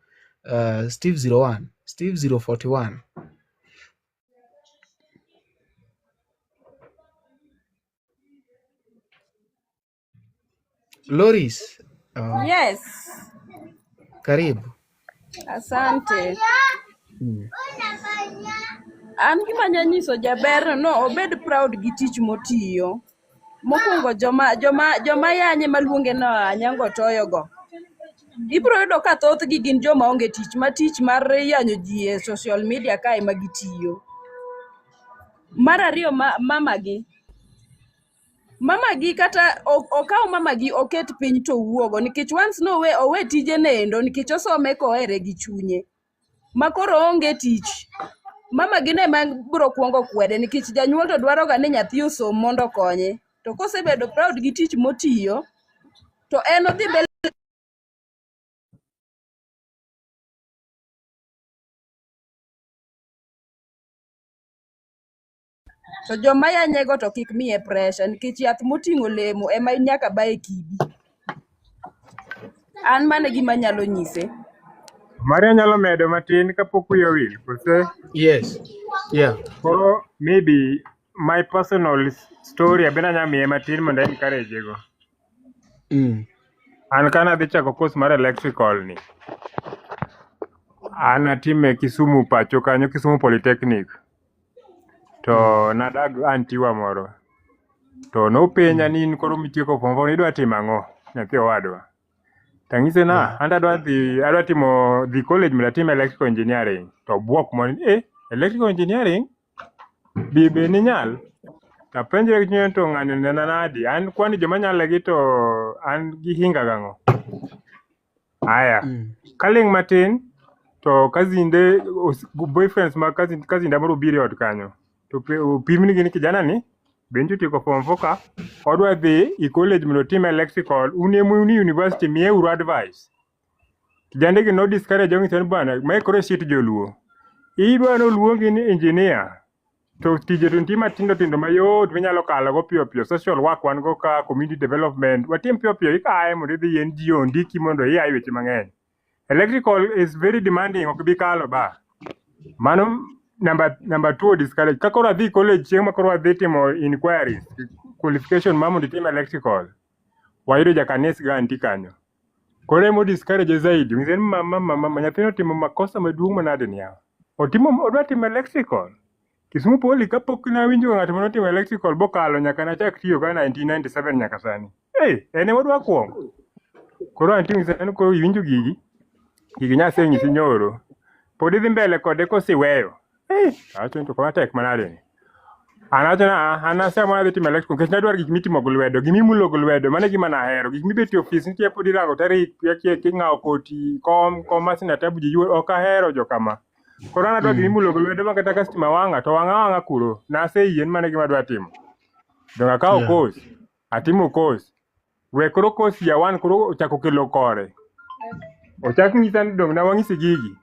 Steve 01, Steve 041. Loris, Yes, karibu. asante. An gima anya nyiso jaber no obed proud gi tich motiyo. Mokwongo joma yanye maluonge no Anyango Toyo go. Ibiro yudo ka thothgi gin joma onge tich, ma tich mar yanyo ji e social media kae ema gitiyo. Mar ariyo mamagi. Mamagi kata okaw mamagi oket piny to owuogo nikech once no owe tije nendo nikech osome kohere gi chunye. Ma koro oonge tich. Mamagi ne ema biro kuongo kwede nikech janyuol to dwaro ga ni nyathi osom mondo okonye. To kosebedo proud gi tich motiyo, to en odhi mbele to joma yanyego to kik miye pressure nikech yath moting'o olemo ema nyaka baye kidi. An mano e gima anyalo nyise. Maria nyalo medo matin kapok wiye owil, kose? Yes. Yeah. Koro maybe my personal story abende anya miye matin mondo encourage go. An kana adhi chako course mar electrical ni. An atime Kisumu pacho kanyo, Kisumu Polytechnic. To nadag antiwa moro. To nopenja ni in koro mitieko form four idwa timo ang'o nyathi owadwa. Tang'ise na Yeah. an to adwa dhi adwa timo dhi college mondo atim electrical engineering. To obwok mondo ni eh electrical engineering be be ninyal? Tapenjre gi chunya ni to ng'ani onena nadi? An kwani joma nyale gi to an gihinga gang'o? Aya, kaling' matin to kazinde boyfriends mag cousin kazinda moro obiro e ot kanyo to opimnigi ni kijana ni be nyocha otieko form 4 ka odwa dhi i college mondo otim electrical un ema un e university miyeuru advice. Kijande gi no discourage ong'iso ni bwana mae koro shit joluo. Idwa ni oluongi ni engineer to tije to nitie matindo tindo mayot minyalo kalo go piyo piyo social work wan go ka community development watim piyo piyo ikae mondo idhi NGO ondiki mondo ia e weche mang'eny. Electrical is very demanding ok bi kalo ba. Mano number 2 discourage. Ka koro adhi college chieng' ma koro adhi timo inquiries qualification ma mondo itim electrical wayudo jakanis ga anti kanyo. Koro emo discourage zaidi. Ng'ise ni mama mama mama nyathino otimo makosa maduong' manade ni yawa. Otimo odwa timo electrical. Kisumu Poly kapok nawinjo ng'at mane otimo electrical bokalo nyaka nachak tiyo ka 1997 nyaka sani. Hey, en ema odwa kuongo. Koro anti ng'ise ni koro iwinjo gigi. Gigi Nyasaye onyisi nyoro. Pod idhi mbele kode kosiweyo. Hey, awacho ni to kama tek manade ni. An awacho ni ah, an aseamua adhi timo electrical nikech nadwaro gik mitimo gi lwedo, gimimulo gi lwedo, mano e gima nahero. Gik mibet e ofis nitie pod irango tarik, kia king'awo koti, kom, kom ma sina tabu ji yuo, ok ahero jokama. Koro an adwa gimimulo gi lwedo ma kata ka stima wang'a to wang'a wang'a kuro. Naseyie ni mano e gima adwa timo. Donge akawo Yeah. course, atimo course. We koro course year one koro ochako kelo kore. Ochak nyisa ni dong' nawang'isi gigi.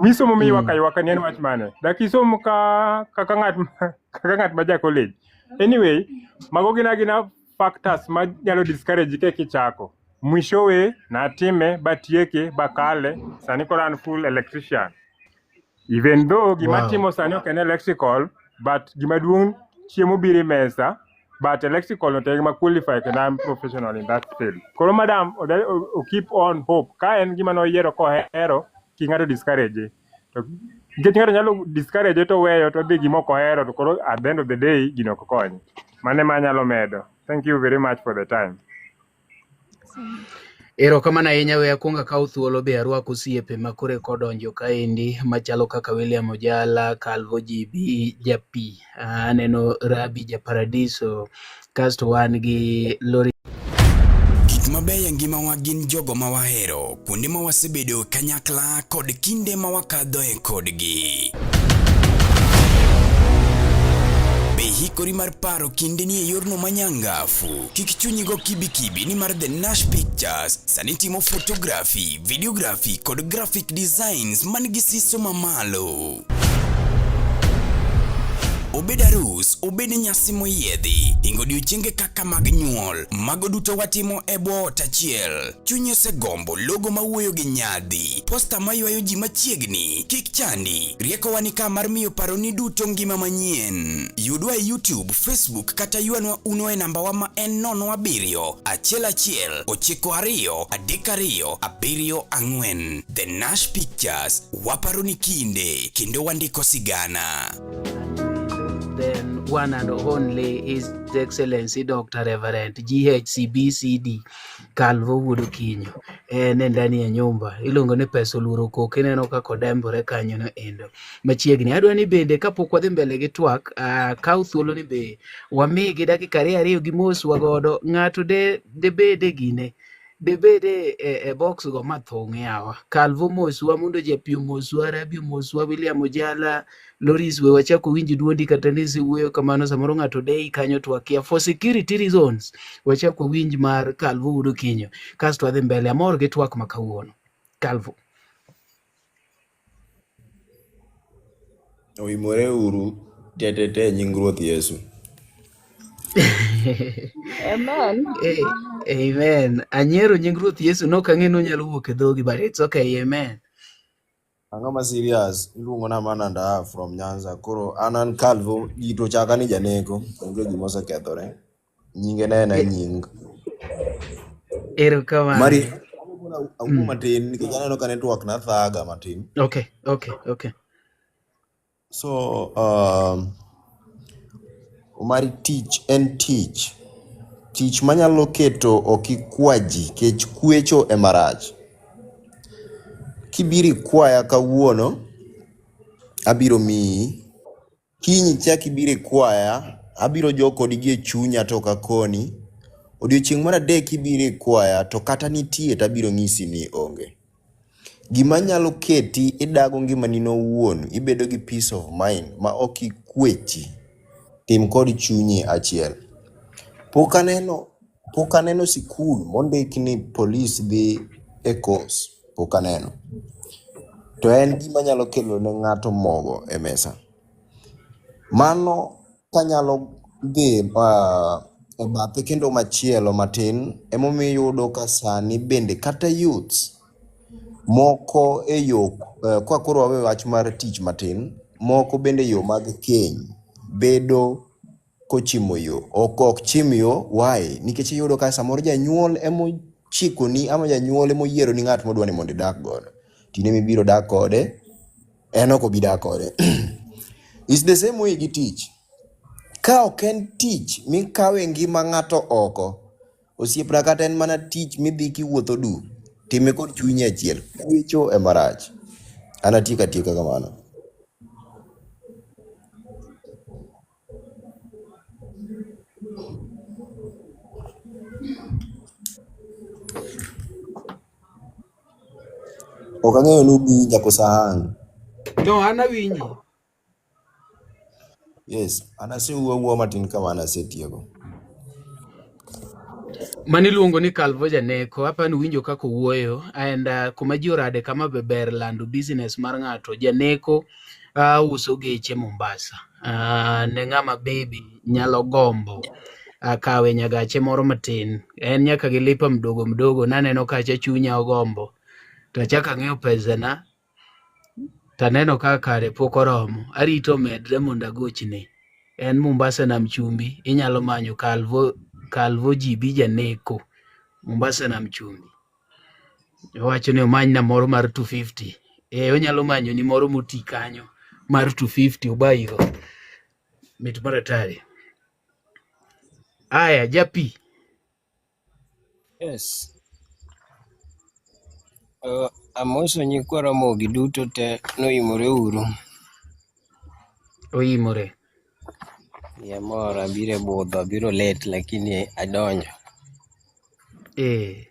Misomo miywak aywaka ni en wach mane? Dak isom ka kaka ng'at kaka ng'at ma ja college. Anyway, mago gin agina factors ma nyalo discourage ka kichako. Mwishowe natime batieke bakale, sani koro an full electrician. Even though gima Wow. timo sani ok en electrical, but gima duong' chiemo biro e mesa, but electrical no to e gima qualify kendo I'm professional in that field. Koro madam, o keep on hope. Ka en gima noyiero kohero, kik ng'ato discourage. To nikech ng'ato nyalo discourage to weyo to dhi gima ok ohero to koro at the end of the day gino ok konye. Mano ema anyalo medo. Thank you very much for the time. Erokamano ahinya we akwong akaw thuolo be arwak osiepe ma koro eka odonjo kaendi machalo kaka William Ojala, Calvo GB, Japi, aneno Rabi Japaradiso, kasto wan gi Lori Gik mabeyo e ngimawa gin jogo ma wahero, kuonde ma wasebedo kanyakla kod kinde ma wakadhoe kodgi. Be hikori mar paro kindeni e yorno manyangafu? Kik chunyi go kibikibi nimar The Nash Pictures sani timo photography, videography kod graphic designs man gi siso mamalo. Obed arus, obed nyasi moyiedhi, hingo odiochienge kaka mag nyuol, mago duto watimo e bwo ot achiel. Chunyi osegombo logo mawuoyo gi nyadhi, posta maywayo ji machiegni, kik chandi. Riekowa ni ka mar miyo paroni duto ngima manyien. Yudwa e YouTube, Facebook kata ywanwa uno e nambawa ma en 07 11 92 32 74. The Nash Pictures, waparo ni kinde kendo wandiko sigana. Then one and only His Excellency Dr. Reverend GHCBCD Calvo Wuod Okinyo en e ndani ya nyumba iluongo ni pesa oluoro koko ineno kaka odembore kanyo no endo machiegni adwa ni bende kapok wadhi mbele gi twak kaw thuolo ni be wamigi dakika ariyo ariyo gi mos wagodo ng'ato de debede gine debede e box go mathung' yawa Calvo moswa mondo Japi omoswa Rabi omoswa William Ojala Loris we wachak winj duondi kata ni isewuoyo kamano samoro ng'ato deyi kanyo to wakia for security reasons wachak wawinj mar Calvo Wuod Okinyo kasto wadhi mbele amor gi twak ma kawuono Calvo Oimore uru tetete e nying Ruoth Yesu. Amen. Amen anyiero nying Ruoth Yesu nok ang'e ni onyalo wuok e dhogi but it's okay amen Ang'o ma serious? Iluongo na man and a half from Nyanza. Koro an Calvo, ji to chaka ni janeko. Onge gima osekethore. Nyinge ne en a nying. Erokamano. Mari, awuo matin nikech aneno ka network na thaga matin. Okay. So, Omari tich en tich. Tich manyalo keto ok ikwa ji kech kwecho ema rach. Kibiro ikwaya kawuono, abiro miyi. Kiny ichak ibiro ikwaya, abiro jok kodi gi e chunya to ok akoni. Odiochieng' mar adek ibiro ikwaya to kata nitie to abiro nyisi ni onge. Gima nyalo keti idago ngimani no owuon, ibedo gi peace of mind ma ok ikwechi, tim kod chunyi achiel. Pok aneno, pok aneno sikul mondik ni polis dhi e course, pok aneno. To en gima nyalo kelo ne ng'ato mogo e mesa. Mano kanyalo dhi e bathe kendo machielo matin, emomiyo iyudo ka sani bende kata youths moko e yo kwa koro wawe wach mar tich matin, moko bende e yo mag keny bedo kochimo yo. Ok ok chim yo, why? Nikech iyudo ka samoro janyuol emochikoni ama janyuol emoyieroni ng'at modwa ni mondo idak godo. Tine mibiro dak kode, en ok obi dak kode. It's the same way gi tich. Ka ok en tich mikawe ngima ng'ato oko, osiepna kata en mana tich midhi kiwuotho duk, time kod chunyi achiel. Kwecho ema rach. An atieko atieka kamano. Ok ang'eyo ni uwinja koso ahang'. No, an awinji. Yes, an asewuo awuoya matin kamano asetieko. Mano iluongo ni Calvo Janeko. Apa ni uwinjo kaka owuoyo and kuma ji orade kama be ber lando business mar ng'ato. Janeko uso geche Mombasa. Ne ng'ama baby nyalo gombo kawe nyagache moro matin. En nyaka gi lipa mdogo mdogo. Naneno kacha chunya ogombo. To achako ang'iyo pesana taneno ka kare pok oromo. Arito omedre mondo agochne. En Mombasa Nam Chumbi, inyalo manyo Calvo, Calvo GB Janeko, Mombasa Nam Chumbi. Owacho ni omanyna moro mar 250. Eh, onyalo manyo ni moro moti kanyo mar 250 obayigo. Mit mar hatari. Aya, japi. Yes. Amoso nyikwa Ramogi duto te noimore uru. Oimore. Amor abiro e budho, abiro late lakini adonjo. Eh.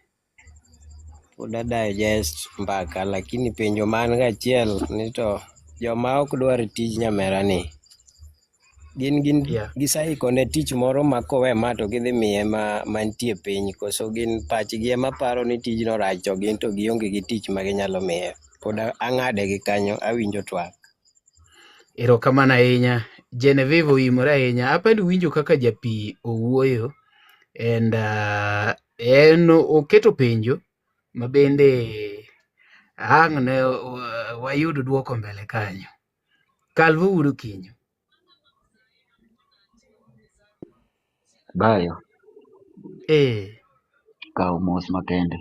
Pod a digest mbaka lakini penjo ma an go achiel ni to joma ok dwar tij nyamera ni gin Yeah. giseikone tich moro ma kowe ma to gidhi miye ma mantie piny koso gin pachgi ema paro ni tijno rach to gin to gionge gi tich ma ginyalo miye. Pod ang'ade gi kanyo awinjo twak. Erokamano ahinya. Genevieve oimore ahinya. Apani winjo kaka japi owuoyo and en oketo penjo ma bende ang' ne wayud duoko mbele kanyo. Calvo wuod Okinyo. Bayo, Eh, kaw mos makende.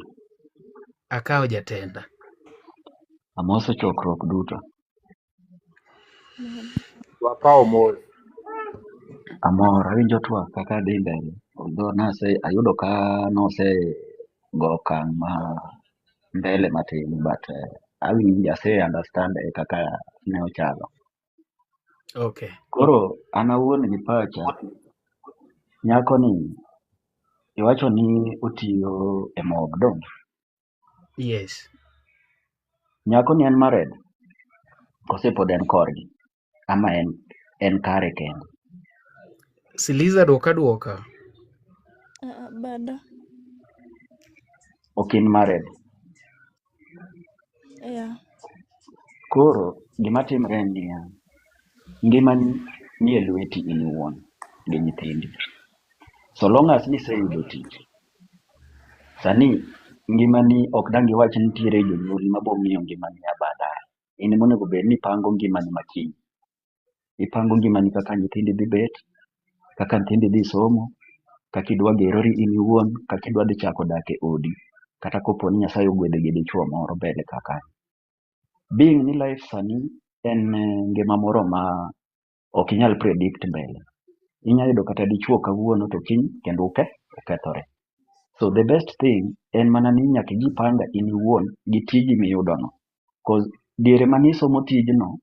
akawo jatenda. Amoso chokruok duto. Wakawo mos. Amor, awinjo twak kaka dhi mbele. Although nase ayudo ka nose go okang' ma mbele matin but awinjo ase understand e kaka ne ochalo. Okay. Koro an awuon gi pacha, nyako ni iwacho ni otiyo e morgue donge? Yes. Nyako ni en married? Kose pod en korgi? Ama en kare kende? Siliza duoka duoka. Bado. Ok in married? Yeah. Koro gima timre en niya, ngimani nie lweti in iwuon gi nyithindi. So long as niseyudo tich, sani ngimani ok dang' iwach ni nitiere jonyuolni mabo miyo ngimani ya baadaye. In ema onego bed ni ipango ngimani ma kiny. Ipango ngimani kaka nyithindi dhi bet, kaka nyithindi dhi somo, kaka idwa gerori in iwuon, kaka idwa dhi chako dak e odi, kata kopo ni Nyasaye ogwedhi gi dichuo moro mbele ka kanyo. Being ni life sani en ngima moro ma ok inyal predict mbele. Inya yudo kata dichuo kawuono to kiny kendo okethore. So the best thing en mana ni nyaka ijipanga in iwuon gi tiji miyudono. Cause diere manisomo tijno,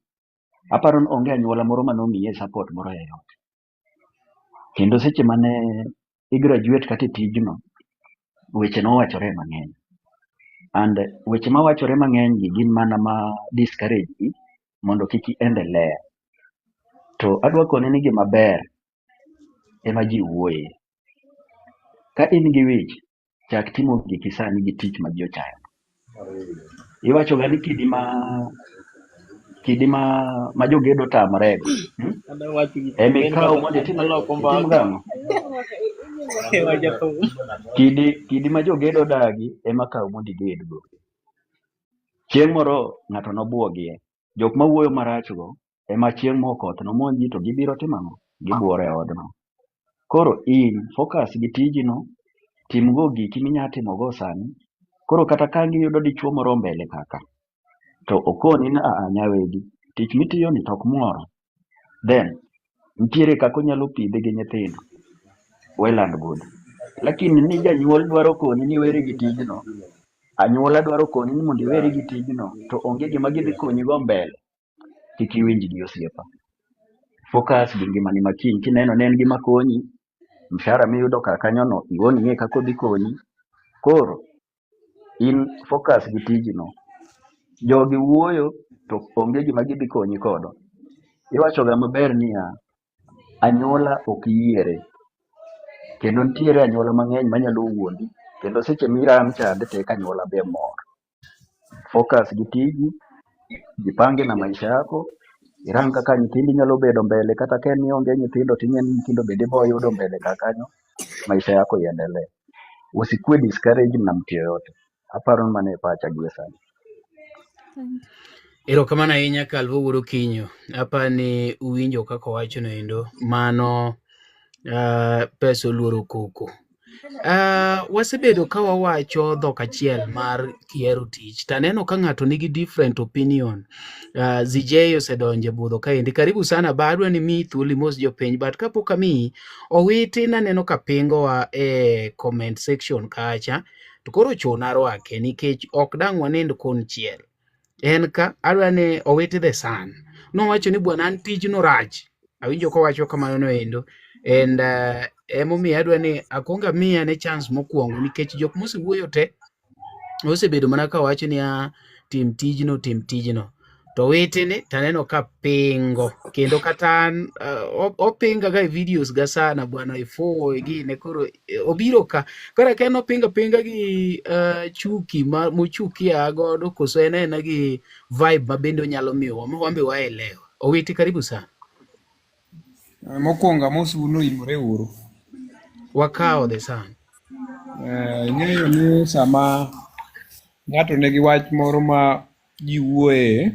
aparo ni onge anyuola moro manomiye support moro e ot. Kendo seche mane i graduate kata e tijno, weche nowachore mang'eny. And weche mawachore mang'eny gi gin mana ma discourage ji mondo kik iendelea. To adwa koni ni gima ber ema ji wuoye. Ka in gi wich, chak timo giki sani gi tich ma ji ochayo. Iwacho ga ni kidi ma jogedo otamre go, Ema ikaw mondo itim itim gang'o? Kidi ma jogedo odagi ema kaw mondo igedgo. Chieng' moro ng'ato nobuogie. Jok mawuoyo marach go ema chieng' mo koth nomonji to gibiro timo ang'o? Gibuoro e odno. Koro in focus gi tijino, tim go giki minya timo go sani. Koro kata ka giyudo dichuo moro mbele kaka, to okoni ni aa nyawegi, tich mitiyo ni to ok mora. Then nitiere kaka onyalo pidhi gi nyithindo. Well and good. Lakini ni janyuol dwaro koni ni weri gi tijno, anyuola dwaro koni ni mondo iweri gi tijno, to onge gima gidhi konyi go mbele. Kik iwinjgi osiepa. Focus gi ngimani ma kiny kineno ne en gima konyi, mshahara miyudo kar kanyono iwuon ing'e kaka odhi konyi. Koro in focus gi tijino. Jogi wuoyo to onge gima gidhi konyi kodo. Iwacho ga maber niya, anyuola ok yiere. Kendo nitiere anyuola mang'eny manyalo wuondi. Kendo seche miram chande to eka anyuola be mor. Focus gi tiji, jipange na maisha yako, irang kaka nyithindi nyalo bedo mbele kata ka en ni onge nyithindo ting'e ni nyithindo bende ibo yudo mbele kar kanyo, maisha yako iendelee. Usikue discouraged na mtu yoyote. Aparo ni mano e pacha gie sani. Erokamano ahinya Calvo Wuod Okinyo. Apa ni uwinjo kaka owacho no endo. Mano pesa oluoro koko. Wasebedo ka wawacho dhok achiel mar kihero tich taneno ka ng'ato nigi different opinion. ZJ osedonjo e budho kaendi. Karibu sana ba adwa ni miyi thuolo imos jopiny but kapok amiyi Owiti naneno ka pingowa e comment section kacha to koro chuna rwake nikech ok dang' wanind konchiel. En ka adwa ni Owiti the son nowacho ni bwana an tijno rach. Awinjo kowacho kamano no endo and emomiyo adwa ni akwong amiye ane chance mokwongo nikech jok mosewuoyo te osebedo mana ka wacho niya tim tijno tim tijno to witini taneno ka pingo kendo kata an opinga ga e videos ga sana bwana ifuwo gine koro obiro ka koro ka en opinga pinga gi chuki ma mochukia godo koso en aena gi vibe ma bende onyalo miyowa ma wan be waelewa. Owiti karibu sana. Mokwongo amosou ni oimore uru. Wakawo the sun. Ing'eyo ni sama ng'ato nigi wach moro ma ji wuoye,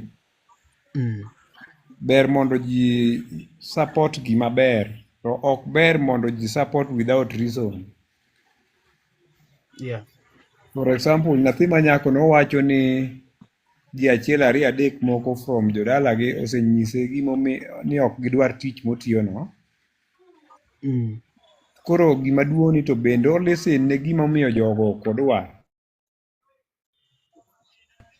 ber mondo ji support gima ber, to ok ber mondo ji support without reason. For example, nyathi ma nyako nowacho ni ji achiel ariyo adek moko from jodalagi osenyise gimomiyo ni ok gidwar tich motiyono. Koro gima duong' ni to bende o listen ne gimomiyo jogo ok odwar.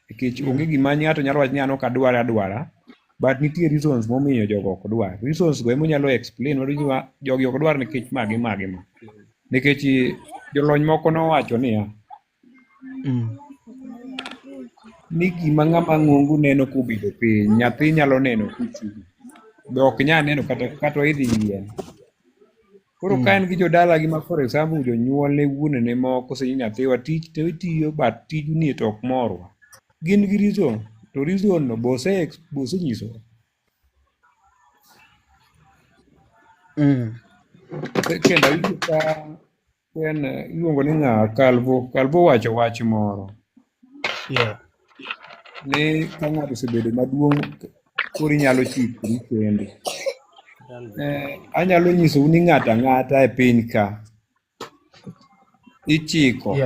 Nikech onge gima ng'ato nyalo wacho ni an ok adware adwara, but nitie reasons momiyo jogo ok dwar. Reasons go ema explain ma jogi ok dwar nikech ma gi ma gi ma. Nikech jolony moko nowacho niya, ni gima ng'ama ng'ongo neno kobedo piny, nyathi nyalo neno kochung'. Be ok nyal neno kata oidh yien. Koro ka en gi jodalagi ma for example jonyuolne wuonene moko osenyi nyathiwa tich to itiyo but tijni to ok morwa. Gin gi reason, to reason no be osenyiso. Kendo awinjo ka en iluongo ni ng'a Calvo, Calvo owacho wach moro. Ni ka ng'ato osebedo maduong' koro inyalo chikori kendi. Anyalo nyisou ni ng'ato ang'ata e piny ka ichiko.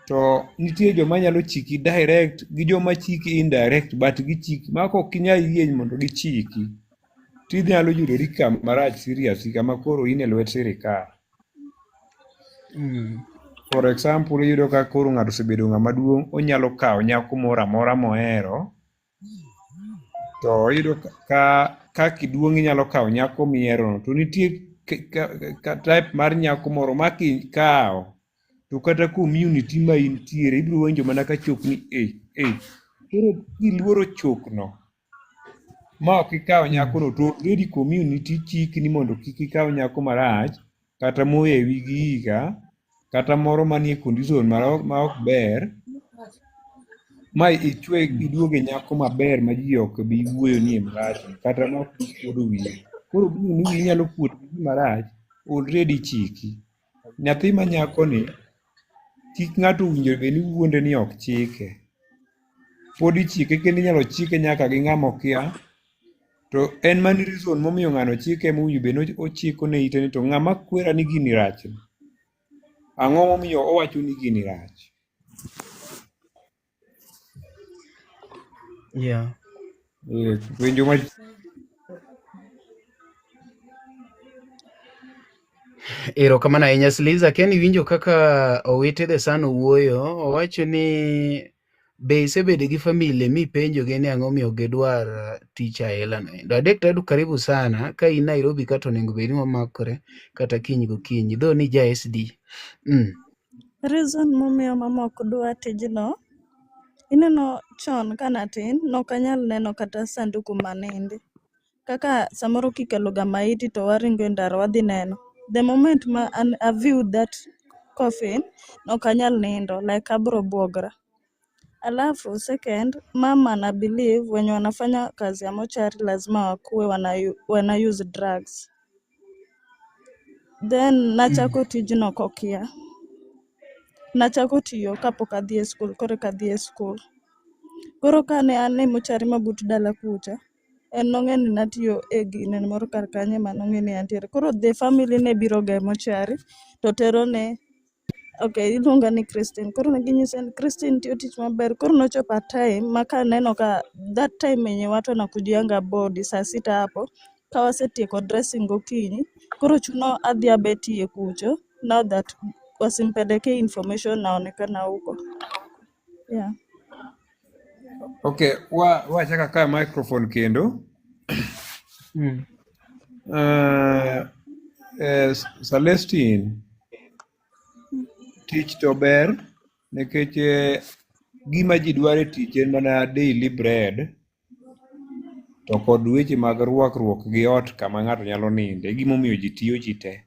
To nitie joma nyalo chiki direct gi joma chiki indirect but gichiki ma ok inyal yie mondo gichiki. Tinyalo yudori kama rach serious kama koro in e lwet sirikal. For example, iyudo ka koro ng'ato osebedo ng'ama duong', onyalo kawo nyako moro amora mohero, to iyudo ka kaka iduong' inyalo kawo nyako miherono, to nitie type mar nyako moro ma kikawo, to kata community ma intiere ibiro winjo mana ka chok ni eh, eh. Koro kiluoro chokno, ma ok ikawo nyakono to already community chiki ni mondo kik ikaw nyako marach kata mohewi gi higa kata moro manie condition ma ok ber ma ichwe iduoge nyako maber ma ji ok bi wuoyo ni marach kata ma ok bi kuodo wiyi. Koro being ni wiyi nyalo kuot gi gima rach already chiki. Nyathi ma nyako ni kik ng'ato owinjo bed ni wuonde ni ok chike. Pod ichike kendo inyalo chike nyaka gi ng'ama okia. To en mana reason momiyo ng'ano chike mowinjo bed ni ochiko ne ite ni to ng'ama kwera ni gini rach ni. Ang'o momiyo owacho ni gini rach? Yeah. Eh, penjo ma Erokamano ahinya Sliza, Ken iwinjo kaka Owiti the Sun owuoyo, owacho ni be isebedo gi family mipenjogi ni ang'o miyo gidwar tich aila no. To adek tadu karibu sana ka in Nairobi ka to onego bed ni wamakore kata kiny gokinyi though ni ja SD. Reason momiyo mama ok dwa tijno, ineno chon ka natin, nok anyal neno kata sanduku manindi. Kaka samoro kikelo ga maiti to waringo e ndara wadhi neno. The moment ma an I view that coffin, ok anyal nindo, like abro buogra. Alafu second, mama na believe wenye wanafanya kazi ya mochari lazima wakuwe wana use drugs. Then nachako tijno kokia. Nachako tiyo kapok adhi e skul, koro eka adhi e skul. Koro kane an e mochari ma but dala kucha, en nong'e ni natiyo e gine moro kar kanyo ema nong'e ni antiere. Koro the family ne biro ga e mochari to tero ne okay, iluonga ni Christine. Koro ne ginyise ni Christine tiyo tich maber. Koro nochopo a time ma kaneno ka that time yenye watu wanakujianga body saa sita hapo ka wasetieko dressing gokinyi, koro chuno adhi abetie kucho now that wasimpelekee information naonekana huko. Yeah. Okay, wa wachaka kayo microphone kendo. Celestine, tich to ber nikech gima ji dwaro e tich en mana daily bread to kod weche mag rwakruok gi ot kama ng'ato nyalo ninde. E gimomiyo ji tiyo ji te.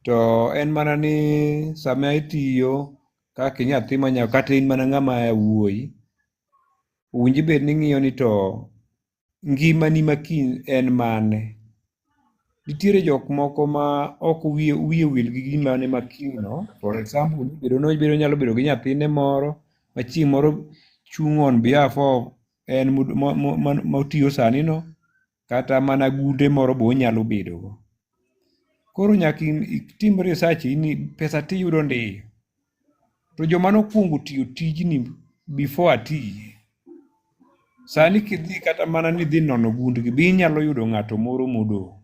To en mana ni sama itiyo kaka inyathi manya kata in mana ng'ama wuoyi, owinjo bed ni ing'iyo ni to ngimani ma kiny en mane. Nitiere jok moko ma ok wiye wil gi ngimane ma kiny no. For example, bedo no bedo nyalo bedo gi nyathine moro ma chieng' moro chung' on behalf of en motiyo sani no, kata mana gunde moro be onyalo bedo go. Koro nyaka itim research ni pesa tiyudo ndi. To joma nokwongo tiyo tijni before atiye, sani kidhi kata mana ni idhi nono gundgi, be inyalo yudo ng'ato moro modong'.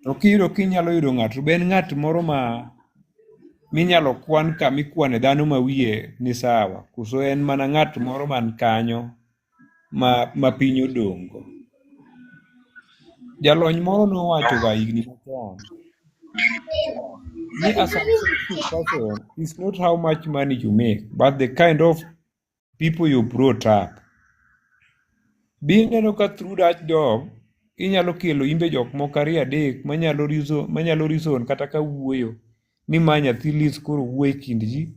To kiyudo kinyalo yudo ng'ato, be en ng'at moro ma minyalo kwan kama ikwane dhano ma wiye ni sawa, koso en mana ng'at moro man kanyo ma piny odong' go. Jalony moro nowacho ga higni machon ni a successful person is not how much money you make, but the kind of people you brought up. Be ineno ka through that job, inyalo kelo imbe jok moko ariyo adek manyalo reason kata ka wuoyo ni ma nyathi Liz koro wuoyo e kind ji.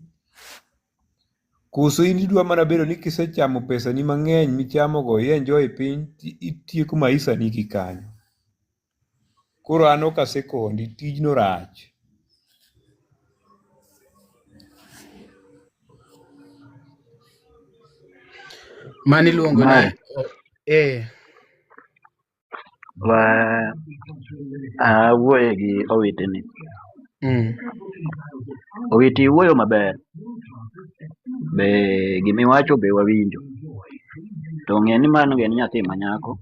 Koso in idwa mana bedo ni kisechamo pesani mang'eny michamogo i enjoy piny itieko maisha ni gi kanyo. Koro an ok asekondi, tijno rach. Mano iluongo ni eh Wa awuoye gi Owiti ni. Owiti iwuoyo maber. Be gimiwacho be wawinjo. To ng'e ni mano en nyathi ma nyako.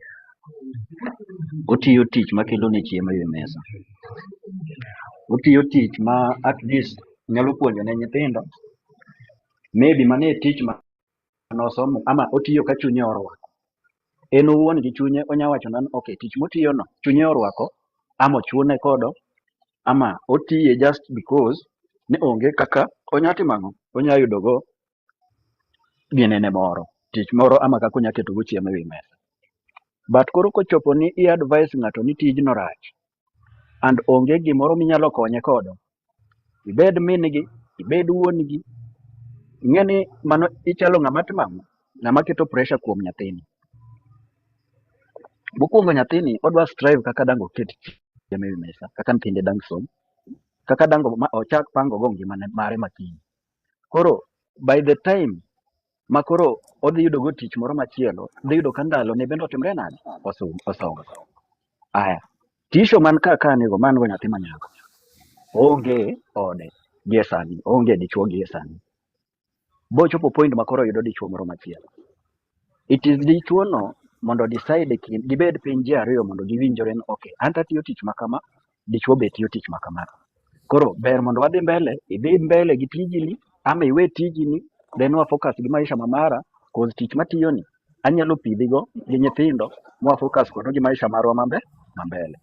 Otiyo tich makelo ne chiemo e wi mesa. Otiyo tich ma at least nyalo puonjo ne nyithindo. Maybe mano e tich ma nosomo ama otiyo ka chunye orwako. En owuon gi chunye onya wacho na ni okay tich motiyo no chunye orwako ama ochune kodo ama otiye just because ni onge kaka onya timo ang'o onya yudo go ginene moro tich moro ama kaka onya keto go chiemo e wi mesa. But koro kochopo ni i advise ng'ato ni tijno rach and onge gimoro minyalo konye kodo, ibed min gi, ibed wuon gi, ing'e ni mano ichalo ng'ama timo ang'o? Ng'ama keto pressure kuom nyathini. Mokwongo nyathini odwa strive kaka dang' oket chiemo e wi mesa, kaka nyithinde dang' som, kaka dang' ochak pango go ngimane mare ma kiny. Koro by the time ma koro odhi yudo go tich moro machielo, dhi yudo ka ndalo ne bende otimre nade? Osongo. Aya, tisho man ka ka nigo man go nyathi ma nyako. Oonge ode gie sani, oonge dichuo gie sani. Bochopo point ma koro oyudo dichuo moro machielo. It is dichuo no mondo decide e kind gibed piny ji ariyo mondo giwinjore ni okay, an to atiyo tich ma kama, dichuo be tiyo tich ma kama. Koro ber mondo wadhi mbele, idhi mbele gi tijini ama iwe tijini, then wa focus gi maisha ma mara, cause tich matiyo ni anyalo pidhi go gi nyithindo, mwa focus kodo gi maisha marwa mambe ma mbele.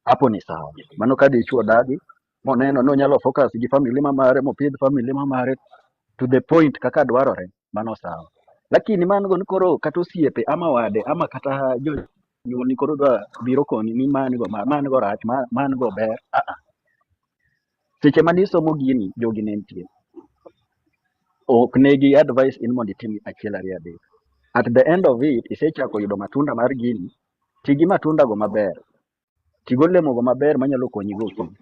Hapo ni sawa. Mano ka dichuo dagi, moneno ni onyalo focus gi family ma mare, mopidh family ma mare to the point kaka dwarore, mano sawa. Lakini man go ni koro kata osiepe ama wade ama kata jonyuol ni koro dwa biro koni ni man go man go rach, man go ber. Ah, ah. Seche mane isomo gini, jogi ne nitie. Ok ne gi advice in mondo itim achiel ariyo adek. At the end of it, isechako yudo matunda mar gini, ti gi matunda go maber. Ti golemo go maber manyalo konyi go kiny.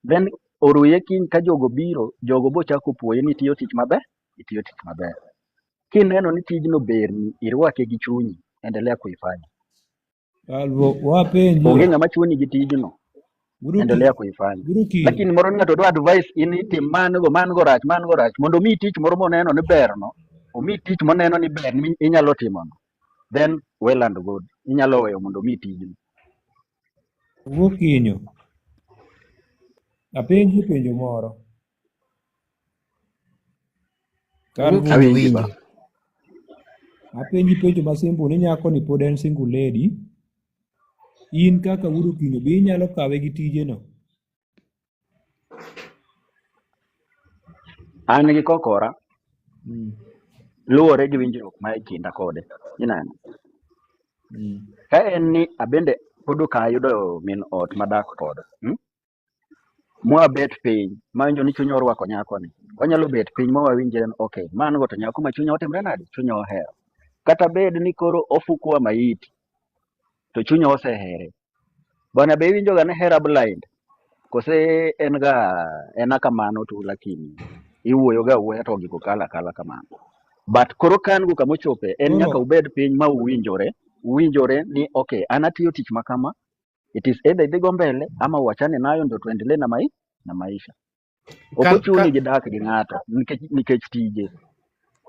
Then oruye kiny ka jogo biro, jogo bochako puoye ni itiyo tich maber, itiyo tich maber. Kineno ni tijno berni, irwake gi chunyi, endelea kuifanya. Alvo, wapenjie. Onge ng'ama chuni gi tijno, Wuod endelea kuifanya. Okinyo. Lakini moro ni ng'ato dwa advice in itim man go, man go rach, man go rach, mondo omiyi tich moro moneno ni berno, omiyi tich moneno ni ber ni inyalo timono. Then well and good. Inyalo weyo mondo omiyi tijno. Wuod Okinyo. Apenji penjo moro. Wuo Calvo, Okinyo Awinji ba. winjo. apenji penjo ma simple ni nyako ni pod en single lady. In kaka wuod Okinyo be inyalo kawe gi tijeno? An gi kokora luwore gi winjruok ma e kinda kode. Ineno? Ka en ni abende pod ok ayudo min ot madak kodo. Mwabet piny mawinjo ni chunya orwako nyakoni. Wanyalo bet piny ma wawinjre ni okay, man go to nyako ma chunya otimre nade? Chunya ohero. Kata bed ni koro ofukwa maiti to chunya osehere. Bwana be iwinjo ga ni hera blind? Kose en ga ena kamano to lakini iwuoyo ga awuoya to gigo kalo akala kamano. But koro kan go kama ochope en nyaka Koro ubed piny ma uwinjore, uwinjore ni okay, an atiyo tich ma kama, it is either idhi go mbele ama uachane nayo ndio tuendelee na maisha. Ok Kal, ochuni ka, gi dak gi ng'ato nikech tije.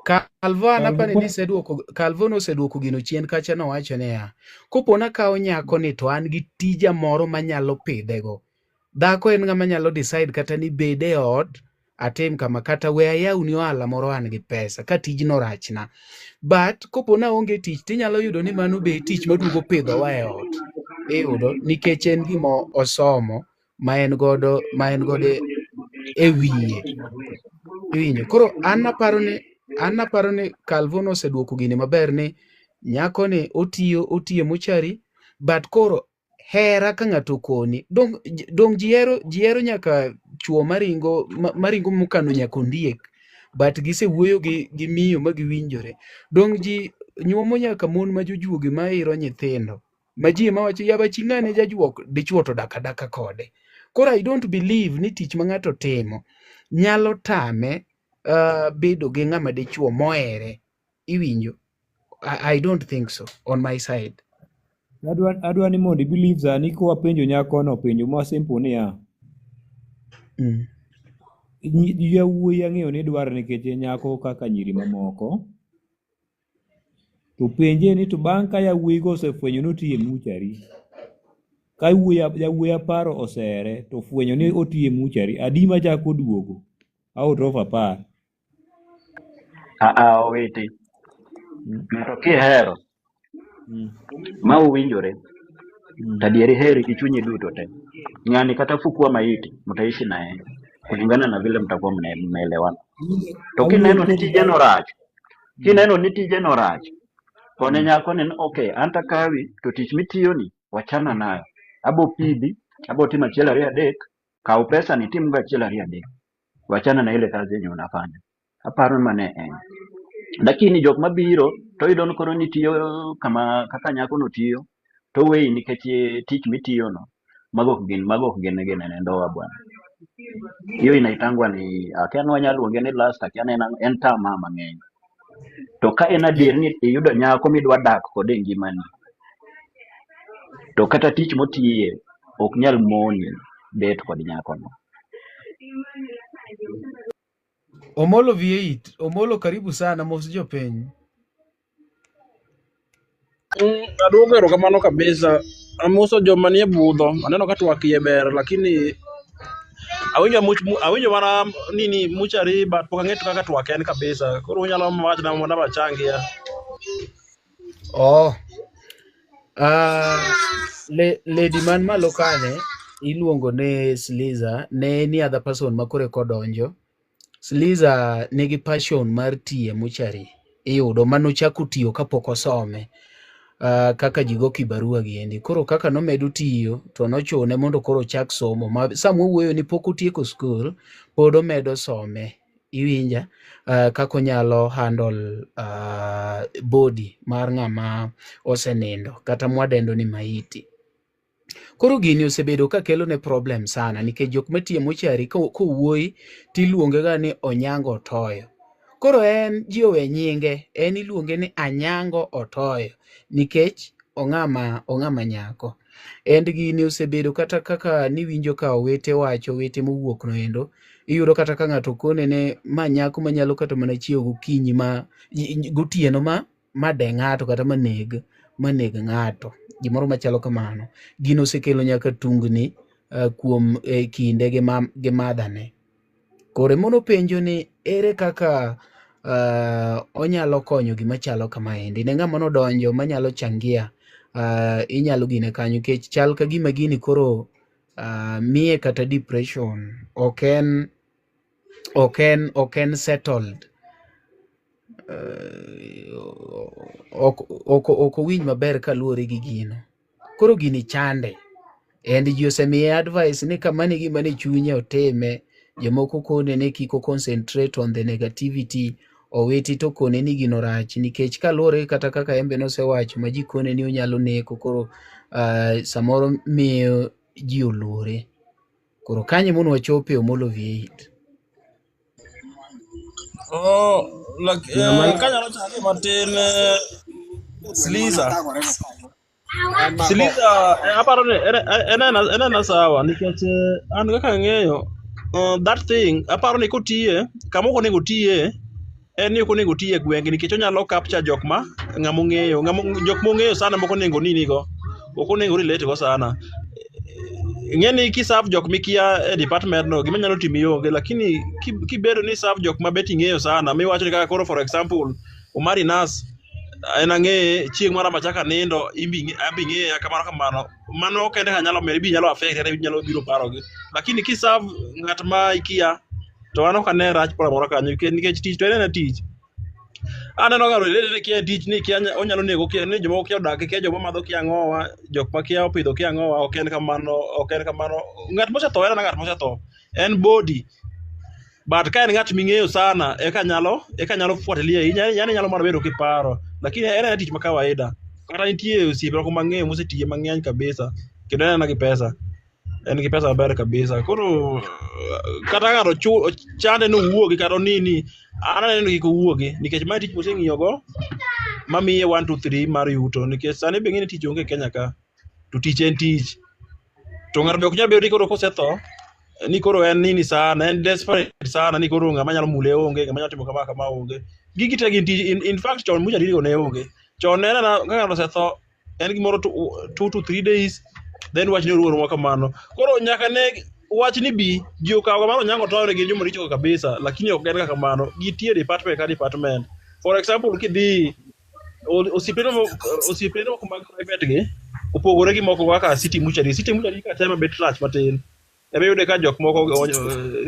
Calvo an Calvo apani ni iseduoko Calvo noseduoko gino chien kacha nowacho niya, kopo nakawo nyako ni to an gi tija moro manyalo pidhego. Dhako en ng'ama nyalo decide kata ni bed e ot atim kama kata we ayawni ohala moro an gi pesa ka tijno rachna. But kopo na onge tich tinyalo yudo ni mano be tich maduogo pidhowa e ot. Iyudo nikech en gima osomo ma en godo e wiye. Iwinjo. Koro an naparo ni Calvo noseduoko gini maber ni nyako ni otiyo mochari but koro hera ka ng'ato okoni dong ji hero nyaka chuo maringo mokano nyaka ondiek but gisewuoyo gi miyo ma giwinjore. Dong ji nyuomo nyaka mon ma jojuogi ma iro nyithindo ma ji ema wacho yaba chi ng'ane jajuok dichuo to dak adaka kode. Koro I don't believe ni tich ma ng'ato timo nyalo tame bedo gi ng'ama dichuo mohere. Iwinjo? I don't think so on my side. Adwa ni mondo i believe sani ka wapenjo nyakono penjo ma simple niya. Yawuoyi ang'eyo ni dwaro nikech en nyako kaka nyiri mamoko. To penje ni to bang' ka yawuoyi go osefwenyo ni otiyo e mochari. Ka jawuoyi apar osere to fwenyo ni otiyo e muchari, adi machako duogo out of 10? Aa, owete, ng'ato kihero ma uwinjore to adieri heri gi chunyi duto te. Ng'ani kata fukua maiti mtaishi na yeye kulingana na vile mtakuwa mmeelewana. To Awuoyo kineno ni kuom tije no rach, kineno ni tije no rach, kone nyako ni okay, an takawi to tich mitiyoni wachana nayo. Abo pidhi, abo timo achiel ariyo adek, kaw pesa ni timgo achiel ariyo adek. Wachana na ile kazi yenye unafanya. Aparo ni mano e en. Lakini jok mabiro to iyudo ni koro nitiyo kama kaka nyako no tiyo to weyi nikech tich mitiyo no mago ok gin ginene ndoa bwana. Hiyo inaitangwa ni akia ni wanyalo luonge ni last akia ni en ang'o, en tamaa mang'eny. To ka en adier ni iyudo nyako midwa dak kode e ngimani to kata tich motiye ok nyal moni bet kod nyakono. Omolo V8, Omolo karibu sana mos jopiny. Aduoko erokamano kabisa. Amoso joma nie budho. Aneno ka twak iye ber lakini awinjo much awinjo mana nini muchari but pok ang'eyo kaka twak en kabisa. Koro unyalo wachna mondo achangia. Oh. Lady man malo kane iluongo ni Sliza ne any other person ma kore kodonjo. Sliza nigi passion mar tiyo e mochari. Iyudo manochako tiyo kapok osome. Kaka ji go kibarua giendi. Koro kaka nomedo tiyo to nochune mondo koro ochak somo. Ma sama wawuoyo ni pok otieko skul, pod omedo some. Iwinja? Kaka onyalo handle body mar ng'ama osenindo kata mwadendo ni maiti. Koro gini osebedo ka kelo ne problem sana nikech jok matiyo e mochari kowuoyi tiluonge ga ni Onyango Otoyo. Koro en ji owe nyinge, en iluonge ni Anyango Otoyo nikech ong'ama nyako. And gini osebedo kata kaka niwinjo ka owete wacho, owete mowuok noendo, iyudo kata ka ng'ato kone ne ma nyako manyalo kata mana chiewo gokinyi ma gotieno ma de ng'ato kata maneg ng'ato, gimoro machalo kamano. Gino osekelo nyaka tungni kuom kinde gi madhane. Koro emono penjo ni ere kaka onyalo konyo gima chalo kamaendi. Ne ng'ama nodonjo manyalo changia, inyalo gine kanyo nikech chal ka gima gini koro miye kata depression, ok en settled. Ok owinj maber kaluwore gi gino. Koro gini chande. And ji osemiye advice ni kama ni gima ni chunye otime, jomoko kone ni kik o concentrate on the negativity, owiti to kone ni gino rach nikech kaluwore kata kaka en be nosewacho ma ji kone ni onyalo neko koro samoro miyo ji oluore. Koro kanyo mondo wachope Omolo V8. Oh, like, kanyalo chake matin Sliza. Sliza, aparo ni en ena sawa nikech an kaka ang'eyo that thing aparo ni kotiye kama ok onego otiye en ni ok onego otiye e gwenge nikech onyalo capture jok ma ng'ama ong'eyo jok mong'eyo sana mok onego nini go ok onego relate go sana. Ing'e ni kiserve jok mikia e department no gima nyalo timi onge lakini kibedo ni serve jok ma bet ing'eyo sana miwacho ni kaka koro for example Omari Nas en ang'eye chieng' moro machaka nindo imbi ambi ng'eya kamano kamano mano kende ka nyalo miyo ibi nyalo affect kata ibi nyalo biro parogi lakini kiserve ng'at ma ikia to an ok ane rach moro amora kanyo nikech tich to en ena tich aneno ka relate kia tich ni kia onyalo nego kia ni jomoko kia odak kia joma madho kia ang'owa jok ma kia opidho kia ang'owa ok en kamano ok en kamano ng'at mosetho en ng'at mosetho en body but ka en ng'at ming'eyo sana eka nyalo fuatilia yani nyalo mana bedo kiparo lakini en ena tich ma kawaida kata nitie osiepe moko mang'eyo mosetiye mang'eny kabisa kendo en ena gi pesa en gi pesa maber kabisa koro kata ng'ato chande ni owuogi kata onini an aneno ni kik owuogi nikech mae tich moseng'iyo go mamiye 1 2 3 mar yuto nikech sani be ing'e ni tich onge e Kenya ka to tich en tich to ng'ato be ok nyal bedo ni koro kosetho ni koro en nini sana en desperate sana ni koro ng'ama nyalo mule onge ng'ama nyalo timo kama kama onge gigi te gin tich in fact chon mucha dirigo ne onge chon ne en ka ng'ato osetho en gimoro 2 to 3 days Then wach ni orumo aruma kamano. Koro nyaka ne wach ni bi ji okawo kamano Onyango Otoyo ni gin joma richo kabisa, lakini ok en ga kamano. Gitie department ka department. For example, kidhi osiptende moko mag private gi opogore gi moko kaka City Mortuary. City Mortuary ka tema bet rach matin. Ema iyude ka jok moko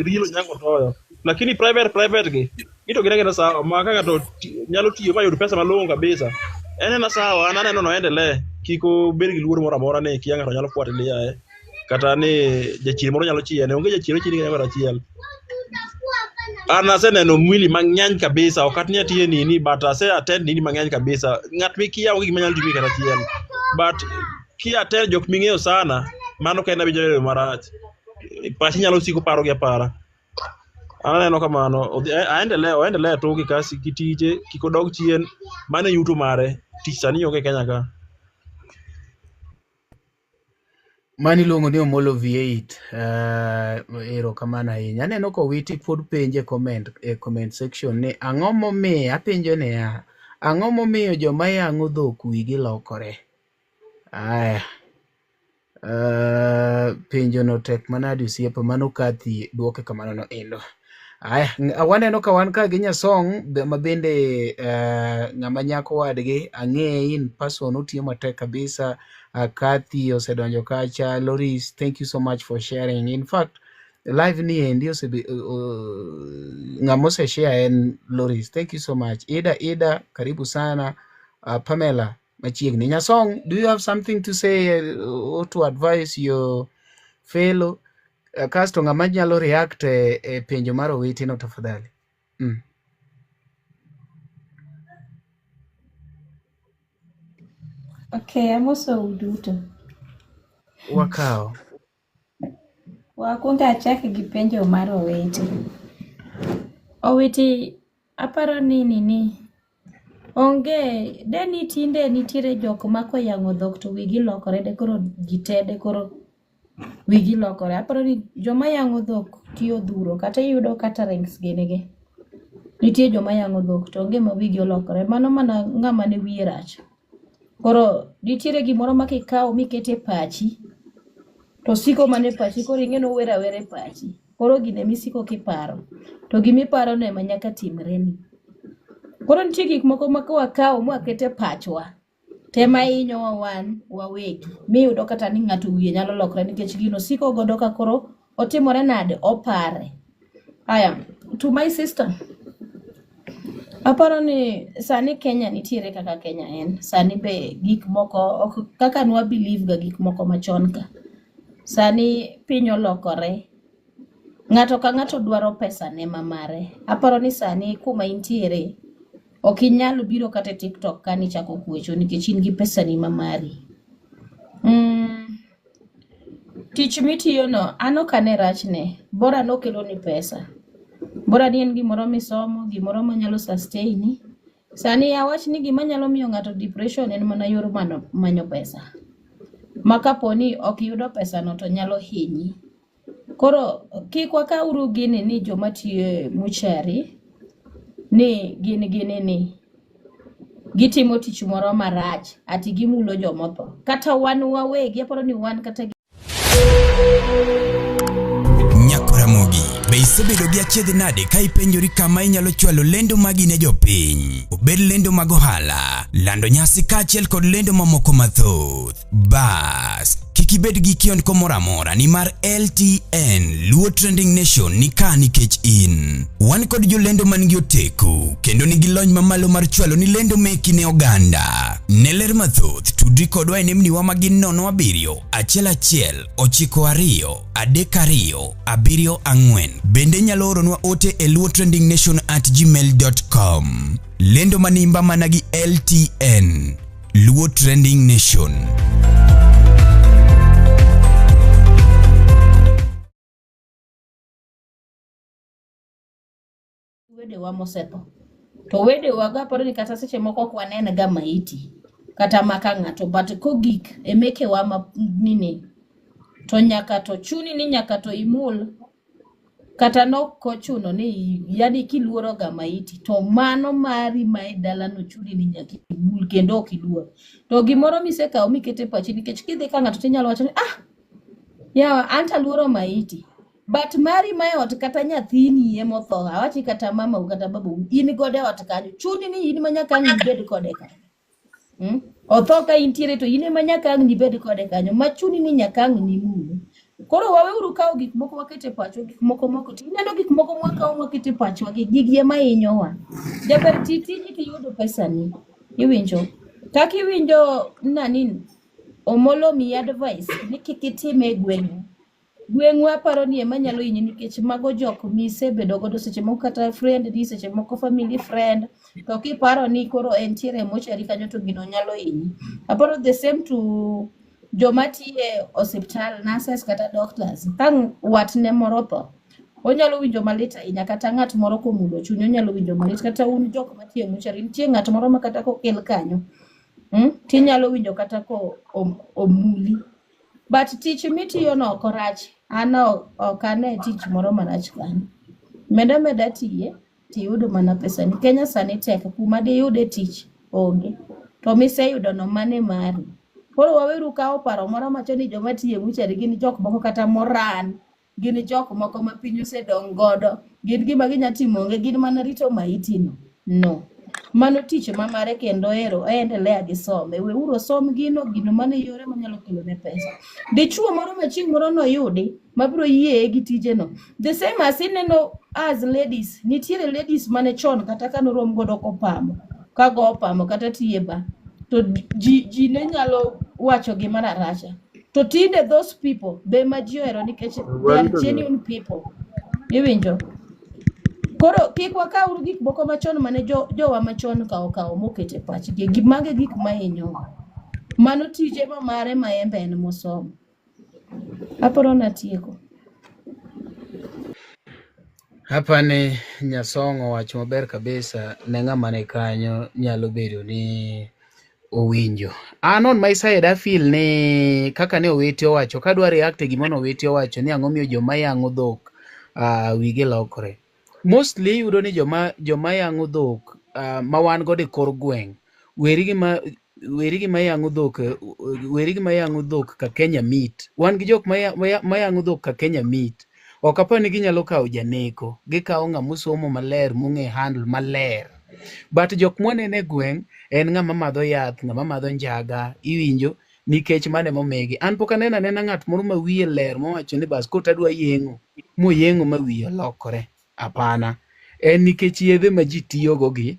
rielo Onyango Otoyo. Lakini private gi gito gin agina sawa ma ka ng'ato nyalo tiyo ma yud pesa malong'o kabisa. En ena sawa, an aneno no endelee. Kik obed gi luoro moro amora ni kia ng'ato nyalo fuatilia e kata ni jachien moro nyalo chiene. Onge jachien ochieni gi namba achiel. An aseneno mwili mang'eny kabisa, ok at ni atiye nini, but ase attend nini mang'eny kabisa. Ng'at mikia onge gima nyalo timi kata achiel. But ki attend jok ming'eyo sana, mano kende winjo bedo marach. Pachi nyalo siko paro gi apara. An aneno kamano, aendelee, oendelee tu gi kasi gi tije, kik odog chien. Mano e yuto mare. Tich sani onge Kenya ka. Mani iluongo ni Omolo V8. Erokamano ahinya. Aneno ka Owiti pod penje e comment section ni ang'o momiyo, apenjo niya, ang'o momiyo joma yang'o dhok wigi lokore? Aya. Penjo no tek manade osiepa, mano Kathy duoke kamano no endo. Aya, waneno ka wan ka gi Nyasong ma bende ng'ama nyako wadgi ang'eye in person otiyo matek kabisa. Kathy osedonjo kacha. Loris, thank you so much for sharing. In fact, live ni endi osebe ng'ama ose share en Loris. Thank you so much. Ida, karibu sana. Pamela machiegni. Nyasong, do you have something to say or to advise your fellow? Kasto ng'ama nyalo react e penjo mar Owiti no tafadhali. Okay, amosou duto. Wakawo. Wakwongo achak gi penjo mar Owiti. Owiti, aparo ni nini, onge, de ni tinde nitiere jok ma koyang'o dhok to wigi lokore, de koro ji te de koro wigi lokore. Aparo ni joma yang'o dhok tiyo dhuro, kata iyudo caterings gini gi. Nitie joma yang'o dhok to onge ma wigi olokore. Mano mana ng'ama ne wiye rach. Koro nitiere gimoro ma kikawo mikete e pachi, to siko mana e pachi, koro ing'e ni owero awera e pachi. Koro gino ema isiko kiparo, to gimiparo no ema nyaka timreni. Koro nitie gik moko ma kawakawo mwaketo e pachwa, to ema hinyowa wan wawegi. Miyudo kata ni ng'ato wiye nyalo lokore nikech gino osiko godo ka koro otimore nade, opare. Aya, to my sister, aparo ni sani Kenya nitiere kaka Kenya en. Sani be gik moko ok kaka nwa believe ga gik moko machon ka. Sani piny olokore. Ng'ato ka ng'ato dwaro pesa ne ma mare. Aparo ni sani kuma intiere ok inyal biro kata e TikTok ka ni chako kwecho nikech in gi pesa ni ma mari. Tich mitiyo no an ok ane rachne. Bora nokelo ni pesa. Bora ni en gimoro misomo, gimoro manyalo sustain ni. Sani awach ni gima nyalo miyo ng'ato depression en mana yor manyo pesa. Ma kapo ni ok iyudo pesa no to nyalo hinyi. Koro kik wakawuru gini ni joma tiyo e mochari ni gin gini ni gitimo tich moro marach ati gimulo jomotho. Kata wan wawegi aparo ni wan kata Nyakoramogi, be isebedo gi achiedh nade ka ipenjori kama inyalo chwalo lendo magi ne jopiny? Obed lendo mag ohala, lando nyasi kaachiel kod lendo mamoko mathoth. Bas, kik ibed gi kiondko moro amora nimar LTN Luo Trending Nation ni ka nikech in. Wan kod jolendo man gi oteku kendo nigi lony mamalo mar chwalo ni lendo meki ne oganda. Ne ler mathoth, tudri kodwa e nembniwa ma gin 07 11 92 32 74. Bende inyalo oronwa ote e luotrendingnation@gmail.com. Lendo manimba mana gi LTN. Luo Trending Nation. Wedewa mosetho. To wedewa go aparo ni kata seche moko ok wanen ga maiti kata maka ng'ato but kogik e mekewa ma nini to nyaka to chuni ni nyaka to imul Kata nok ochuno ni yani kiluoro ga maiti to mano mari ma e dalano chuni ni nyaka imul kendo ok iluor. To gimoro misekawo mikete e pachi nikech kidhi ka ng'ato tinyalo wacho ni ah yawa an to aluoro maiti. But mari ma e ot kata nyathini emotho awachi kata mamau kata babau in godo e ot kanyo chuni ni in ma nyaka ang' ibed kode kanyo. Otho ka intiere to in ema nyaka ang' nibed kode kanyo machuni ni nyaka ang' nimule. Koro waweuru kawo gik moko wakete pachwa gik moko moko to ineno gik moko mwakawo mwakete pachwa gi gigi ema hinyowa. Jaber ti tiji tiyudo pesani. Iwinjo? Kaka iwinjo nani Omolo miyi advice ni kik itime e gweng'u. Gweng'wa aparo ni ema nyalo hinyi nikech mago jok misebedo godo seche moko kata friend ni seche moko family friend to kiparo ni koro entiere e mochari kanyo to gino nyalo hinyi. Aparo the same to joma tiye osiptal nurses kata doctors ka watne moro otho onyalo winjo malit ahinya kata ng'at moro komulo chunye onyalo winjo malit kata un jok matiyo e mochari nitie ng'at moro ma kata kokel kanyo tinyalo winjo kata ko omuli. But tich mitiyono ok orach. An ok ane tich moro marach kanyo. Med ameda tiye tiyudo mana pesani. Kenya sani tek, kuma diyude tich onge. To miseyudono mano e mari. Koro waweuru kawo paro moro macho ni joma tiyo e mochari gin jok moko kata moran, gin jok moko ma piny osedong' godo, gin gima ginya timo onge, gin mana rito maiti no. No. Mano tich ma mare kendo ero oendelea gi some. Weuru osom gino, gino mano e yore manyalo kelone pesa. Dichuo moro ma chieng' moro noyudi mabiro yieye gi tijeno. The same as ineno as ladies, nitiere ladies mane chon kata ka norom godo kopamo, ka go opamo kata tiye ba, to ji ne nyalo wacho gimoro aracha. To tinde those people be ma ji ohero nikech they are genuine people. Iwinjo? Koro kik wakawuru gik moko machon mane jowa machon kawo mokete pachgi. Mago e gik ma hinyowa. Mano tije ma mare ma embe en mosomo. Aparo natieko. Hapa ni Nyasong'o owacho maber kabisa ne ng'ama ni kanyo nyalo bedo ni owinjo. An on my side I feel ni kaka ne Owiti owacho kadwa react e gima ne Owiti owacho ni ang'o miyo joma yang'o dhok wigi lokore. Mostly iyudo ni joma yang'o dhok ma wan godo e kor gweng' weri gi ma yang'o dhok weri gi ma yang'o dhok ka Kenya Meat. Wan gi jok ma yang'o dhok ka Kenya Meat. Ok apar ni ginyalo kawo janeko, gikawo ng'ama osomo maler mong'e handle maler. But jok mwaneno e gweng' en ng'ama madho yath, ng'ama madho njaga, iwinjo nikech mano emomigi. An pok aneno anena ng'at moro ma wiye ler mowacho ni bas koro adwa yeng'o, moyeng'o ma wiye olokore. Hapana. En nikech yedhe ma ji tiyogo gi,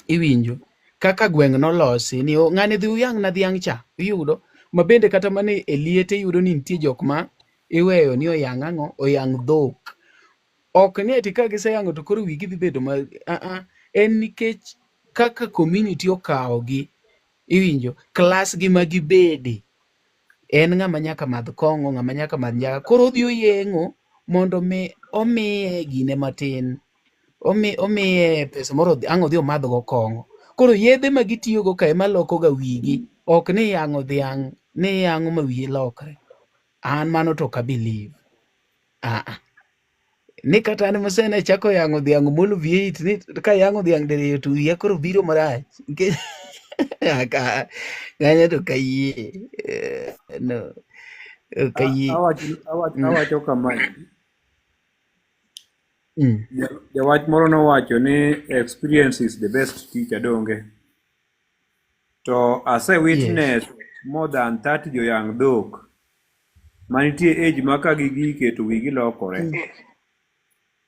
iwinjo kaka gweng' nolosi ni ng'ani dhi uyang'na dhiang' cha, iyudo ma bende kata mana e liete iyudo ni nitie jok ma iweyo ni oyang' ang'o, oyang' dhok. Ok ni ati ka giseyang'o to koro wigi dhi bedo ma en nikech kaka community okawogi, iwinjo, class gi ma gibede, en ng'ama nyaka madh kong'o, ng'ama nyaka madh njaga. Koro odhi oyeng'o mondo mi omiye gine matin, omiye pesa moro ang' odhi omadh go kong'o. Koro yedhe ma gitiyogo ka ema loko ga wigi, ok ni yang'o dhiang' ni yang'o ma wiye lokre. An mano to ok a believe. Ni kata an masene chako yang'o dhiang' Molo V8 ni ka yang'o dhiang' diriyo to wiya koro biro marach. Nikech kanyo to ok ayie. No, ok ayie. Awacho kamaendi. Jawach moro nowacho ni experience is the best teacher donge. To ase witness more than 30 joyang' dhok manitie age ma ka gigike to wigi lokore.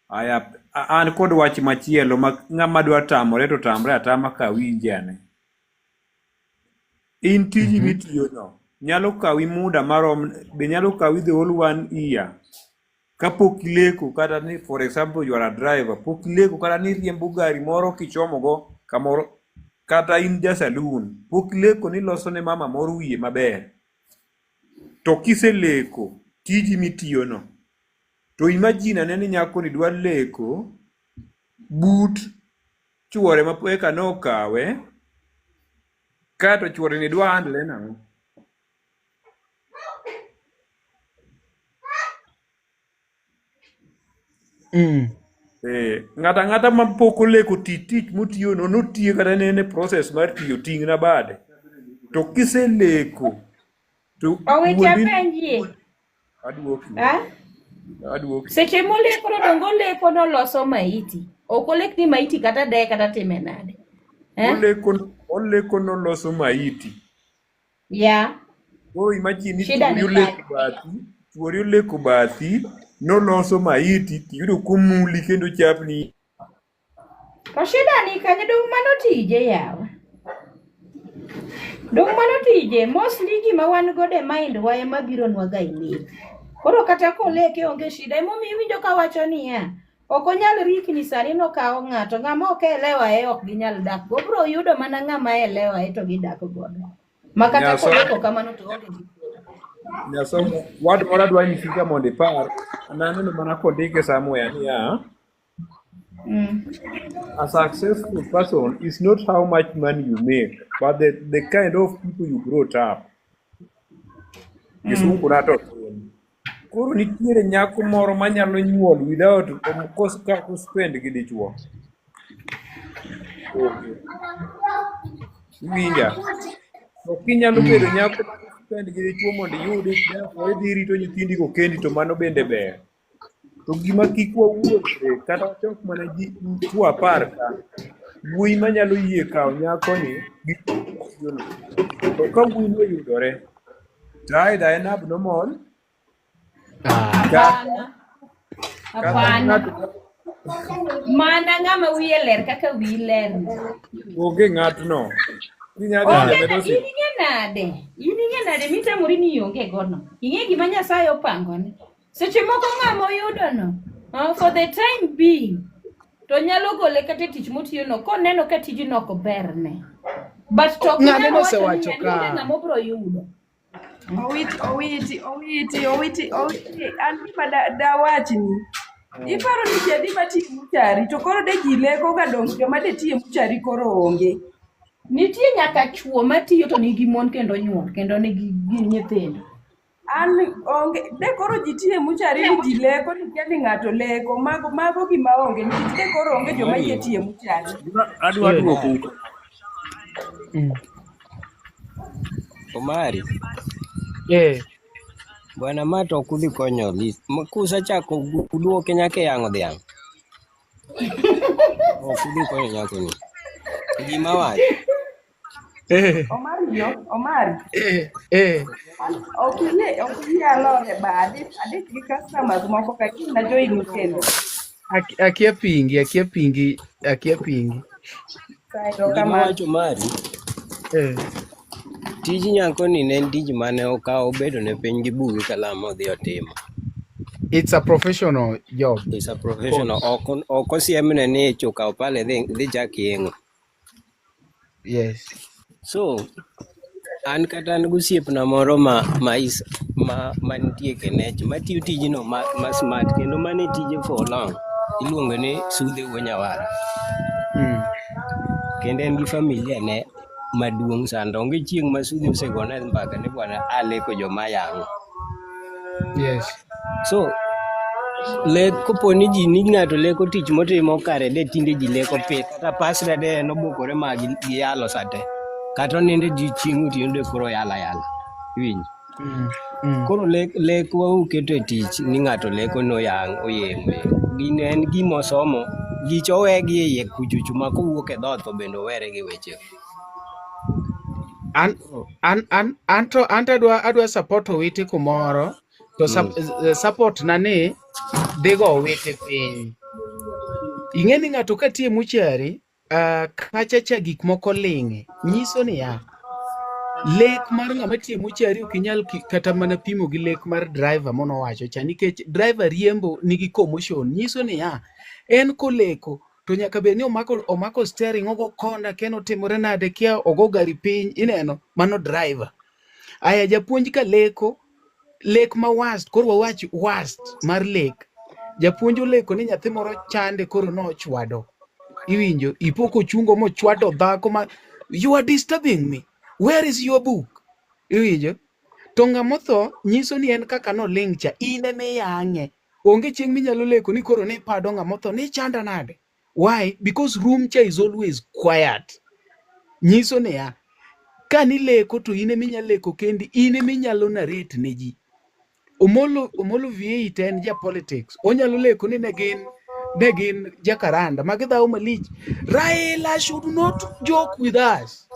Aya, an kod wach machielo ma ng'ama dwa tamore to tamre atama ka winje ane. In tiji mitiyo no nyalo kawi muda marom be nyalo kawi the whole one year kapok ileko kata ni for example you are a driver pok ileko kata ni riembo gari moro kichomo go kamoro kata in ja saloon pok ileko ni loso ne mama moro wiye maber to kiseleko tiji mitiyo no to imagine ane ni nyako ni dwa leko but chuore ma eka nokawe kaeto chuore ni dwa handle nang'o? Mm. Eh, ng'ato ang'ata ma pok oleko tich tich motiyono notiyo kata ne en e process mar tiyo ting'na bade. To kiseleko to Owiti wuondi apenjie. aduoki. Ah? Aduoki. Seche moleko no donge oleko noloso maiti. Ok olek ni maiti kata deye kata time nade. Eh? Oleko oleko noloso maiti. Yeah. Koro imagine ni Shida chuori ni oleko kanye? bathi, chuori oleko bathi, noloso maiti, tiyudo komuli kendo chapni. To shida ni kanye dong mano tije yawa. Dong mano tije mostly gima wan godo e mind wa ema bironwa ga e lek. Koro kata koleke onge shida emomiyo iwinjo kawacho niya ok onyal rikni sani nokawo ng'ato ng'ama ok elewa e ok ginyal dak go obro yudo mana ng'ama elewa e to gidak godo. Ma kata Nyasomo, koleko kamano to onge gi nyasomo, wad moro adwa nyisi ka mondo ipar. Naneno mana kondike somewhere niya, a successful person is not how much money you make, but the kind of people you brought up. Kisungu na to tin. Koro nitiere nyako moro manyalo nyuol without ka ospend gi dichuo. Onge. Iwinja? To kinyalo bedo nyako ma spend gi dichuo mondo iyudi, therefore idhi rito nyithindigo kendi to mano bende ber. To gima kik wawuondre kata wachok mana ji chwo apar ka, wuoyi manyalo yie kawo nyakoni gi tiyono. To ka wuoyino oyudore, to either en abnormal kata Hapana. kata Hapana. ng'ato Mana ng'ama wiye ler kaka wiyi ler ni. onge ng'atno. Kinya dhi Onge medo na, in si ing'e nade? In ing'e nade mitamori ni ionge gono? Ing'e gima Nyasaye opangone. Seche moko ng'ama oyudono, for the time being, to nyalo gole kata e tich motiyono koneno ka tijno ok berne. But to ok Ng'ane inyal wacho nosewacho niya ni onge ka ng'ama obro yudo. Owiti, owiti, owiti, owiti, owiti. An gima dawachni. Iparo ni ji adi matiyo e muchari to koro de ji leko ga dong joma de tiyo e muchari koro onge. Nitie nyaka chuo matiyo to nigi mon kendo nyuol kendo nigi gi nyithindo. An onge de koro ji tiyo e muchari ni ji leko ni kia ni ng'ato leko mago mago gima onge nikech de koro onge joma yie tiyo e muchari. Adwa duoko Omari. Eh. Bwana ma to ok udhi konyo Liz. Kusechako uduoke nyaka e yang'o dhiang'. Ok udhi konyo nyakoni. Gima wacho. Omari yo, Omari. Eh, eh. Ok iyie ok iyie alor e bar adich adich gi customers moko ka kiny na join kendo. Akia pingi, akia pingi, akia pingi. Sawa, Gima erokamano. wacho Mari. Eh. Tij nyakoni ne en tich mane okawo obedo ne piny gi buk gi kalam modhi otimo. It's a professional job. It's a professional. Course. Ok ok osiemne ni chuka pale dhi dhi chak yeng'o. Yes. So an kata an gosiepna moro ma ma is ma mantie Kenech matiyo tijno ma, ma smart kendo mane tije for long iluongo ni Sudhe Wuo Nyawara. Kendo en gi familia ne maduong' sana to onge chieng' ma Sudhe osegone mbaka ni bwana aleko joma yang'o. Yes. So lek kopo ni ji ni ng'ato leko tich motimo kare de tinde ji leko pith kata pasra de en obukore ma giyalo sate kata oninde ji chieng' otieno de koro yala yala iwinjo koro lek lek wa uketo e tich ni ng'ato leko noyang' oyeng'o oyeng'o gini en gima osomo gich owegi e iye kuchocho ma kowuok e dhoot to bende owere gi weche An an an anto anto adwa adwa support Owiti kumoro to support na ni dhi go Owiti piny. Ing'e ni ng'ato ka tiyo e muchari kacha cha gik moko ling'e nyiso niya lek mar ng'ama tiyo e muchari ok inyal kata mana pimo gi lek mar driver monowacho cha nikech driver riembo nigi commotion nyiso niya en koleko to nyaka bed ni omako omako steering ogo kona kendo otimore nade kia ogo gari piny ineno mano driver. Aya japuonj ka leko lek ma worst koro wawach worst mar lek japuonj oleko ni nyathi moro chande koro nochwado iwinjo ipo kochungo mochwado dhako ma you are disturbing me where is your book iwinjo to ng'ama otho nyiso ni en kaka noling' cha in emiyang'e Onge chieng' minyalo leko ni koro ni pado ng'ama otho ni chanda nade. Why? Because room cha is always quiet. Nyiso niya, ka nileko to in ema inyalo leko kendi, in ema inyalo narrate ne ji. Omolo Omolo V8 en ja politics. Onyalo leko ni ne gin Jacaranda ma gidhawo malich. Raila should not joke with us.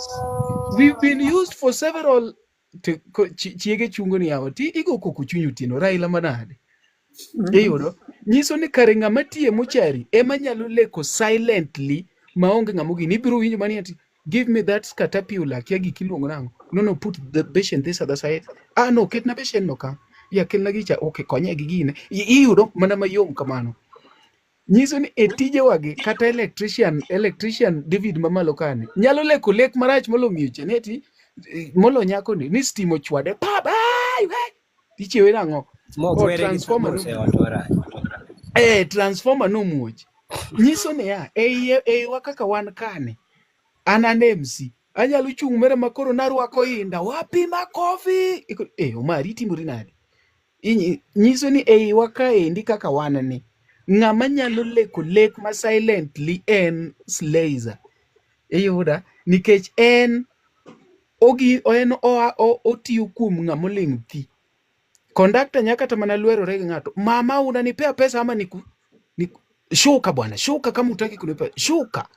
We've been used for several to chiege chungo ni yawa ti igo koko chuny otieno Raila manade. Iyudo nyiso ni kare ng'ama tiye mochari ema nyalo leko silently maonge ng'ama ogini. Ibiro winjo mani ati give me that scatapula kia gik iluongo nang'o. No no put the beshen this other side. Ah no ketna beshen no ka. Ya kelna gicha okay konye gi gine. Iyudo mana mayom kamano. Nyiso ni e tijewagi kata electrician David mamalo kani nyalo leko lek marach molo miyo cha ni ati molo nyako ni stima ochwade pa bai we tichiewe nang'o o Mogwere gi transformer sabun e ot marach. Transformer nomuoch. Nyiso niya e eiwa kaka wan kani an MC anyalo chung' mere makoro narwako inda wapi makofi Omari itimori nade nyiso ni eiwa kaendi kaka wan ni ng'ama nyalo leko lek ma silently en Slazer iyuda nikech en ogi en oa otiyo kuom ng'ama oling' thi. Kondakta nyaka kata mana lwerore gi ng'ato, mama unanipea pesa ama niku shuka bwana, shuka kama hutaki kunipa shuka.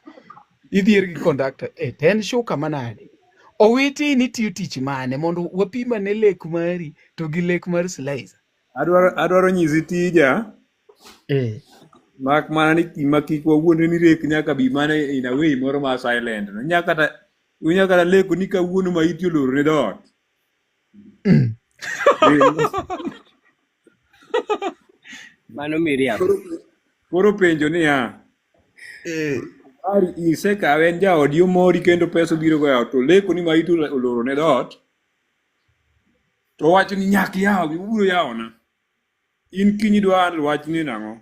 Idhier gi kondakta, to en shuka manade? Owiti ni tiyo tich mane mondo wapim ane lek mari to gi lek mar Slicer. Adwaro nyisi tija. Mak mana ni gima kik wawuondre ni rek nyaka bi mana in a way moro ma silent no. Inya kata leko ni kawuono maiti oloro ne dhoot. Mano miriambo. Koro penjo niya, Mari isekawe en jaodi omori kendo pesa obiro go e ot to leko ni maiti oloro ne dhoot to owacho ni nyaka iyaw ubiro yawona. In kiny idwa handle wachni nang'o?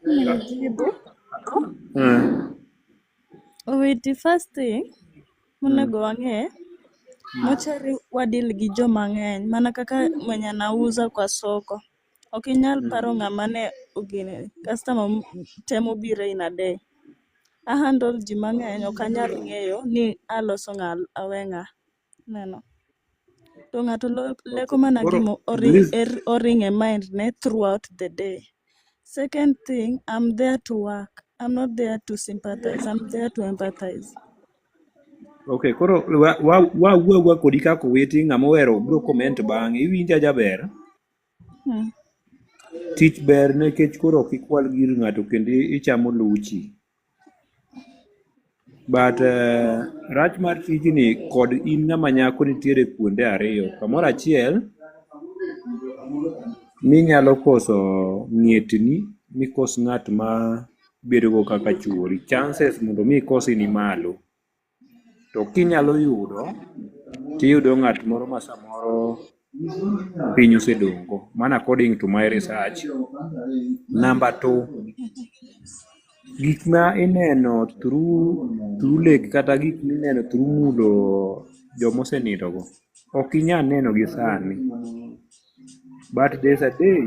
Inyalo jibu. Owiti first thing monego wang'e mochari wadil gi joma ng'eny mana kaka mwenye anauza kwa soko. Ok inyal paro ng'ama ne ogine customer temo biro in a day. A handle ji mang'eny ok anyal ng'eyo ni aloso ng'a awe ng'a. Neno. To ng'ato leko mana Koro gima Liz, oring e mind ne throughout the day. Second thing, I'm there to work. I'm not there to sympathize. I'm there to empathize. Okay, koro wa wa wa wuo kodi kaka owete ng'ama ohero biro comment bang'e. Iwinja jaber? Tich ber nikech koro ok ikwal gir ng'ato kendo ichamo luchi. But rach mar tijni kod in ng'ama nyako nitiere kuonde ariyo. Kamoro achiel minyalo koso ng'etni mikos ng'at ma bedogo kaka chuori. Chances mondo mi ikosi ni malo. To kinyalo yudo, tiyudo ng'at moro ma samoro piny osedong'go. Mano according to my research. Number 2, gik ma ineno through lek kata gik mineno through mulo jomosenindogo, ok inyal neno gi sani. But there's a day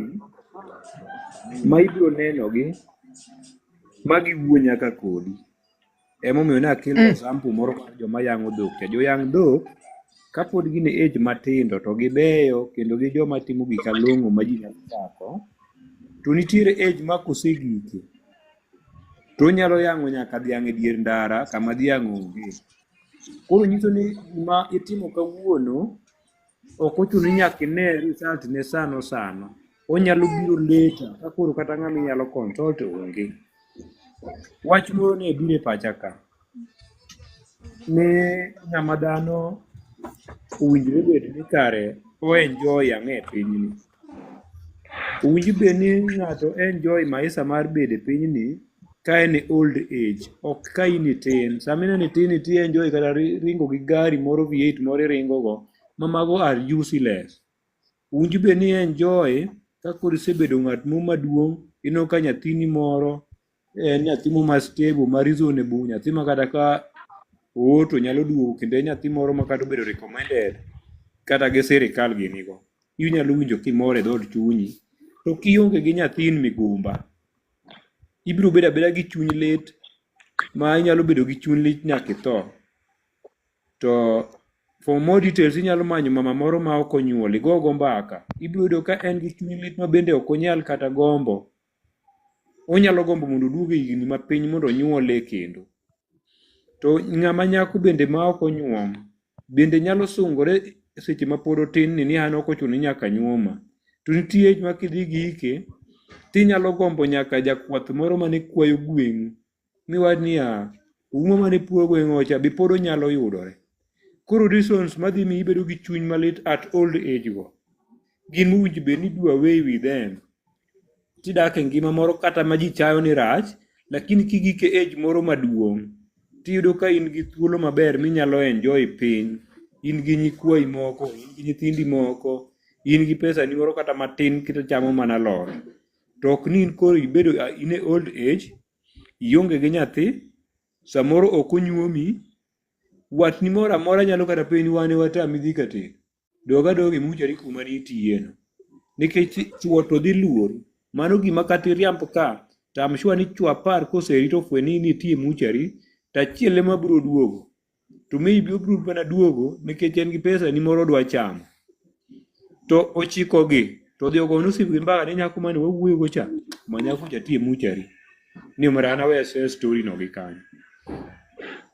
ma ibiro nenogi ma giwuo nyaka kodi. Emomiyo nakelo example moro mar joma yang'o dhok cha. Joyang' dhok kapod gin e age matindo to gibeyo kendo gi joma timo gik malong'o ma ji nyalo chako. To nitiere age ma kosegike to onyalo yang'o nyaka dhiang' e dier ndara kama dhiang' onge. Koro nyiso ni gima itimo kawuono ok ochuno ni nyaka ine result ne sano sano. Onyalo biro later ka koro kata ng'ama inyalo consult onge. Wach moro ne biro e pacha ka. Ni ng'ama dhano owinjore bed ni kare o enjoy ang'e e pinyni. Owinjo bed ni ng'ato enjoy maisha mar bedo e pinyni ka en e old age, ok ka in itin. Sama ineno itin ti enjoy kata ringo gi gari moro V8 moro iringo go, ma mago are useless. Owinjo bed ni enjoy ka koro isebedo ng'at mo maduong', ineno ka nyathini moro en nyathi mo ma stable, ma reasonable, nyathi ma kata ka oo to nyalo duogo kendo en nyathi moro ma kata obedo recommended. kata gi sirikal ginigo. Inyalo winjo kimor e dhood chunyi. To kionge gi nyathi in migumba. Ibiro bedo abeda gi chuny lit ma inyalo bedo gi chuny lit nyaka itho. To for more details inyalo manyo mama moro ma ok onyuol igo go mbaka. Ibiro yudo ka en gi chuny lit ma bende ok onyal kata gombo. Onyalo gombo mondo oduog e higni mapiny mondo onyuole kendo. To ng'ama nyako bende ma ok onyuom bende nyalo sungore seche ma pod otin ni an ok ochuno ni nyaka nyuoma. To nitie age ma kidhi gike tinyalo gombo nyaka jakwath moro mane kwayo gweng'u miwach niya uma mane puro gweng'o cha be pod onyalo yudore. Koro reasons madhi miyi ibedo gi chuny malit at old age go gin mowinjo bed ni do away with them. Tidak e ngima moro kata ma ji chayo ni rach, lakini kigik e age moro maduong' tiyudo ka in gi thuolo maber minyalo enjoy piny. In gi nyikwayi moko, in gi nyithindi moko, in gi pesa ni moro kata matin kichamo mana alot. To ok ni in koro ibedo in e old age, ionge gi nyathi, samoro ok onyuomi, watni moro amora nyalo kata penji wan e watami dhi ka tedo. Dog adoga e muchari kuma nitiye no. Nikech chuo to dhi luori. Mano gima kata iriamb ka, to I'm sure ni chuo apar koserito ofwenyo ni nitie e muchari, to achiel ema biro duogo. To maybe obiro mana duogo nikech en gi pesa ni moro odwa chamo. To ochiko gi, to odhi ogone osiep gi mbaka ni nyako mane wawuoyo go cha, ma nyako cha tie e muchari. Ni omera an awe story no gi kanyo.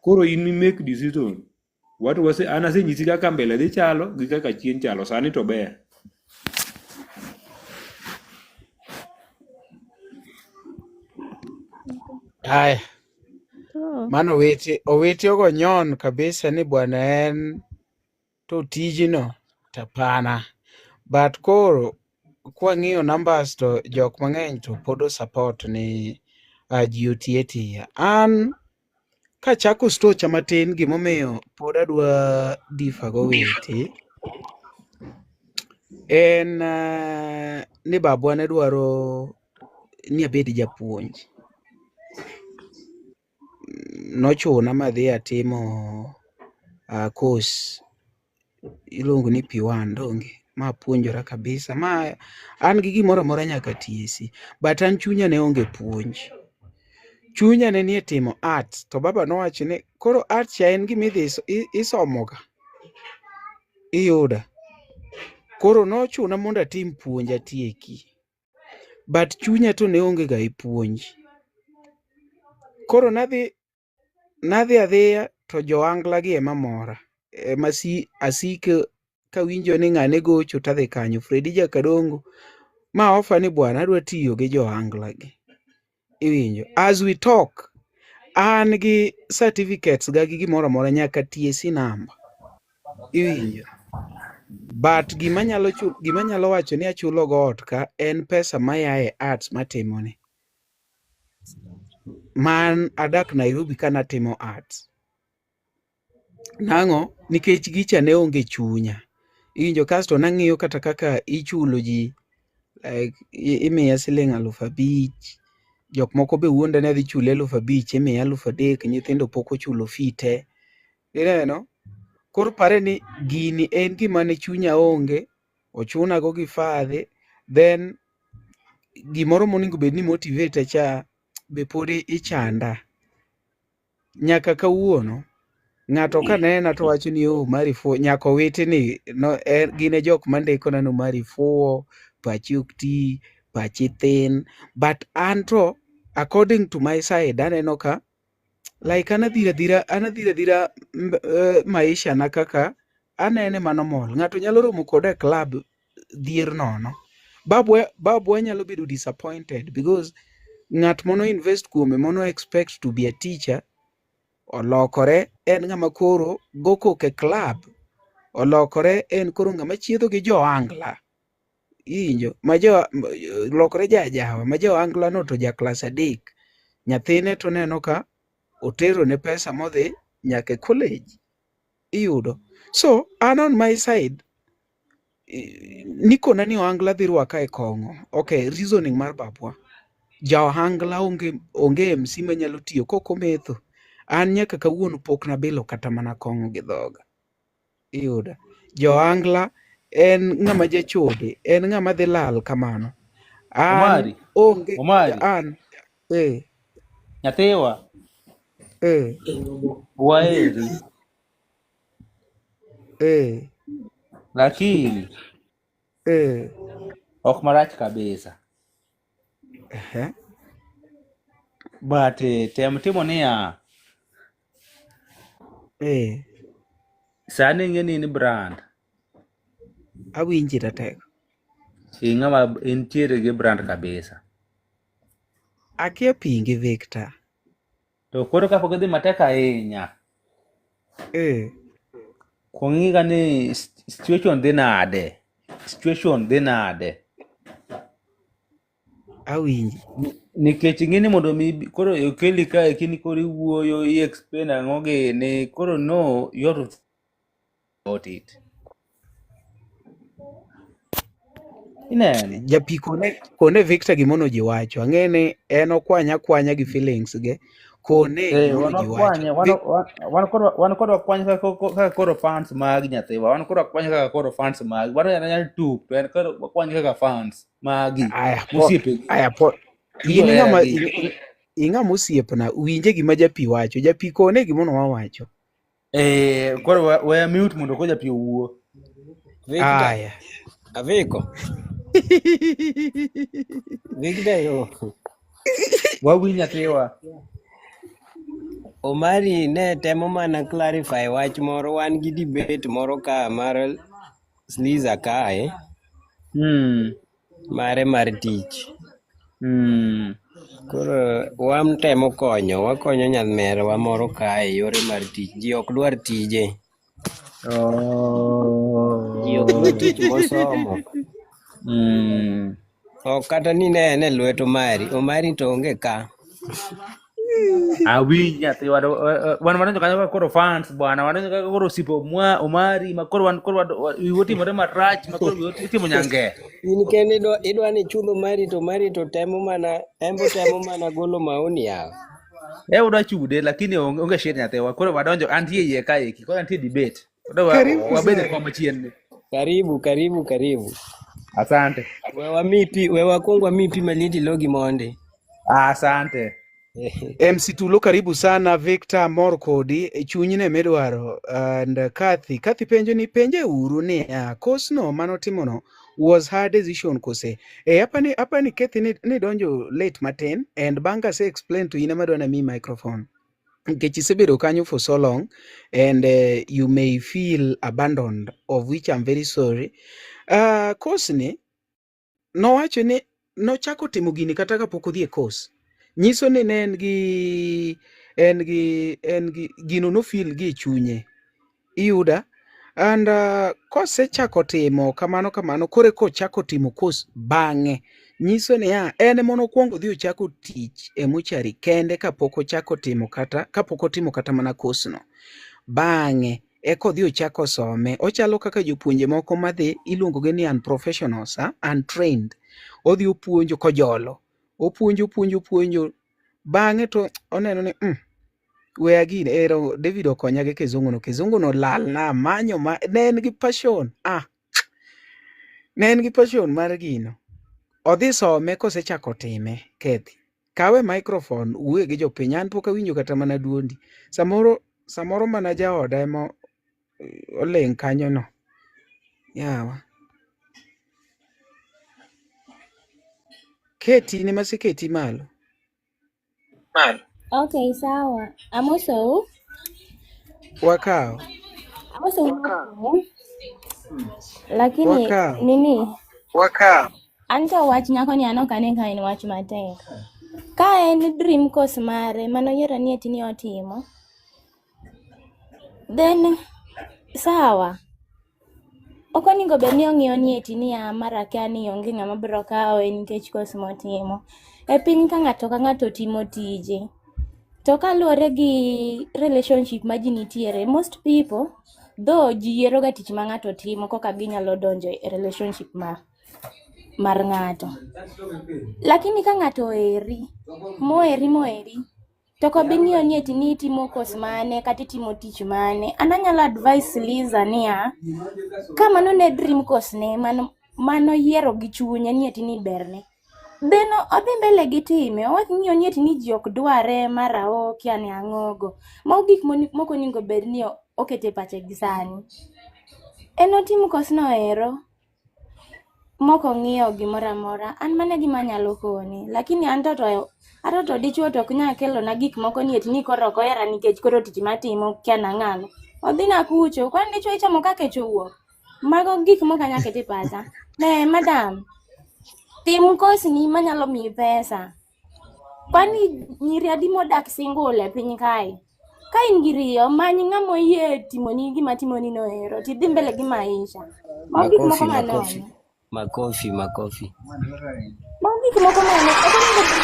Koro in mi make decision. Watu wase an asenyisi kaka mbele dhi chalo gi kaka chien chalo, sani to ber. Haya, mano owete owete ogo nyon kabisa ni bwana en to tijno tapana. But koro kwang'iyo numbers to jok mang'eny to pod o support ni ji otiye tiya. An kachako stocha matin gimomiyo pod adwa differ gowete en ni babwa ne dwaro ni abed japuonj. Nochuna madhi atimo course iluongo ni P1 donge mapuonjora kabisa ma an gi gimoro amora nyaka TSC but an chunya ne onge puonj. Chunya ne nie timo arts to baba nowacho ni koro arts cha en gima idhi isomoga iyuda. Koro nochuna mondo atim puonj atieki. But chunya to ne onge ga e puonj. Koro nadhi adhiya to jo ohangla gi ema mora. Ema asiko kawinjo ni ng'ane gocho tadhi kanyo. Fredi Jakadongo ma offer ni bwana adwa tiyo gi jo ohangla gi. Iwinjo. As we talk, an gi certificates ga gi gimoro amora nyaka TSC number. Iwinjo. But gima nyalo wacho ni achulo go ot ka en pesa maya e arts matimoni. Man adak Nairobi ka natimo arts. Nang'o? Nikech gicha ne onge chunya. Iwinjo kasto nang'iyo kata kaka ichulo ji like imiya siling 5,000 jok moko be wuonda ni adhi chule 5,000 imiya 3,000 nyithindo pok ochulo fee te. Ineno? Koro pare ni gini en gima ne chunya onge, ochuna go gi fadhe, then gimoro monego bed ni motivate cha be pod ichanda. Nyaka kawuono ng'ato kanena to wacho ni oh Omari fuwo, nyaka owiti ni no, gin e jok mandikona ni Omari fuwo, pachi ok ti, pachi thin. But an to according to my side aneno ka like an adhira adhira maisha na kaka anene mano mol. Ng'ato nyalo romo koda e club dhier nono. Babwa nyalo bedo disappointed because ng'at mono invest kuome mono expect to be a teacher olokore en ng'ama koro go koko e club olokore en koro ng'ama chiedho gi jo ohangla. Iwinjo ma jo lokore jajawa ma jo ohangla no to ja klas 3 nyathine to neno ka otero ne pesa modhi nyaka e college iyudo. So an on my side nikona ni ohangla dhi rwaka e kong'o. Okay, reasoning mar babwa. Ja ohangla onge MC manyalo tiyo kok ometho. An nyaka kawuono pok nabilo kata mana kong'o gi dhoga. Iyudo. Johangla, en ng'ama jachode, en ng'ama dhi lal kamano. An Omari, onge Omari, an eh nyathiwa, eh waheri, eh lakini eh ok marach kabisa. ehe But tem timo niya, eh sani ing'e ni in brand, awinji tatek. ing'ama intiere gi brand kabisa. Akia pingi Victor. To koro kapok idhi matek ahinya, Eh kwong ing'i ni situation dhi nade, situation dhi nade. Awinji. Nikech ing'e ni mondo mi koro okeli kae kini koro iwuoyo i explain ang'o gini koro no you have to think about it. Ineno? Japi kone kone Victor gimono ji wacho. Ang'e ni en okwanya akwanya gi feelings ge. Kone Eh, gimono wan ji wacho. wakwanye, wan wan koro wan koro wakwanye kaka koro fans mag nyathiwa, wan koro wakwanye kaka koro fans mag, wan anyalo tup, to en koro wakwanye kaka fans magi, Aya po mosiepegi, aya po in ing'ama joheragi. ing'ama osiepna winje gima japi wacho. Japi kone gimono wawacho. Eh, koro we mute mondo ko japi owuo. Victor, Aya. Aviko. Victor yo. Wawinj nyathiwa. Omari ne temo mana clarify wach moro, wan gi debate moro ka mar Sliza kae mare mar tich. Koro watemo konyo, wakonyo nyamerwa moro kae yore mar tich. Ji ok dwar tije. Ji ok dwar tich mosomo. Ok kata ni ne en e lwet Omari, Omari to onge ka. Awinj nyathiwa wan wadonjo kanyo kaka koro fans bwana, wadonjo kaka koro osiepe Omari ma koro wan koro wiwa otimore marach ma koro wiwa otimo nyange. In kende idwa ni ichul Omari to Omari to temo mana, embo temo mana golo maoni yawa. E udwa chude lakini onge shida nyathiwa. Koro wadonjo antie iye kaeki, koro antie debate. Koro Karibu wabed e sana. kom chien ni. Karibu, karibu, karibu. Asante. We wami pi, we wakwong wami pi maliet ilogi mondi. Asante. MC Tulo karibu sana Victor mor kodi e chunyne midwaro and Kathy Kathy penjo ni penje uru ni course no manotimono was her decision kose e apani Kathy ni donjo late matin and bang' kase explain to in ema dwa namiyi microphone nikech isebedo kanyo for so long and you may feel abandoned of which I'm very sorry. Course ni nowacho ni nochako timo gini kata kapok odhi e course nyiso ni ne en gi en gi en gi gino nofil gi e chunye iyuda and kosechako timo kamano kamano koro eka ochako timo course bang'e nyiso niya en ema nokwongo odhi ochako tich e mochari kende kapok ochako timo kata kapok otimo kata mana course no bang'e eka odhi ochako some ochalo kaka jopuonje moko madhi iluongo gi ni unprofessionals untrained odhi opuonjo kojolo opuonjo opuonjo opuonjo bang'e to oneno ni we agini ero David okonya gi kizungu no kizungu no lalna amanyo ma ne en gi passion ne en gi passion mar gino odhi some kosechako time Kethi kawe microphone wuoye gi jopiny an pok awinjo kata mana duondi samoro samoro mana jaoda ema oling' kanyo no yawa Keti in ema aseketi malo Okay, sawa. Amosou. wakawo Amosou wote. Lakini wakawo nini? An to wach nyako ni an ok ane ka en wach matek. Ka en dream course mare manoyiero ni eti ni otimo, then sawa. Ok onego bed ni ong'iyo ni eti niya mara kia ni onge ng'ama biro kawe nikech course motimo. E piny ka ng'ato ka ng'ato timo tije. To kaluwore gi relationship ma ji nitiere, most people though ji yiero ga tich ma ng'ato timo koka ginyalo donjo e relationship ma mar ng'ato. Lakini ka ng'ato oheri, moheri moheri, To ok obi ng'iyo ni eti ni itimo course mane kata itimo tich mane. An anyalo advise Liza niya, ka mano ne dream course ne mano manoyiero gi chunye ni eti ni berne. Then odhi mbele gi time, owek ng'iyo ni eti ni ji ok dware mara o kia ni ang'o go. Mago gik mok onego bed ni oketo e pache gi sani. En otim course no ero mok ong'iyo gimoro amora. An mano e gima anyalo kone. Lakini an to ato to dichuo to ok nyal kelona gik moko ni eti ni koro ok ohera nikech koro tich matimo kia nang'ano. Odhi na kucho, kwani dichuo ichamo ka kech owuok? Mago gik mok anyal keto e pacha. Ne madam, tim course ni manyalo miyi pesa. Kwani nyiri adi modak single e piny kae? Ka in gi riyo, many ng'ama oyie timoni gima timoni no ero, tidhi mbele gi maisha. Mago gik moko Makofi, makofi, manono. makofi, makofi. Mago gik moko manono. Ok onego bed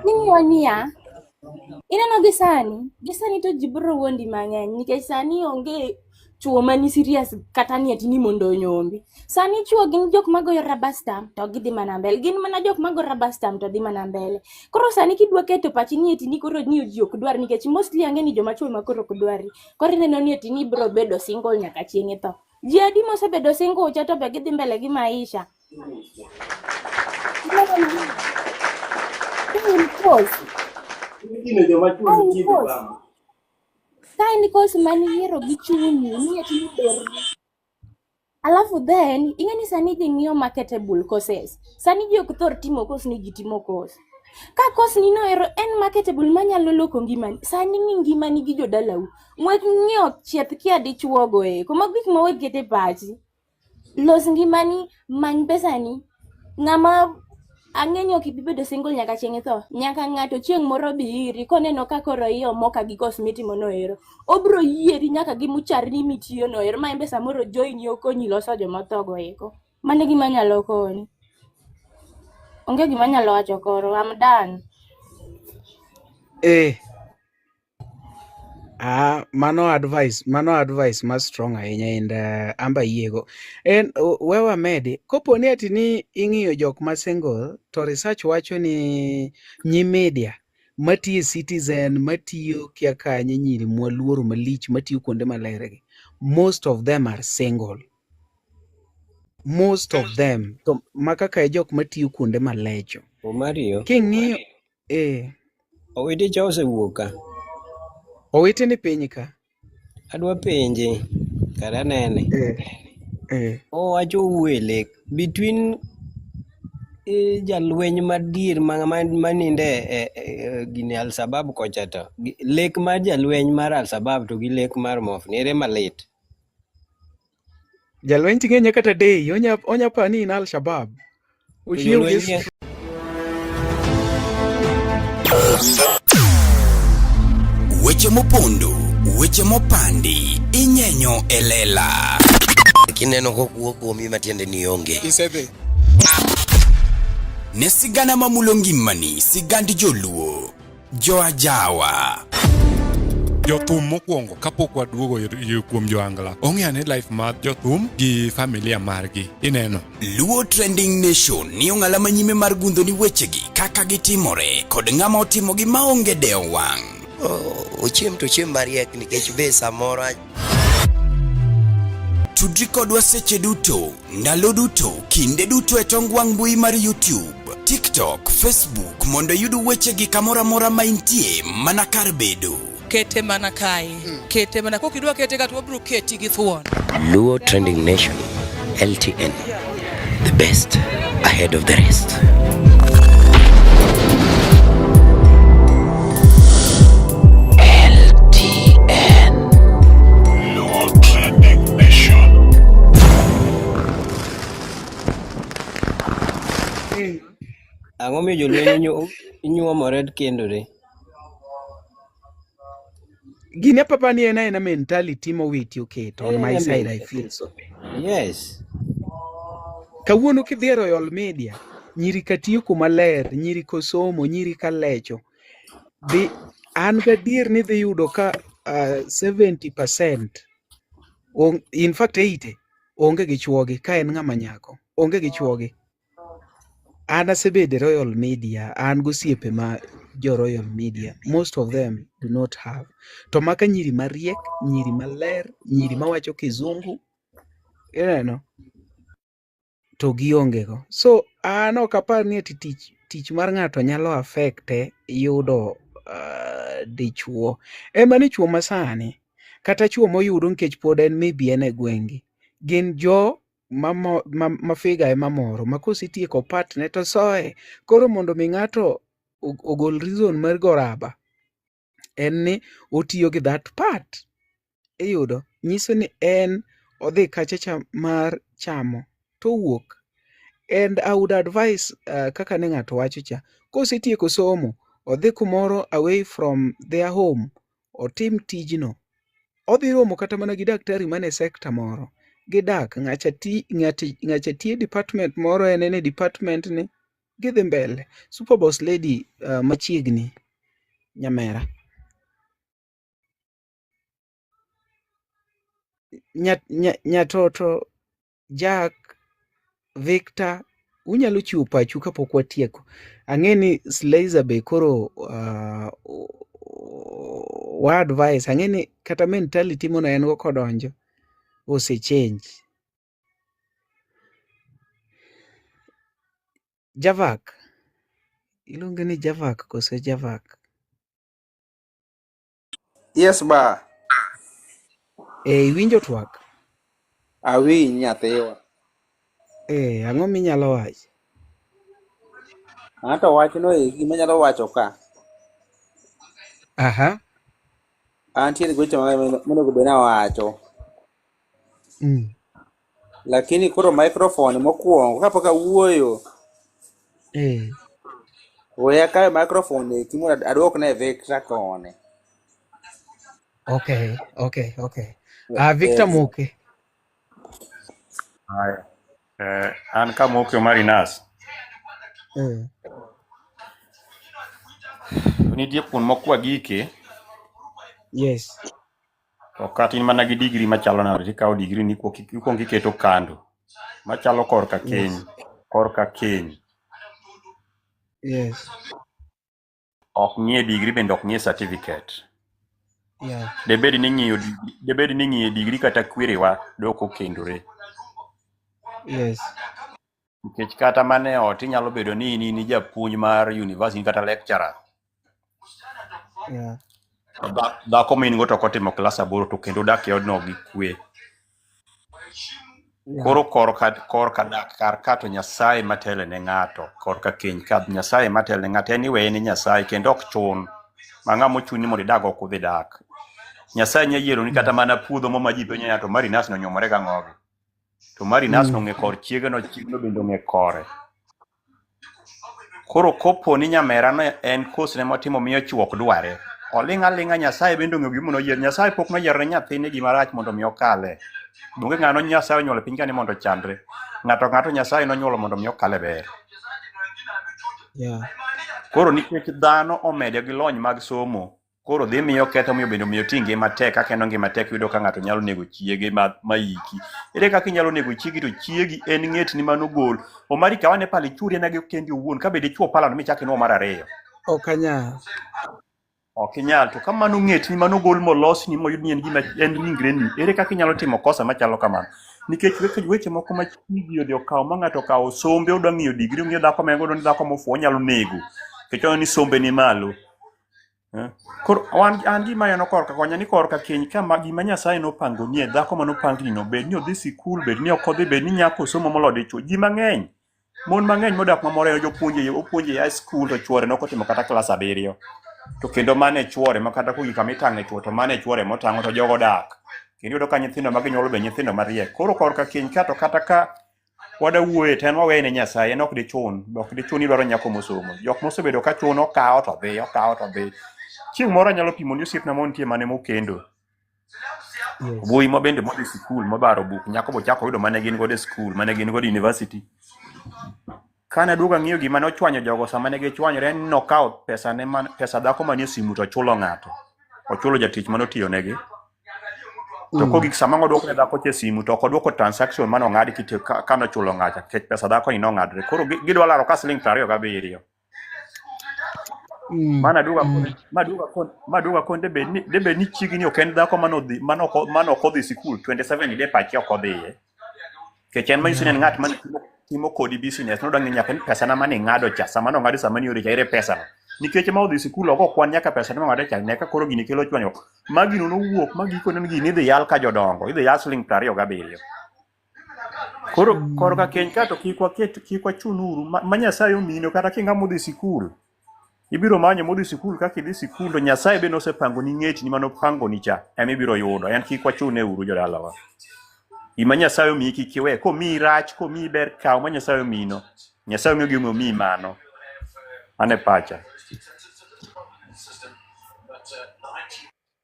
ni ing'iyo niya, ineno gi sani to ji biro wuondi mang'eny nikech sani onge chuo mani serious kata ni ati ni mondo onyombi. Sani chuo gin jok magoyo rubber stamp to gidhi mana mbele. Gin mana jok mago rubber stamp to dhi mana mbele. Koro sani kidwa keto pachi ni eti ni koro ni ji ok dwar nikech mostly ang'e ni joma chuo ema koro ok dwari. Koro ineno ni eti ni ibiro bedo single nyaka chieng' itho. Ji adi mosebedo single cha to be gidhi mbele gi maisha. Ineno ni ka in course, ka in course, ka in course maniyiero gi chunyi ni eti ni berni. Alafu then ing'e ni sani ji ng'iyo marketable courses. Sani ji ok thor timo course ni ji timo course. Ka course ni no ero en marketable manyalo loko ngimani. Sani ng'i ngimani gi jodalau. Wek ng'iyo chieth kia dichuo go eko. Mago gik ma wek keto e pachi. Los ngimani, many pesani. Ng'ama ang'e ni ok ibi bedo single nyaka chieng' itho. Nyaka ng'ato chieng' moro bi iri koneno ka koro iye omoka gi course mitimo no ero. Obro yieri nyaka gi mucharni mitiyo no ero ma en be samoro join ni okonyi loso joma otho go eko. Mano e gima anyalo koni. Onge gima anyalo wacho koro. I'm done. Eh. Ah, mano advice ma strong ahinya and amba yiego. En we wamedi, kopo ni ati ni ing'iyo jok ma single to research wacho ni nyi media matiyo e Citizen, matiyo kia kanye nyiri mwaluoro malich matiyo kuonde maler gi. Most of them are single. Most of them. To ma kaka e jok matiyo kuonde malecho. Omario, King'iyo owete cha osewuok ka. Owete ni piny ka. Adwa penje, kara anene. Owacho owuoyo e lek between jalweny madier manindo e gini Al-Shabaab kocha to lek mar jalweny mar Al-Shabaab to gi lek mar Mofni ere malit? Jalweny ting'e nyaka kata day, onya pa ni in Al-Shabaab. To Ochiew gi jolweny Weche mopondo, weche mopandi, inyenyo e lela. Kineno kokuo kuomi matiende ni onge. Isedhi. Ne sigana mamulo ngimani, sigand joluo, joajawa. Jothum mokwongo kapok waduogo kuom joangla ong'e ane life mar jothum gi familia margi ineno. Luo Trending Nation ni ong'ala manyime mar gundho ni wechegi kaka gitimore kod ng'ama otimogi maonge dewo wang'. Ochiem to ochiem mariek nikech be samoro Tudri kodwa seche duto, ndalo duto, kinde duto e tong wang' mbui mar YouTube, TikTok, Facebook mondo iyud wechegi kamoro amora ma intie mana kar bedo. Kete mana kae. Kete mana kok idwa kete ka to wabiro keti gi thuon. Luo Trending Nation, LTN, the best ahead of the rest. LTN. Luo Trending Nation. Ang'o miyo jolweny inyuomore kendore? Gini apapa ni en aena mentality mowiti oketo on my Eh, side I feel so. Yes. Kawuono kidhi e Royal Media, nyiri ka tiyo kuma ler, nyiri kosomo, nyiri ka lecho. Dhi, an gadier ni dhi yudo ka 70% in fact 80 onge gi chuogi ka en ng'ama nyako, onge gi chuogi. An asebedo e Royal Media, an gosiepe ma jo Royal Media, most of them do not have. To maka nyiri mariek, nyiri maler, nyiri mawacho kizungu, ineno, to gionge go. So an ok apar ni ati tich tich mar ng'ato nyalo affect yudo dichuo. Ema ni chuo masani, kata chuo moyudo nikech pod en maybe en e gweng'gi, gin jo mamo, ma, ma figa ema moro ma kosetieko part ne to soye. Koro mondo mi ng'ato ogol reason mar go raba, en ni otiyo gi that part. Iyudo, nyiso ni en odhi kacha cha mar chamo to owuok. And I would advise kaka ne ng'ato wacho cha, kosetieko somo, odhi kumoro away from their home, otim tijno. Odhi romo kata mana gi daktari mane sector moro. Gidak, ng'acha ti, ng'acha tiye department moro en e department ni, gidhi mbele. Super Boss Lady machiegni, nyamera. Nyatoto, Jack, Victor, unyalo chiwo pachu kapok watieko. Ang'e ni Slazer be koro wa advice, ang'e ni kata mentality mono en go kodonjo ose change. Javak, iluonge ni Javak kose Javak? Yes ba. Eh, iwinjo twak? Awinj nyathiwa. Eh, ang'o minyalo wacho? Anto wachno e gima anyalo wacho ka. Aha. Antiere gi weche mang'eny monego bed ni awacho. Lakini koro microphone mokwongo kapok awuoyo, we akawe microphone eki mondo aduok ne Victor koni. Okay. Victor Moke. Haya. An Kamoke Omari Nas. Nitie kuond moko wagike Yes. to kata in mana gi degree machalo nade tikawo degree ni ikuongo iketo kando machalo korka keny korka keny Yes. ok ng'ie degree bende ok ng'ie certificate. Debed ni ng'iyo debed ni ng'iyo degree kata kwerewa dok okendore. Yes. Nikech kata mana e ot inyalo bedo ni in japuonj mar university kata lecturer. To dhako ma in go to ok otimo klas 8 to kendo dak e odno gi kwe. Koro korka dak kar ka to Nyasaye matelo ne ng'ato, korka keny ka Nyasaye matelo ne ng'ato, en iweye ne Nyasaye kendo ok chun. Ma ng'ama ochuni mondo idag ok udhi dak. Nyasaye nya yiero ni kata mana puodho mo ma ji penjo ni to Marinas nonyuomore gang'o gi. To Marinas nong'e kor chiege no, chiege no bende ong'e kore. Koro kopo ni nyamera no en kosne motimo miyo chwo ok dware, oling' aling'a Nyasaye bende ong'eyo gima noyiero. Nyasaye pok noyiero ne nyathine gima rach mondo mi okale. Onge ng'ano Nyasaye onyuolo e piny ka ni mondo ochandre. Ng'ato ng'ato Nyasaye nonyuolo mondo mi okale ber. Koro nikech dhano omede gi lony mag somo, koro dhi miyo ketho miyo bende omiyo ti ngima tek kaka en ngima tek yudo ka ng'ato nyalo nego chiege ma yiki. Ere kaka inyalo nego chiegi to chiegi en ng'etni manogol. Omari kawane pala ichuri ena gi kendi owuon ka bende ichuo palano michak inuo mar ariyo. Ok anyal. Ok inyal. To ka mano ng'etni manogol molosni moyud ni en gima en ringreni, ere kaka inyalo timo kosa machalo kamano? Nikech weche moko ma ji odhi okawo ma ng'ato okawo sombe odwa ng'iyo digri ong'iyo dhako ma en godo ni dhako mofuwo onyalo nego. Nikech oneno ni sombe ni malo. Koro an gima aneno korka konya ni korka keny ka ma gima Nyasaye nopango nie dhako manopangni no bed ni odhi sikul bed ni ok odhi bed ni nyako osomo moloyo dichuo. Ji mang'eny mon mang'eny modak mamoro jopuonje opuonje e high school to chuore nok otimo kata klas 7. To kendo mane chuore ma kata kogik kama itang'e chuo to mane chuore motang'o to jogo dak. Kendo iyudo ka nyithindo ma ginyuolo be nyithindo mariek. Koro korka keny ka to kata ka wada wuoye to en waweye ne Nyasaye en ok dichun ok dichun idwaro nyako mosomo. Jok mosebedo ka chuno okawo to dhi okawo to dhi. Chieng' moro anyalo pimo ni osiepna moro nitie mane mokendo. Wuoyi ma bende modhi sikul mobaro buk nyako bochako yudo mane gin godo e skul mane gin godo e university. Kane aduogo ang'iyo gima nochwanyo jogo sama ne gichwanyore en ni nokawo pesa ne man, pesa dhako manie simu to ochulo ng'ato. Ochulo jatich mane otiyo negi. To kogik sama ngodwoko ne dhako cha e simu to ok odwoko transaction mane ong'ad kite ka nochulo ng'acha nikech pesa dhako ni nong'adre. Koro gidwa laro ka siling 27. Mana duoga koni, ma duoga koni debed ni chiegi ni ok en dhako manodhi mano ok odhi sikul 27 de pache ok odhiye. Nikech en manyiso ni en ng'at mane timo kodi business nodwa ng'eyo nyaka ni pesa na mane ing'ado cha sama nong'ado sama niore cha ere pesa no. Nikech ma odhi sikul ok okwan nyaka pesa ne mong'ado cha nyaka koro gini kelo chwanyruok. Ma gino nowuok ma gikone ni gini idhi yal ka jodongo idhi yal siling 27. Koro korka keny ka to kik waket kik wachunuru ma Nyasaye omino kata king'ama odhi sikul ibiro manyo modhi sikul kaka idhi sikul to Nyasaye be nosepangoni ng'etni manopangoni cha ema ibiro yudo en kik wachune uru jodalawa. Gima Nyasaye omiyi kik iwe komiyi rach komiyi ber kaw ma Nyasaye omiyino. Nyasaye omiyo gima omiyi mano. Mano e pacha.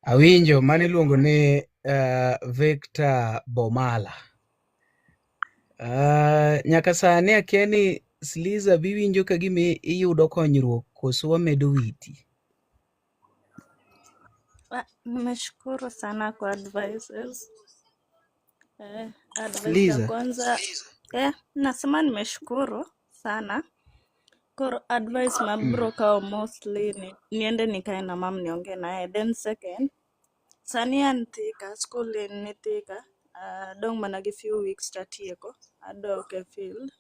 Awinjo mano iluongo ni Victor Bomala. Nyaka sani akia ni Sliza biwinjo ka gima iyudo konyruok koso wamedo witi. Nimeshukuru sana kwa advices. Advice ya Sliza. kwanza nasema nimeshukuru sana. Koro advice mabro kawo mostly ni niende nikae na mam niongee naye. Then second, sani an Thika, school ni Thika. Adong' mana gi few weeks tatieko. Adok e field.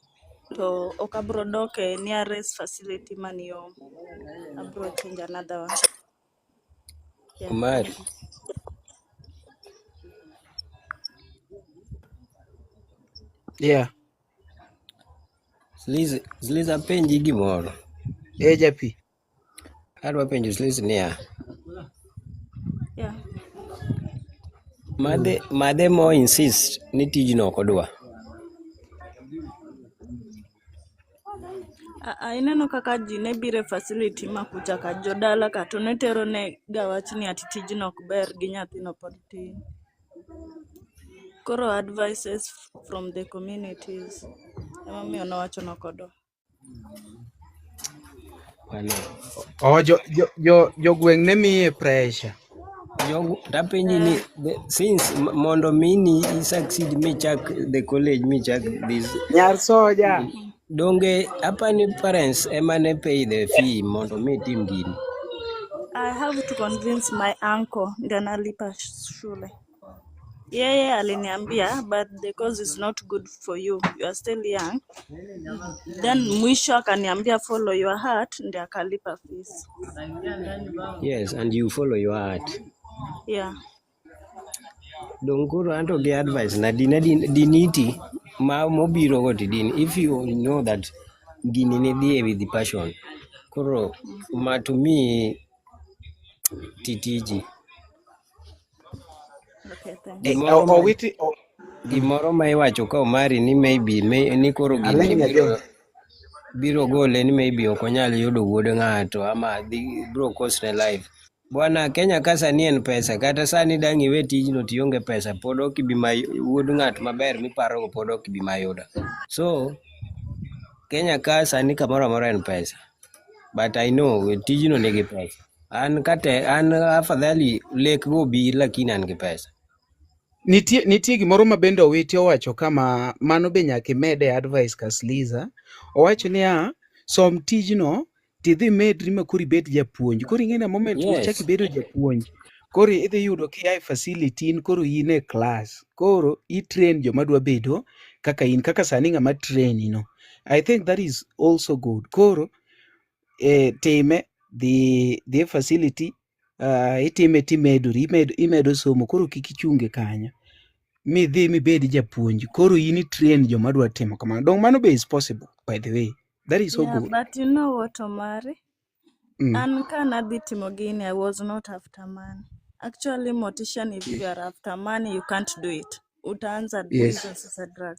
To ok abro dok e nearest facility mani yo. Abro change another one. Yeah, Omari, thank you. Yeah. Sliz, Sliz apenji gimoro. Japi. Adwa penjo Sliz niya, Yeah. madhe mo insist ni tijno ok odwa. Ineno kaka ji ne biro e facility ma kucha ka jodala ka to ne tero ne ga wach ni ati tijno ok ber gi nyathino pod tin. Koro advices from the communities emomiyo nowacho nokodwa. Mano. Oh, jogweng' ne miye pressure. Jogo, tapenji ni since mondo mini i succeed michak the college michak this Nyar soja. donge apani parents ema ne pay the fee mondo mi itim gini. I have to convince my uncle ndiye analipa shule. Yeye aliniambia but the course is not good for you. You are still young. Then mwisho akaniambia follow your heart ndiye akalipa fees. Yes, and you follow your heart. Yeah. Dong koro anto gi advice na dina diniti ma mobiro go to din if you know that gini ne dhiye with the passion koro ma to me titiji Okay, thank you. gimoro ma Owiti gimoro ma iwacho ka Omari ni maybe ni koro gini Alenya biro jo. biro gole ni maybe ok onyal yudo wuod ng'ato ama dhi biro cost ne life. Bwana Kenya ka sani en pesa kata sani dang' iwe tijno to ionge pesa pod ok ibi ma wuod ng'at maber miparogo pod ok ibi mayudo. So Kenya ka sani kamoro amora en pesa. But I know tijno nigi pesa. An kate an afadhali lek go bi lakini an gi pesa. Nitie gimoro ma bende Owiti owacho kama mano be nyaka imede e advice ka Sliza. Owacho niya, som tijno tidhi medri ma koro ibed japuonj. Koro ing'e ni moment michako Yes. ibedo japuonj, koro idhi yudo kia e facility in koro in e class. Koro i train joma dwa bedo kaka in, kaka sani ng'ama train no. I think that is also good. Koro time dhi e facility itime timedori imedo somo koro kik ichunge kanyo midhi mibed japuonj koro in i train joma dwa timo kamano dong mano be is possible by the way that is so Yeah, good. but you know what, Omari? An ka nadhi timo gini, I was not after money. Actually, mortician, if you are after money, you can't do it. Utaanza Yes. hizo sasa drug.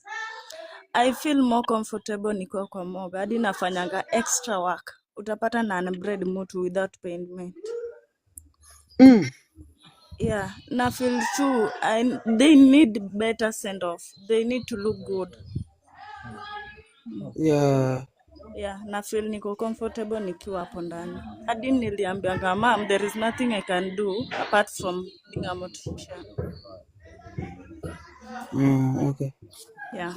I feel more comfortable nikiwa kwa morgue. Hadi nafanyanga extra work. Utapata na unbread mtu without payment. Yeah, na feel too. They need better send off. They need to look good. Yeah. Yeah, na feel niko comfortable nikiwa hapo ndani. Hadi niliambianga mam, there is nothing I can do apart from being a mortician. Okay. Yeah.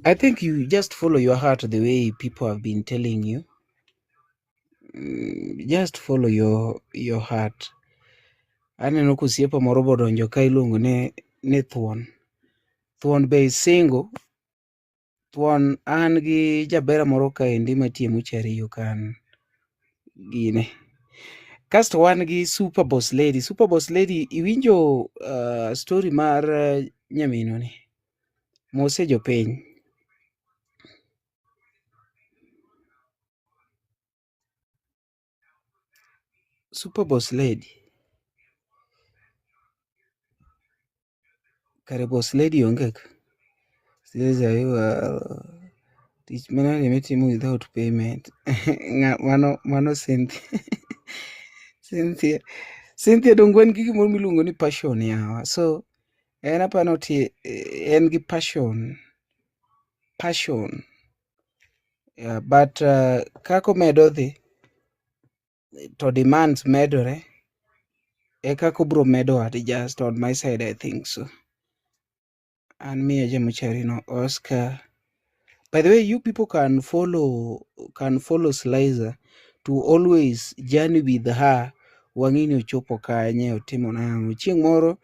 I think you just follow your heart the way people have been telling you. Just follow your heart. Aneno ka osiepa moro bodonjo ka iluongo ni Thuon. Thuon be is single. Thuon an gi jabera moro kaendi matiyo mortuary you can gine. Kasto wan gi Super Boss Lady. Super Boss Lady iwinjo story mar nyaminwa ni? Mose jopiny. Super Boss Lady. Kare Boss Lady onge ka? Tich manade mitimo without payment. Mano Cynthia. Cynthia. Cynthia donge wan gi gimoro miluongo ni passion yawa. So en apani en gi passion. Passion. Yeah, but kaka omedo dhi to demands medore e kaka obiro medo adjust on my side I think so. An miya jamochari no Oscar. By the way, you people can follow Slicer to always journey with her. Wang'e ni ochopo kanye, otimo nang'o. Chieng' moro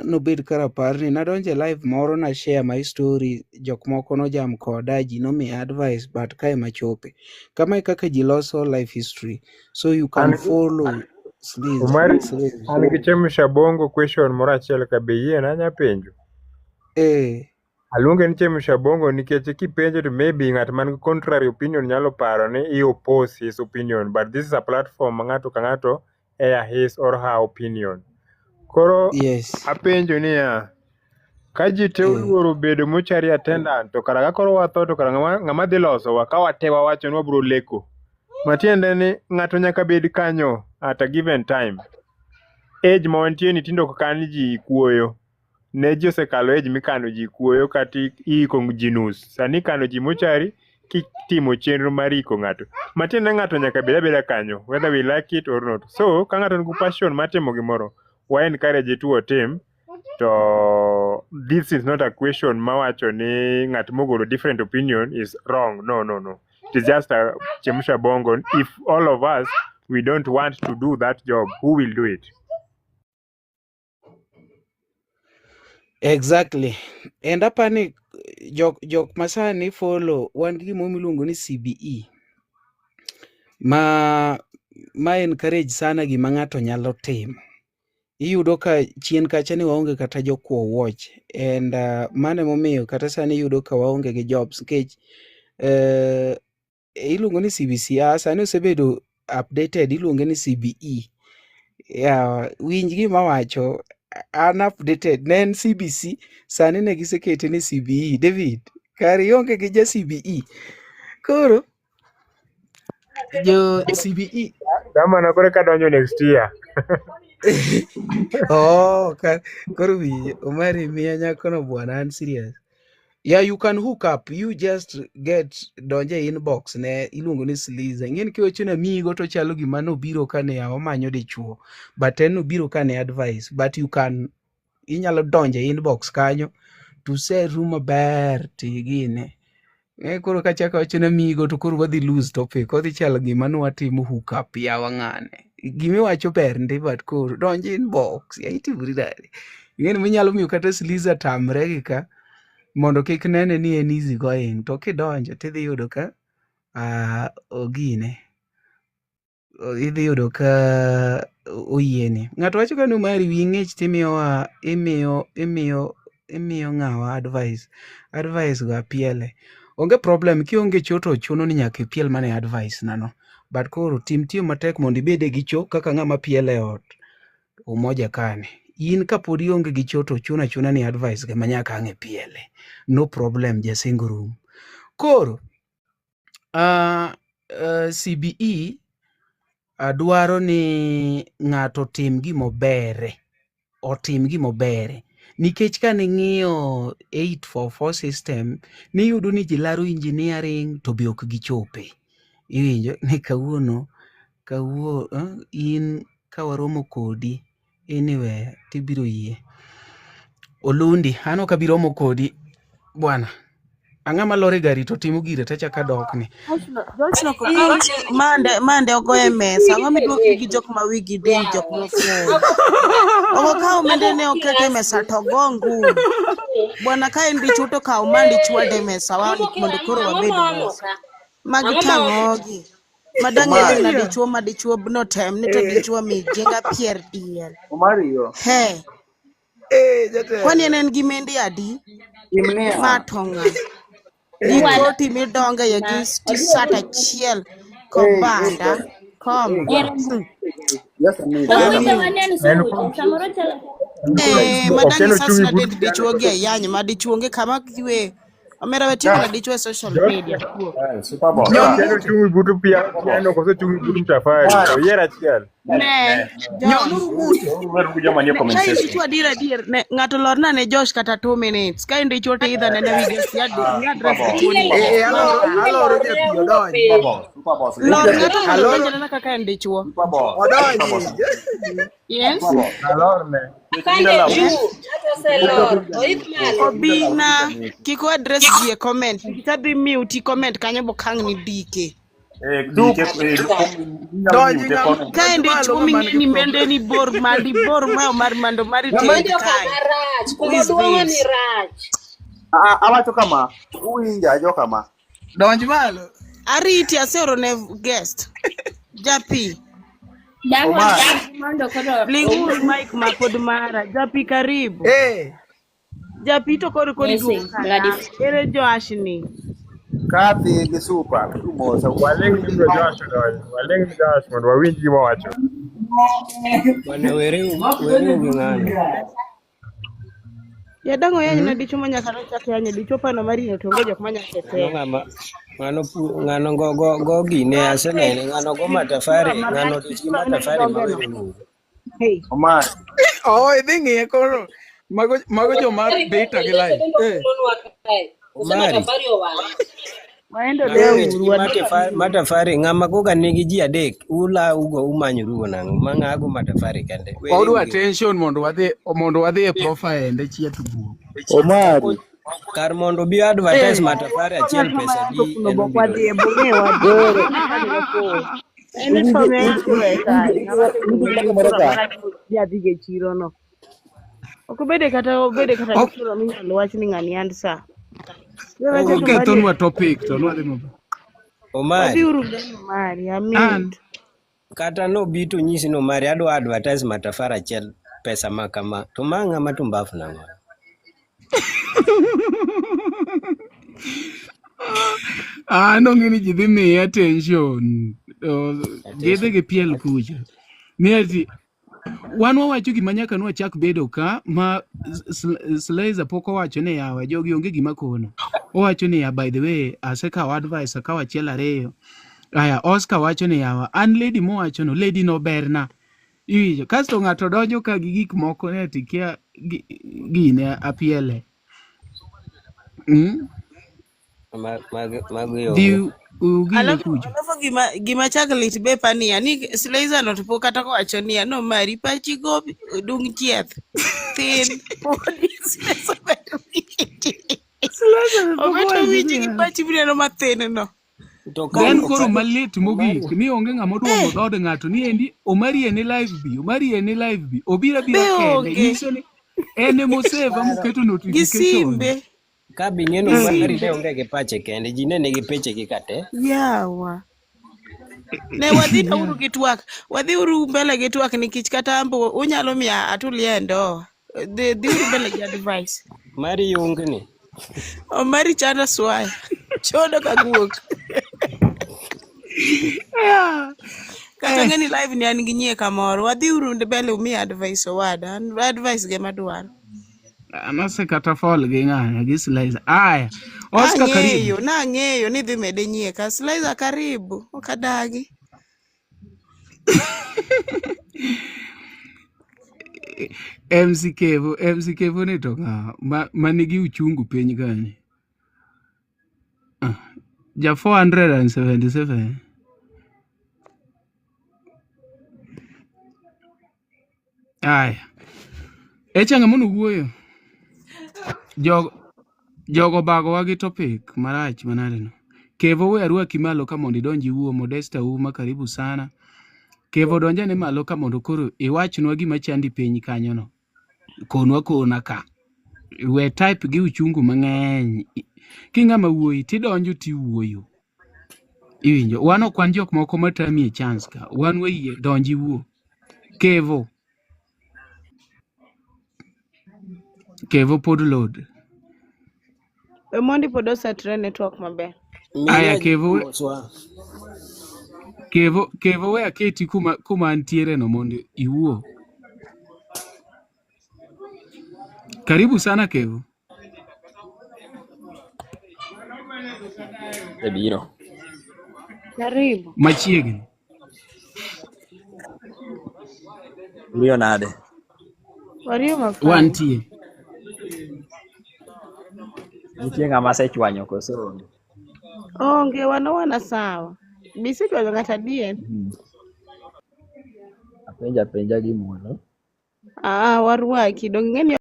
nobed karapar ni nadonjo e live moro na share my story, jok moko nojam koda, ji nomiya advice, but kae machope. Kama e kaka ji loso life history. So you can An follow Sliz, Omari, Sliz. an gi Chemsha Bongo question moro achiel ka be iyiena anya penjo? Eh. Aluonge ni Chemsha Bongo nikech kipenjo to maybe ng'at man gi contrary opinion nyalo paro ni i oppose his opinion, but this is a platform ma ng'ato ka ng'ato air his or her opinion. Koro Yes. apenjo niya, ka ji te oluoro bedo mortuary attendant to kara ka koro watho to kara ng'ama dhi losowa ka wate wawacho ni wabiro leko. Matiende ni ng'ato nyaka bed kanyo at a given time. Age ma wantie ni tinde ok kan ji kuoyo. Ne ji osekalo age mikano ji kuoyo kata iiko ji nus. Sani ikano ji mochari kitimo chenro mar iko ng'ato. Matiende ni ng'ato nyaka bed abeda kanyo whether we like it or not. So ka ng'ato nigi passion mar timo gimoro, wa encourage to otim. To this is not a question mawacho ni ng'at mogolo different opinion is wrong. No, no, no. It is just a chemsha bongo. If all of us we don't want to do that job, who will do it? Exactly. And apani jok masani follow wan gi gimoro miluongo ni CBE ma encourage sana gima ng'ato nyalo timo. Iyudo ka chien kacha ni waonge kata jokuo wuoch and mano emomiyo kata sani iyudo ka waonge gi jobs nikech iluongo ni CBC, sani osebedo updated iluonge ni CBE. Yeah, winj gima awacho, an updated ne en CBC sani ne gisekete ni CBE. David, kare ionge gi ja CBE. Koro jo CBE Kamano koro eka donjo next year. Oh, koro winj, Omari miya nyakono bwana, an serious. Yeah, you can hook up. You just get donje inbox ne iluongo ni Sliza. Ing'eni kiwacho ni amigo to chalo gima nobiro ka ne omanyo dichuo. But en nobiro ka ne advice. But you can inyalo donjo e inbox kanyo to seru maber tigine. Koro kachako awacho ni amigo to koro wadhi lose topic. Odhi chalo gima nwatimo hook up yawa ng'ane. Gimiwacho ber ndi but koro donj inbox. Ya itimri nade? Ing'eni minyalo miyo kata Sliza tamre gi ka mondo kik nene ni en easy going to kidonjo tidhi yudo ka ogine idhi yudo ka oyieni. Ng'ato wacho ka ni Omari wiyi ng'ich timiyowa imiyo imiyo imiyo ng'awa advice. Advice go apiele. Onge problem kionge cho to chuno ni nyaka ipiel mana e advice na no. But koro tim tiyo matek mondo ibede gi cho kaka ng'ama pielo e ot. Umoja kane. In kapod ionge gi cho to chuno achuna ni advice ga manyaka ang' ipiele. No problem jasingo rum. Koro CBE dwaro ni ng'ato otim gimobere. Otim gimobere. Nikech ka ning'iyo 844 system, niyudo ni ji laro engineering to be ok gichope. Iwinjo ni kawuono, in ka waromo kodi Anyway, tibiro yie. Olundi, an ok abi romo kodi bwana. Ang'ama lor e gari to timo gire tachako adokni. Joshno mande mande ogoye e mesa. Ang'o miduoki gi jok ma wigi diny jok mofuwo. Ogo kaw mende ne oket e mesa to go ngum. Bwana ka en dichuo to kaw mandi chwad e mesa wa mondo koro wabed mos. Magi tang'ogi. Madang' Omar. edhi na dichuo ma dichuo notem ni to dichuo mi jenga pier diel. Omario. He. Kwani en en gi mende adi? Timnia. Ma to ng'a? Gi koti midonge ye gi tisat achiel kobanda kom. Just a minute. Wawinjo wanen suche, samoro chalo Eh, Ok madang' en isas ochung' na but dend dichuo gi ayany ma dichuo onge kama kiwe. Omera we timo na dichuo e social media. Superboss. Ok en ochung' but piano koso ochung' but mtafari. Oyier achiel. Ne, Josh. Weuru joma nie comment Ka in section. dichuo adier adier, ne, ng'ato lorna ne Josh kata 2 minutes. Ka in dichuo to idha nene wi guest ya Ah, ni address Superboss. dichuo ni. Eh, aloro aloro japi odonji. Superboss. Superboss. Lor ng'ato mondo Aloro odonj anena kaka en dichuo. Superboss. odonji. Superboss. Yes. Superboss. Alorne. Afande Yes. juu, ng'ato oselor, oidh malo. Obina, kik o address ji e comment. Nikech adhi mute comment kanyo bokang' ni dike. Eh, dike, eh, inyalo Donji mute ng'ama comment. Ka en donji malo dichuo ng'ama ming'e nigi ni problem. mende ni bor mandi bor mayo mar mando mari ted Omonjo kae. kama rach, Who kuma is oduong'o ni this? rach. Awacho kama, uwinja jo kama. Donj malo. Ariti aseoro ne guest. Japi. dang' Omar. wadag mondo koro Ling'uru mic ma pod mara. Japi karibu. Eh, Japi to koro koro iduogo Amazing, bloody kaya. Ere Josh ni? Kathy gi Super, umosa. Waling' ni Josh odonj. Waling' ni Josh mondo wawinj gima owacho. Bwana were were gi ng'ano. Yadang' oyany na dichuo manyaka nochak yanyo dichuo pano marino to onge jok manyaka Ng'ano telo. ng'ama ng'ano pu ng'ano go go go gine asenene ng'ano go matafari ng'ano tich gi matafari ma wero luwo. Hey. Omar. Oh, idhi ng'iye koro. Mago mago joma Matafari beta gi bende live. Eh. okelonwa kae. Koso Omari matafari owang'. Waendo ng'ano tich deuru gi wadhi matafari ng'ama goga nigi ji adek ula ugo umanyorugo nang'o ma ng'a go matafari kende were Wadwa ugi. attention mondo wadhi e profile ende chieth guok. Omari. Kar mondo obi advertise Eh. matafari achiel pesa di Kuno en bok obiro. wadhi e bong'e wadhi. En Iwinjo to ne iwe kae. Ng'ama iwinjo gima timore ka? Jadhi e chiro no. Ok obede kata obede kata Ok gi chiro minyalo wach ni ng'ani and sa. Weche to mari okethonwa topic to nwadhi maber. Omari wadhi uru mbele mari An amit. kata nobi to nyisi ni Omari adwa advertise matafari achiel pesa ma kama to ma ng'ama tumbafu nang'o. an ong'e ni ji dhi miye attention. To Gidhi Attention. gi piel kucha. Ni ati wan wawacho gima nyaka nwachak bedo ka ma Slazer pok owacho ni yawa jogi onge gima kono. Owacho ni ya by the way asekawo advice akawo achiel ariyo. Aya Oscar wacho ni yawa an lady mowacho no lady no berna. Iwinjo kasto ng'ato donjo ka gi gik moko ni ati kia gine apiele. Mago Dhi onge. ugine Alafu kucho. alafu gima gima chak lit be pania ni Slizer no to pok kata kowacho niya no mari pachi go dung chieth thin podi Slizer bedo winji. Slizer be pok Obeto owacho winji gi niya. pachi mineno mathin no. To ka Then koro malit mogik ni onge ng'ama oduomo dhood ng'ato ni endi Omari en live bi Omari en live bi obiro Be abira kende onge nyiso ni en emoseva moketo gi notification. simbe ka bing'e ni gi Omari ne simbe onge gi pache kende ji ne nigi pechegi ka te. yawa. Ne wadhi na uru gi twak wadhi uru mbele gi twak nikech kata ambo unyalo miya atulia e ndoa. Dhi dhi uru mbele gi advice. Mari yungni. Omari chanda swaya. Chodo ka guok. Yeah. Kata Eh. ng'eni live ni an gi nyie kamoro. Wadhi uru mbele umiya advice owada. An advice ge madwaro. Anase kata fall gi ng'ane gi Slizer. Aya. Oscar karibu. Ang'eyo, nang'eyo ni dhi mede nyie ka Slizer karibu. Ok adagi. MC Kevo, MC Kevo ni to ng'a ma nigi uchungu piny kani. Ja 477. Aya. Echa ng'ama wuoyo. Jogo jogo bagowa gi topic marach manade no. Kevo we arwaki malo ka mondo idonj iwuo. Modesta Uma karibu sana. Kevo donjane malo ka mondo koro iwachnwa gima chandi piny kanyo no. Konwa kona ka. We type gi uchungu mang'eny. King'ama wuoyi tidonjo tiwuoyo. Iwinjo. Wan ok wan jok moko matami e chance ka. Wan wayie donj iwuo. Kevo. Kevo pod load. We mondi pod osetre network maber. Aya Kevo Moswa. Kevo Kevo we aketi kuma kuma antiere no mondo iwuo. Karibu sana Kevo. Ebiro. Karibu. Machiegni. Iriyo nade? Wario mafani. Wantie. Nitie ng'ama asechwanyo koso onge? Onge wan wana sawa. Bisechwanyo ng'ato adier. Apenjo apenja gi muolo. Ah, warwaki. Dong ing'e ni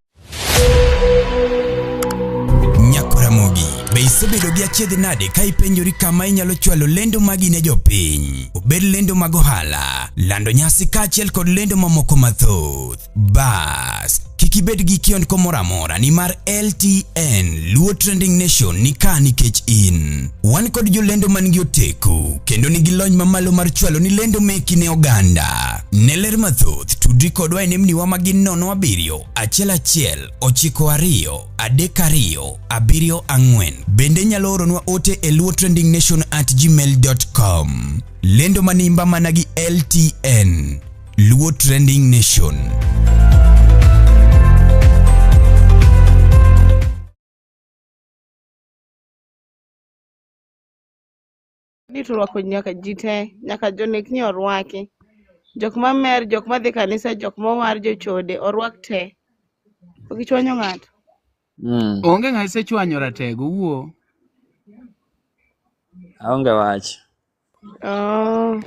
Nyakoramogi, be isebedo gi achiedh nade ka ipenjori kama inyalo chwalo lendo magi ne jopiny? Obed lendo mag ohala, lando nyasi kaachiel kod lendo mamoko mathoth. Bas, kik ibed gi kiondko moro amora nimar LTN Luo Trending Nation ni ka nikech in. Wan kod jolendo man gi oteku kendo nigi lony mamalo mar chwalo ni lendo meki ne oganda. Ne ler mathoth, tudri kodwa e nembniwa ma gin 07 11 92 32 74. Bende inyalo oronwa ote e luotrendingnation@gmail.com. Lendo manimba mana gi LTN. Luo Trending Nation. ni to orwako nyaka ji te, nyaka jonekni orwaki. Jok mamer, jok madhi kanisa, jok mowar, jochode, orwak te. Ok ichwanyo ng'ato. Onge ng'a isechwanyo ratego wuo. Aonge wach. Oh.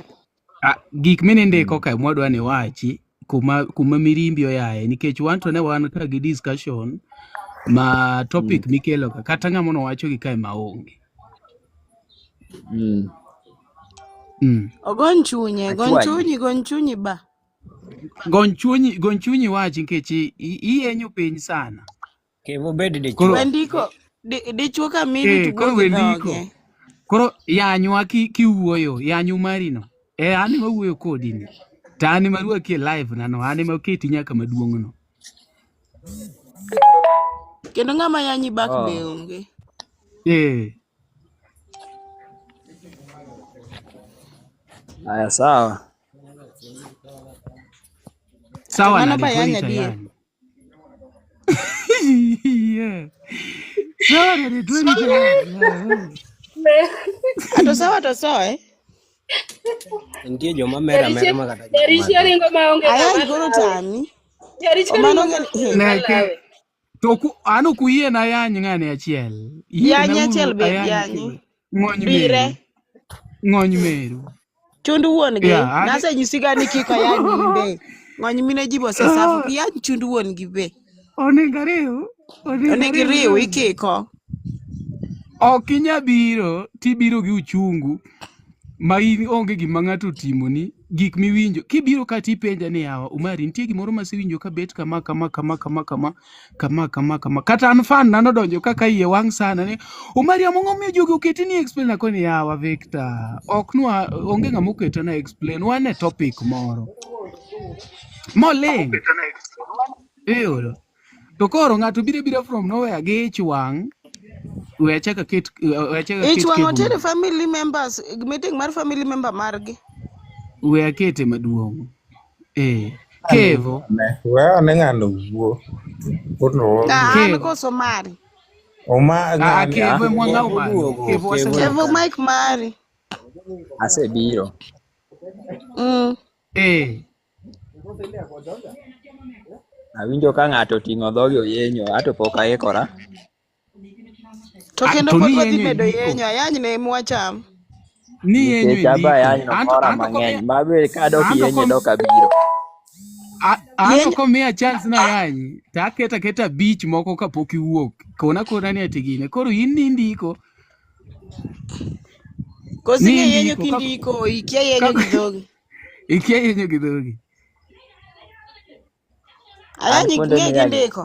Ah, gik minindiko ka mwadwa ni wachi kuma kuma mirimbi oyaye nikech wan to ne wan ka gi discussion ma topic mikelo ka kata ng'ama nowacho gi kae maonge. Ogony chunye, gony Achwanyi. chunyi, gony chunyi ba. Gony chunyi, gony chunyi wachi nikech iyenyo piny sana. Kevo bed dichuo. Koro We ndiko, dichuo ka miri eh, to koro wuo we gi ndiko. dhoge. Koro yanywa kiwuoyo, yanyu mari no. E an ema wuoyo kodi ni. To an ema rwaki e live na no, an ema keti nyaka maduong' no. Kendo ng'ama yanyi bak Oh. be onge. Eh. Aya sawa. To Sawa mano nade ba to yany warito adier. ayany. Yeah. Sawa nade to warito ayany. Ato sawa to soe. Nitie joma mer amera ma kata Jaricho jomadho. ringo maonge Ayany ng'ama koro lawe. tami. Jaricho Omano ringo ng'e maonge ng'ama Neke lawe. to ku, an ok uyie na ayany ng'ane achiel. Yanyi Yiena achiel uru be ayany yanyi. kendo. Ng'ony Dire. meru. Ng'ony meru. Chund wuon gi. Yeah, an Nasenyisiga ni kik oyany in be. Ng'ony mine ji bosesafu. Kiyany chund wuon gi be. Onego ariw. Onego Onego ariw iriw ng'ani. ikiko. Ok inya biro tibiro gi uchungu ma in onge gima ng'ato otimoni gik miwinjo kibiro ka tipenja ni yawa Umari nitie gimoro masewinjo ka bet kama kama kama kama kama kama kama kama kata an fan na nodonjo kaka iye wang' sana ni Umari ang'o momiyo jogi oketi ni explain ako ni yawa Victor ok nwa onge ng'ama oketa na explain wan e topic moro moling iyudo to koro ng'ato biro biro from nowhere gi ich wang' we achak aket we achak Ich aket wang' kevo otere maduong' family members, meeting mar family member margi. we akete maduong' eh kevo We ane ng'ano wuo. Koro Ah, an kevo koso mari. Oma ah ng'ani kevo Kevo emwang'aw malo oduogo, kevo Kevo waseng'aw Kevo nyaka. mic mari. Asebiro. Eh Awinjo ka ng'ato oting'o dhoge oyenyo, ato pok aikora. To ah, kendo to pod ni wadhi yenyo e medo ndiko yenyo, ayany ne mwacham. ni yenyo Nikech e aba ndiko ayany anto nomora anto mang'eny. komiya Mabe kadok anto yenye kom dok abiro. An Yeny ok omiya chance na yanyi to aketa aketa abich moko kapok iwuok. Kona kona ni ati gine. Koro in ni indiko. Koso Ni ing'e yenyo indiko ka kindiko, ikia yenyo ka gi dhogi. ikia yenyo gi dhogi. An Ayanyi kuonde ing'e gi miyanye ndiko.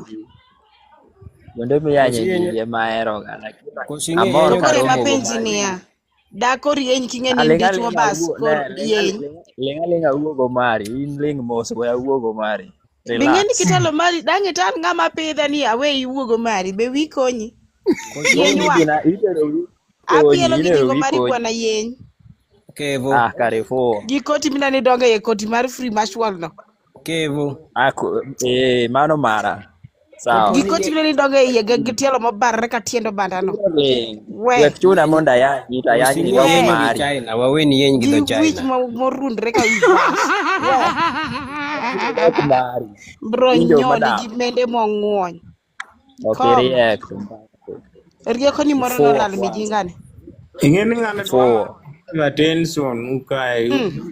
kuonde miyanye Koso ji yenyo ema aheroga lakini koso ing'e amor yenyo To koro gi ema karomo go penji mari. niya, dak orieny king'e ni in Aling' dichuo aling' bas awuo koro ne ling' yeny. ling' aling' awuo go mari in ling' mos we awuo go mari. Be ing'e ni Relax. kitelo mari dang' ital ng'ama pidha ni awe iwuogo mari be wiyi konyi. Koso Yeny Konyi wa. gina itero wi konyi Apielo gi itero ndiko wi mari konyi. bwana yeny. Kevo Ah kare fuwo. Gi koti minani dongo e koti mar free mashwal no. Kevo Ah eh mano mara. Sawa. Gi Kopo ni koti minani dongo e iye gi tielo mobarre ka tiend obanda no. Ling. We. Wek chuna mondo ayanyi to koso ayanyi ni ing'e dok We. yenyo gi mari. China waweni yeny gi Gi dho wich China. morundre ka wi bas. We. Ni dok mari. Bro Winjo nyoni madam. gi mende mong'wony. Ok Kom. iriek. Rieko ni moro Ifuwo nolal kwanza. mijingani. Ing'e ni ng'ani dwa Ifuwo. attention kae.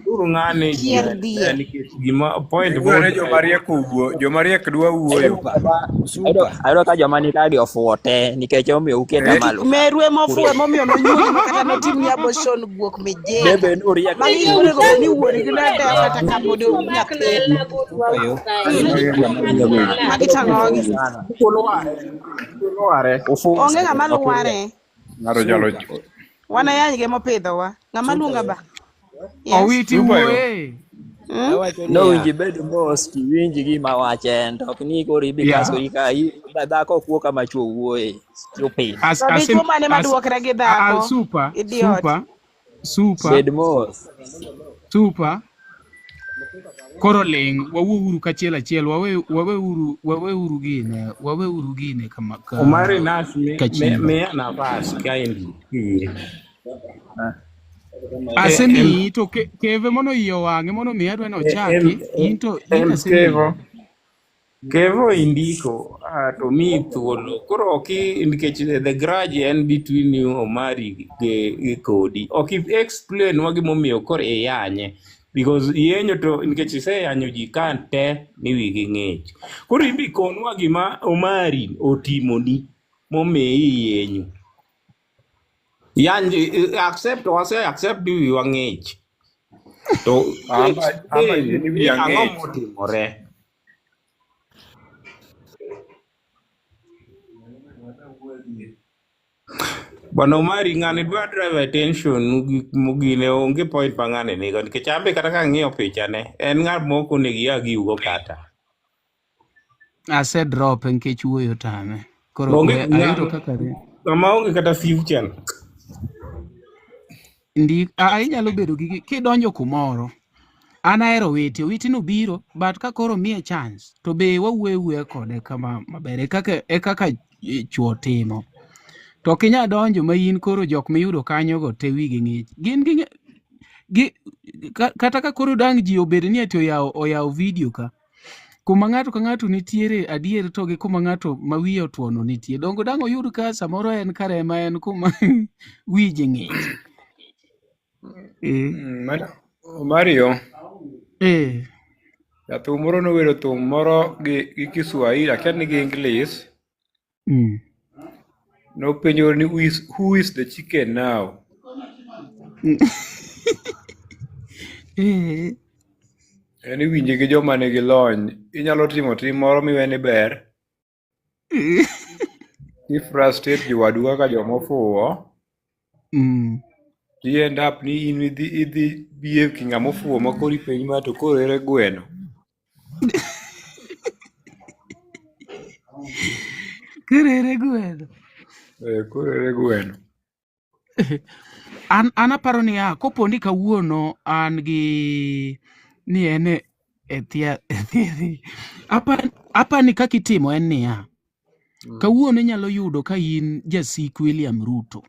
Uru ng'ani ji Kier dhier. nikech gima point Iwuone mo joma riek owuo, joma riek dwa wuoyo. Super super. Ayudo ka joma ni kagi ofuwo te nikech omiyo uketa Eh? malo ka. Meru ema ofuwe Uriek. momiyo nonyuoli ma kata notimni abortion guok mijinga. Bebe nuriek Magi nikech gik monego bed ni wuon wuon gi ne dewo kata kapod nyathi. Super yo. Magi tang'ogi. sana. Luware. Ufuwo Onge ng'ama ok uriek. luware. Ng'ato jalo Super. Wan ayany mopidhowa. Ng'ama Super luonga yo. ba? Yes. Owiti Super yo. wuoye. Awacho niya Nowinjo ibed mos tiwinj gima wacho en to ok ni koro ibi Yeah. kasori ka dhako ok wuo kama chwo wuoye. Stupid. As To as dichuo mane as maduokre gi a, a, dhako? super Idiot. super super Bed mos. super koro ling wawuouru kachiel achiel waweuru waweuru gine waweuru gine kama ka Omari Nash kachiro miya nafas kaendi. Kiyie. Asemiyi to keve mono iye owang'e mono miyo adwa ni ochaki in to in asemiyi Kevo Kevo indiko to miyi thuolo koro ok nikech the grudge en between you Omari gi kodi ok i explain wa gimomiyo koro iyanye because iyenyo to nikech iseyanyo ji ka te ni wigi ng'ich koro imbi konwa gima Omari otimoni momiyi iyenyo yanj accept wase accept ni wiwa ng'ich to Amba amba explain yie ni ni wiya ang'o ng'ich. motimore. Bwana Omari ng'ani dwa drive attention mugine onge point ma ng'ani nigo nikech an be kata kang'iyo pichane en ng'at mok onego ia giugo kata ase drop nikech wuoyo tame koro onge we ayudo ng'a- kaka ng'ama onge kata future no. ndik inyalo bedo gi kidonjo kumoro an ahero Owiti Owiti nobiro but ka koro miye chance to be wawuoyo wuoya kode kama maber e kaka chuo timo to ok inyal donjo ma in koro jok miyudo kanyogo te wigi ng'ich gin gi kata ka koro dang' ji obed ni ati oyawo video ka kuma ng'ato ka ng'ato nitiere adier to gi kuma ng'ato ma wiye otuono nitie dongo dang' oyud ka samoro en kare ma en kuma wi ji ng'ich Mario, eh jathum moro nowero thum moro gi Kiswahili, akia ni gi English. Nopenjo ni who is the chicken now? En iwinje gi joma nigi lony. Inyalo timo tim moro miwe ni ber. I frustrate jowadu kaka joma ofuwo. Ti end up ni in idhi behave ki ng'ama ofuwo ma koro ipenji ma to koro ere gweno. Koro ere gweno. Koro ere gweno. An aparo niya, kopo ni kawuono an gi ni en e thia apa ni kaka itimo en niya, kawuono inyalo yudo ka in jasik William Ruto,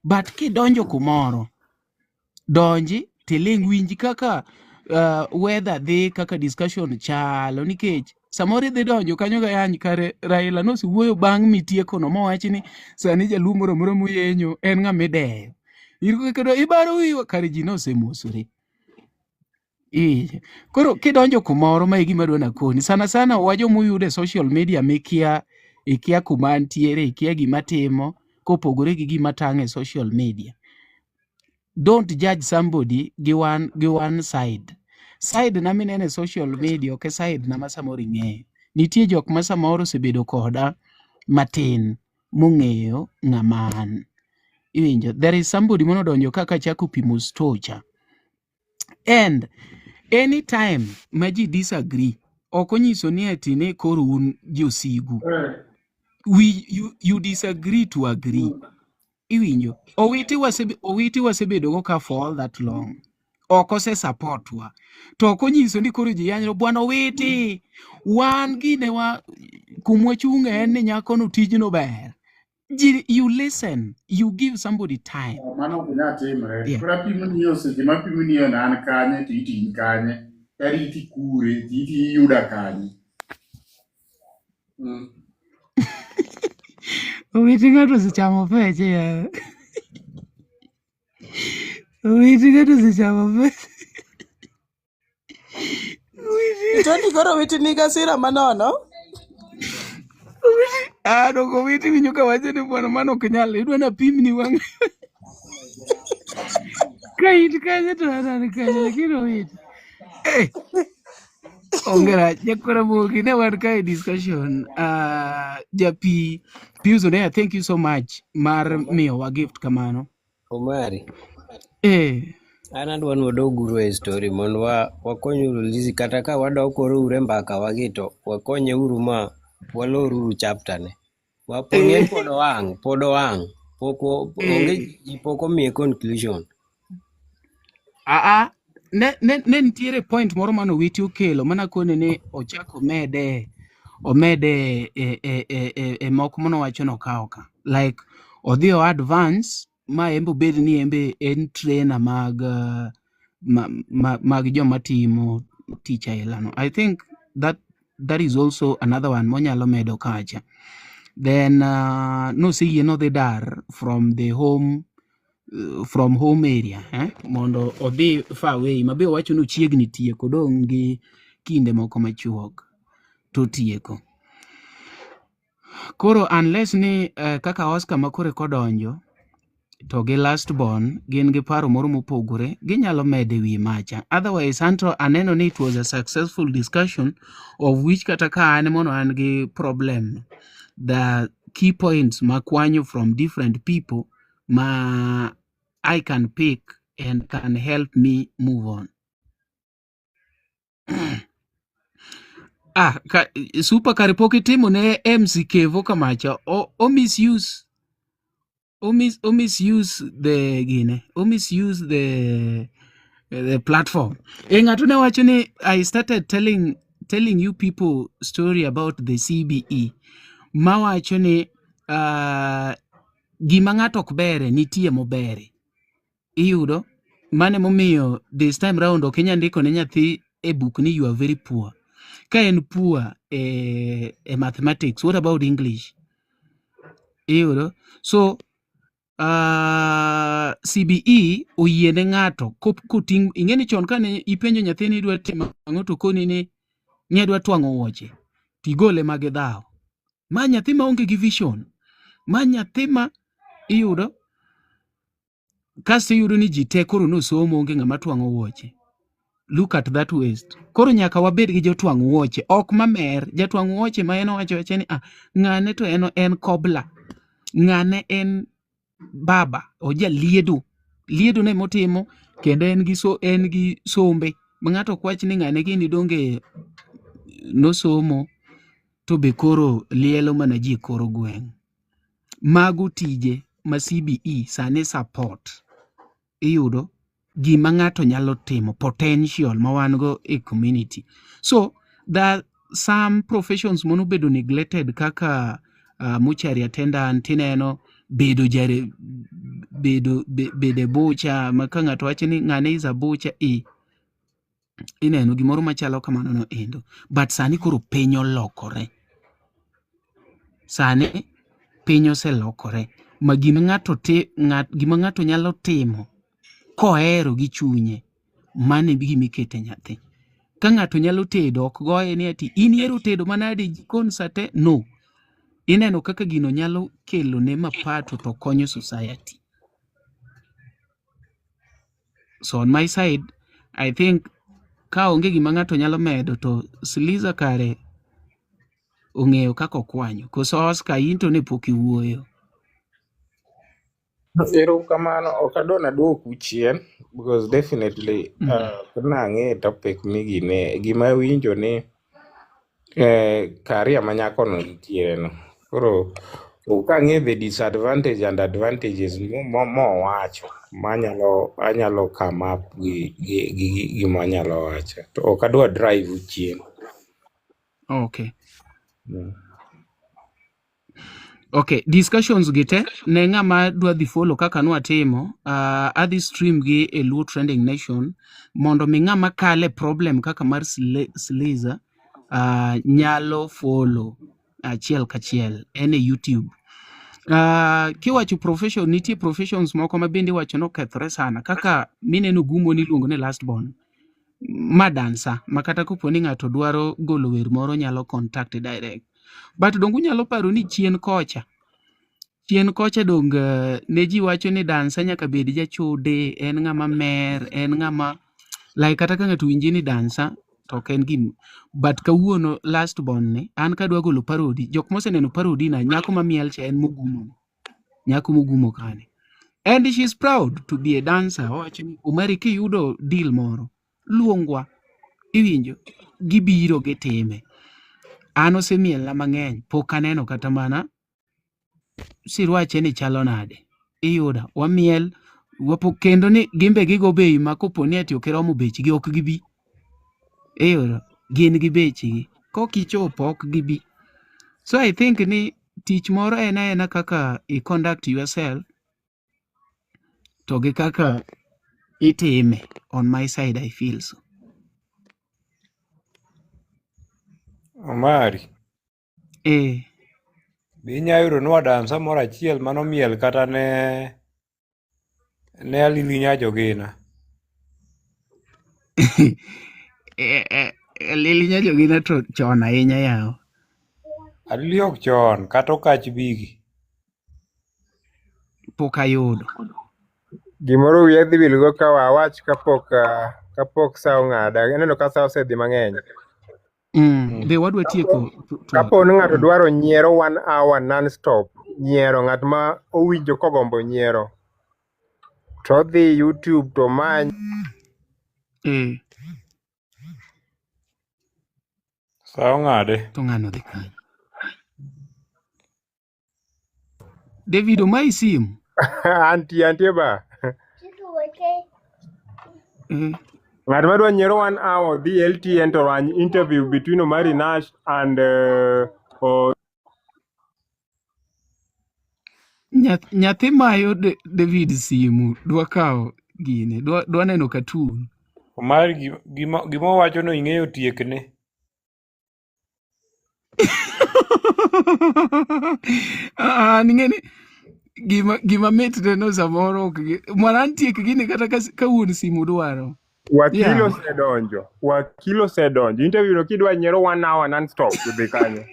but kidonjo kumoro, donji tiling' winji kaka weather dhi, kaka discussion chalo, nikech samoro idhi donjo kanyo ga yany kare Raila nosewuoyo bang' mitieko no mowachi ni sani jaluo moro amora moyenyo en ng'ama ideyo. In kendo ibaro wiwa kare ji nosemosore. Iwinjo? Koro kidonjo kumoro ma e gima adwa nakoni. Sana sana wa joma uyudo e social media mikia ikia kuma antiere, ikia gima atimo kopogore gi gima tang' e social media. Don't judge somebody gi one side. Side na mineno e social media ok e side na ma samoro ing'eyo. Nitie jok ma samoro osebedo koda matin mong'eyo ng'ama an. Iwinjo? There is somebody manodonjo ka kachako pimo store cha. And anytime ma ji disagree, ok onyiso ni ati ni koro un josigu. You disagree to agree. Iwinjo? Owiti wasebedo go ka for all that long. Ok ose support wa. To ok onyiso ni koro ji yanyre bwana Owiti. Wan gine wa kumwa chung'e en ni nyakono tijno ber. Ji, you listen, you give somebody time. Mano ok nyal timre. Yeah. Koro apimo ni yo seche ma apimo ni yo na an kanye to iti in kanye. Tariti kure to iti iyuda kanye. Owiti ng'ato osechamo peche ya. Owiti ng'ato osechamo peche. Tony koro witi nigi hasira manono. Ah, doko Owiti winjo ka wacho ni bwana mano ok nyal. Idwa napimni wang'. Ka in kanye to an an kanye, lakini Owiti. Eh, ongera nyakwara Mogi ne wan ka e discussion. Japi Pius Oneya, thank you so much mar miyowa gift kamano. Omari, Eh, an adwa ni wadog uru e story mondo wakony uru Lizzy kata ka wadok koro uru e mbaka wagi to wakonye uru ma walor uru chapter ne. Waponi en pod owang', pok onge ji pok omiye conclusion. Aa, ne nitiere point moro mane Owiti okelo mana kone ni ochak omede e moko manowacho nokawo ka. Like odhi o advance ma embe obed ni embe en trainer mag joma timo tich aila no. I think that is also another one monyalo medo kacha. Then noseyie nodhi dar from the home from home area mondo odhi far away mabe owacho ni ochiegni tieko odong' gi kinde moko machuok to tieko. Koro unless ni kaka Oscar ma koro eka odonjo to gi last born gin gi paro moro mopogore ginyalo medo e wi macha. Otherwise anto aneno ni it was a successful discussion of which kata ka an mono an gi problem the key points makwanyo from different people ma I can pick and can help me move on. Ah, super kare pok itimo ne MC Kevo kamacha o misuse the gine o misuse the platform. E ng'ato ne wacho ni I started telling you people story about the CBE mawacho ni gima ng'ato ok bere nitie mobere. Iyudo mane momiyo this time round ok inyal ndiko ne nyathi e buk ni you are very poor. Ka en poor e mathematics, what about English? Iyudo? So CBE oyiene ng'ato koting' ing'e ni chon kane ipenjo nyathi ni idwa timo ang'o to koni ni adwa twang'o wuoche tigole ma gidhawo. Ma nyathi maonge gi vision. Ma nyathi ma iyudo kasto iyudo ni ji te koro nosomo onge ng'ama twang'o wuoche. Look at that waste. Koro nyaka wabed gi jotwang' wuoche, ok mamer. Jatwang' wuoche ma en owacho awacha ni ah, ng'ane to en kobla. Ng'ane en baba, ojaliedo. Liedo ne motimo kendo en gi sombe. Ma ng'ato ok wach ni ng'ane gini donge nosomo to be koro lielo mana ji e kor gweng'. Mago tije ma CBE sani support. Iyudo gima ng'ato nyalo timo, potential ma wan go e community. So there are some professions monobedo neglected kaka mortuary attendant, tineno bedo jare bedo bedo e butcher ma ka ng'ato wacho ni ng'ane is a butcher ineno gimoro machalo kamano no endo. But sani koro piny olokore. Sani piny oselokore ma gima ng'ato ti, ng'at, gima ng'ato nyalo timo kohero gi chunye Mano e gima ikete nyathi. Ka ng'ato nyalo tedo ok goye ni ati in ihero tedo manade e jikon sate no. Ineno kaka gino nyalo kelo ne mapato to konyo society. So on my side, I think ka onge gima ng'ato nyalo medo to Siliza kare ong'eyo kaka okwanyo. Koso Oscar in to ne pok iwuoyo. Erokamano, ok adwa naduoku chien because definitely nang'e topic migine gima awinjo ni career ma nyakono nitiere no. Koro kang'e the disadvantage and advantages mowacho manyalo anyalo come up gi gima anyalo wacho. To ok adwa drive u chien. Okay. Okay, discussions gi te ne ng'ama dwa dhi follow kaka nwatimo, adhi stream gi e Luo Trending Nation mondo mi ng'ama kale problem kaka mar Sliza nyalo follow achiel kachiel en e YouTube. Kiwacho profession, nitie professions moko ma bende iwacho ni okethore sana kaka mineno Gumo niluongo ni last born ma dansa ma kata kopo ni ng'ato dwaro golo wer moro nyalo contact direct. But donge unyalo paro ni chien kocha dong ne ji wacho ni dansa nyaka bed jachode, en ng'ama mer, en ng'ama like kata ka ng'ato winji ni dansa to ok en gim but kawuono last born ni an kadwa golo parody jok moseneno parody na nyako mamiel cha en mogumo ni nyako mogumo kani and she's proud to be a dancer owacho ni Omari kiyudo deal moro luongwa iwinjo gibiro gitime an osemielna mang'eny pok aneno kata mana sirwache ni chalo nade iyuda wamiel wapo kendo ni gimbe gigo bei ma kopo ni ati ok iromo bechgi ok gibi iyudo gin gi bechgi kok ichopo ok gibi so I think ni tich moro en aena kaka i conduct yourself to gi kaka itime on my side I feel so Omari, be inya yudo nwa dansa moro achiel manomiel kata ne Alili Nyajogina? Lili Nyajogina to chon ahinya yawa. Alili ok chon, kata Okach Bigi. Pok ayudo. Gimoro wiya dhi wilgo ka awach kapok sa ong'ada. Aneno ka sa osedhi mang'eny. Be wadwa tieko twak. Kapo ni ng'ato dwaro nyiero 1 hour non-stop, nyiero ng'at ma owinjo kogombo nyiero, to odhi YouTube to omany Sa ong'ade. To ng'ano dhi kanyo. David omayi simu. Antie ba. Ng'at madwa nyiero 1 hour dhi LTN to rany interview between Omari Nash and Nyathi mayo David simu dwa kawo gine dwa neno cartoon. Omari gima owacho no ing'eyo tiekne. Ah, ning'e ni gima mit ne no samoro ok mwana tiek gini kata ka wuon simu dwaro. Wakil Yeah. osedonjo. Wakil osedonjo. Interview no kidwa nyiero 1 hour non-stop to dhi kanyo.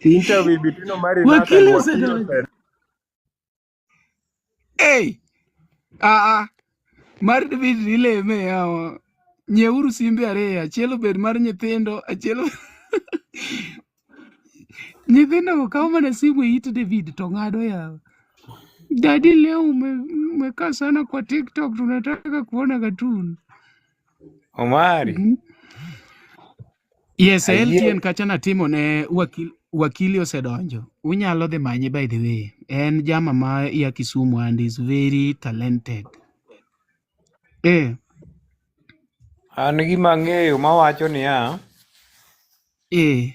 Interview between Omari Nash and Wakil Wakil osedonjo. osedonjo. Hey! Ah, mar David ileme yawa. Nyieuru simbe ariyo, achiel obed mar nyithindo, achiel nyithindo go kawo mana simu e it David to ng'ado yawa. Daddy leo umekaa sana kwa TikTok, tunataka kuona cartoon. Omari. Yes, Ayie. LTN kacha natimo ne wakili osedonjo. Unyalo dhi manye by the way. En jama ma ya Kisumu and is very talented. An gima ang'eyo mawacho niya, ni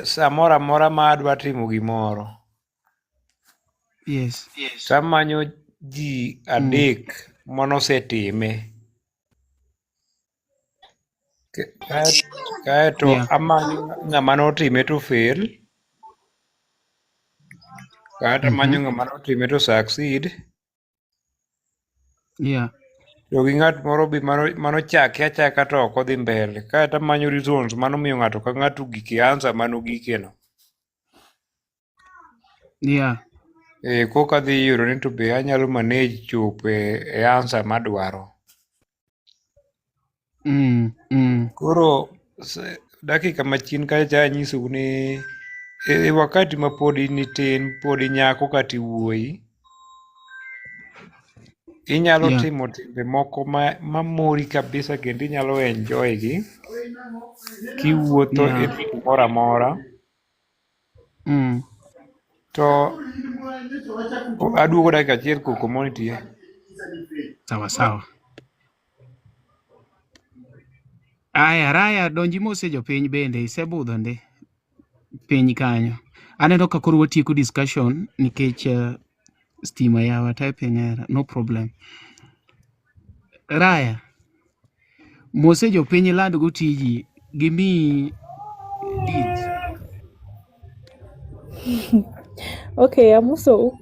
samoro amora ma adwa timo gimoro, Yes. tamanyo ji adek manosetime. Kaeto amanyo ng'ama notime to fail, kaeto amanyo ng'ama notime to succeed, To gi ng'at moro be manochake achaka to ok odhi mbele. Kaeto amanyo reasons manomiyo ng'ato ka ng'ato ogik e answer manogike no. Yeah. E, koka adhi yudo ni to be anyalo manage chopo e answer madwaro. Koro dakika machien kacha anyisou ni e wakati ma pod in itin, pod inyako kata iwuoyi, inyalo timo timbe moko mamori kabisa kendo inyalo enjoy gi kiwuotho e kumoro amora. To aduogo dakika achiel koko monitie. Sawa sawa. Aya, Raya, donji mose jopiny bende, isebudho ndi piny kanyo. Aneno ka koro watieko discussion nikech stima yawa typing error, no problem. Raya, mose jopiny iland go tiji, gimiyi deeds. Okay, amosou.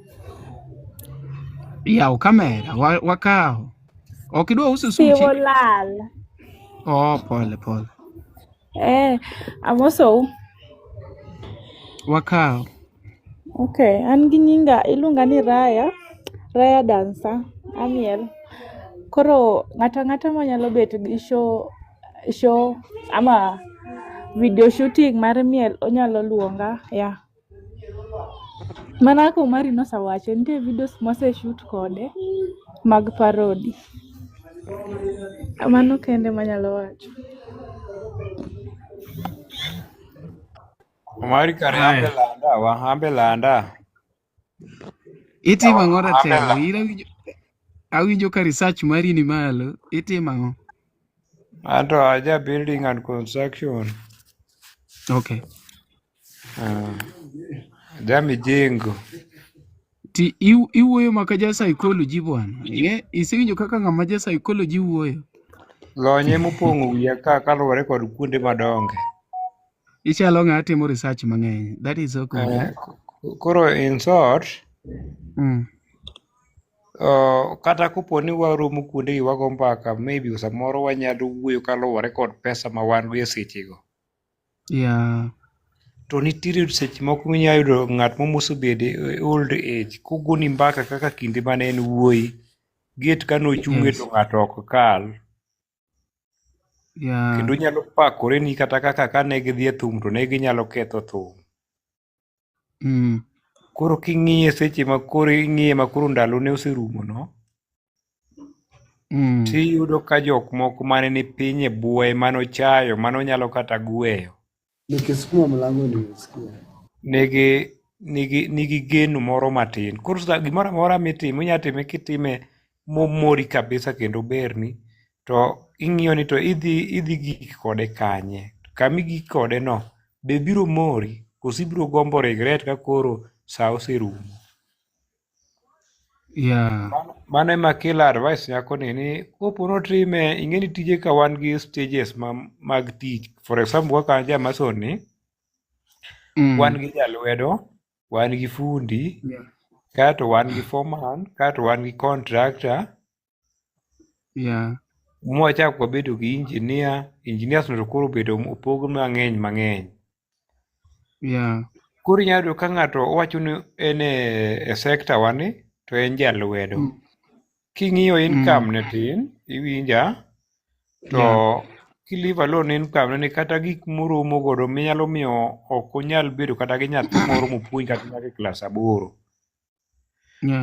Yaw kamera, wakawo. Ok idwa uso Simu suchi? lal. Oh, pole pole. Eh, amosou. Wakawo. Okay, an gi nyinga iluonga ni Raya, Raya Dansa, amiel. Koro ng'ato ang'ata manyalo bet gi show ama video shooting mar miel onyalo luonga, yeah. Mana kaka Omari nosewacho, nitie videos mwase shoot kode mag parody. Mano kende manyalo wacho. Omari kare ambe Aya. landa wa, ambe landa. Itimo ang'o Ambe ratego? landa. In awinjo ka research mari ni malo. Itimo ang'o? Anto aja building and construction. Okay. Ja mijengo. Ti iwuoyo maka ja psychology bwana. Ing'e isewinjo kaka ng'ama ja psychology wuoyo. Lony emopong'o wiya ka kaluwore kod kuonde madonge. Ichalo ng'a timo research mang'eny. That is so good. Eh? Koro in short, kata kopo ni waromo kuonde gi wago mbaka, maybe samoro wanyalo wuoyo kaluwore kod pesa ma wan go e sechego. To nitiere seche moko minyalo yudo ng'at mosebedo e old age kogoni mbaka kaka kinde mane en wuoyi. Gate kane ochung'e to ng'ato ok kal. Kendo nyalo pakore ni kata kaka kane gidhi e thum to ne ginyalo ketho thum. Koro king'iye seche ma koro ing'iye ma koro ndalone oserumo no, tiyudo ka jok moko mane ni piny e bwoye manochayo manonyalo kata gweyo. Nikisukuma mlango nimesikia. Nigi geno moro matin. Koro gimoro amora mitimo inya time kitime momori kabisa kendo berni to ing'iyo ni to idhi gik kode kanye. Kama igik kode no be biro mori koso ibiro gombo regret ka koro sa oserumo. Mano ema kelo advice nyako ni kopo notime ing'e ni tije ka wan gi stages mag tich. For example kaka an ja mason ni, wan gi jalwedo, wan gi fundi, kaeto wan gi foreman, kaeto wan gi contractor, mwachak wabedo gi engineer, engineers no to koro obedo opog mang'eny mang'eny. Koro inyalo yudo ka ng'ato owacho ni en e sector wa ni to en jalwedo. King'iyo income ne tin, iwinja, to ki leave alone income ne ni kata gik moromo godo minyalo miyo ok onyal bedo kata gi nyathi moro mopuonj kata nyaka e klas 8.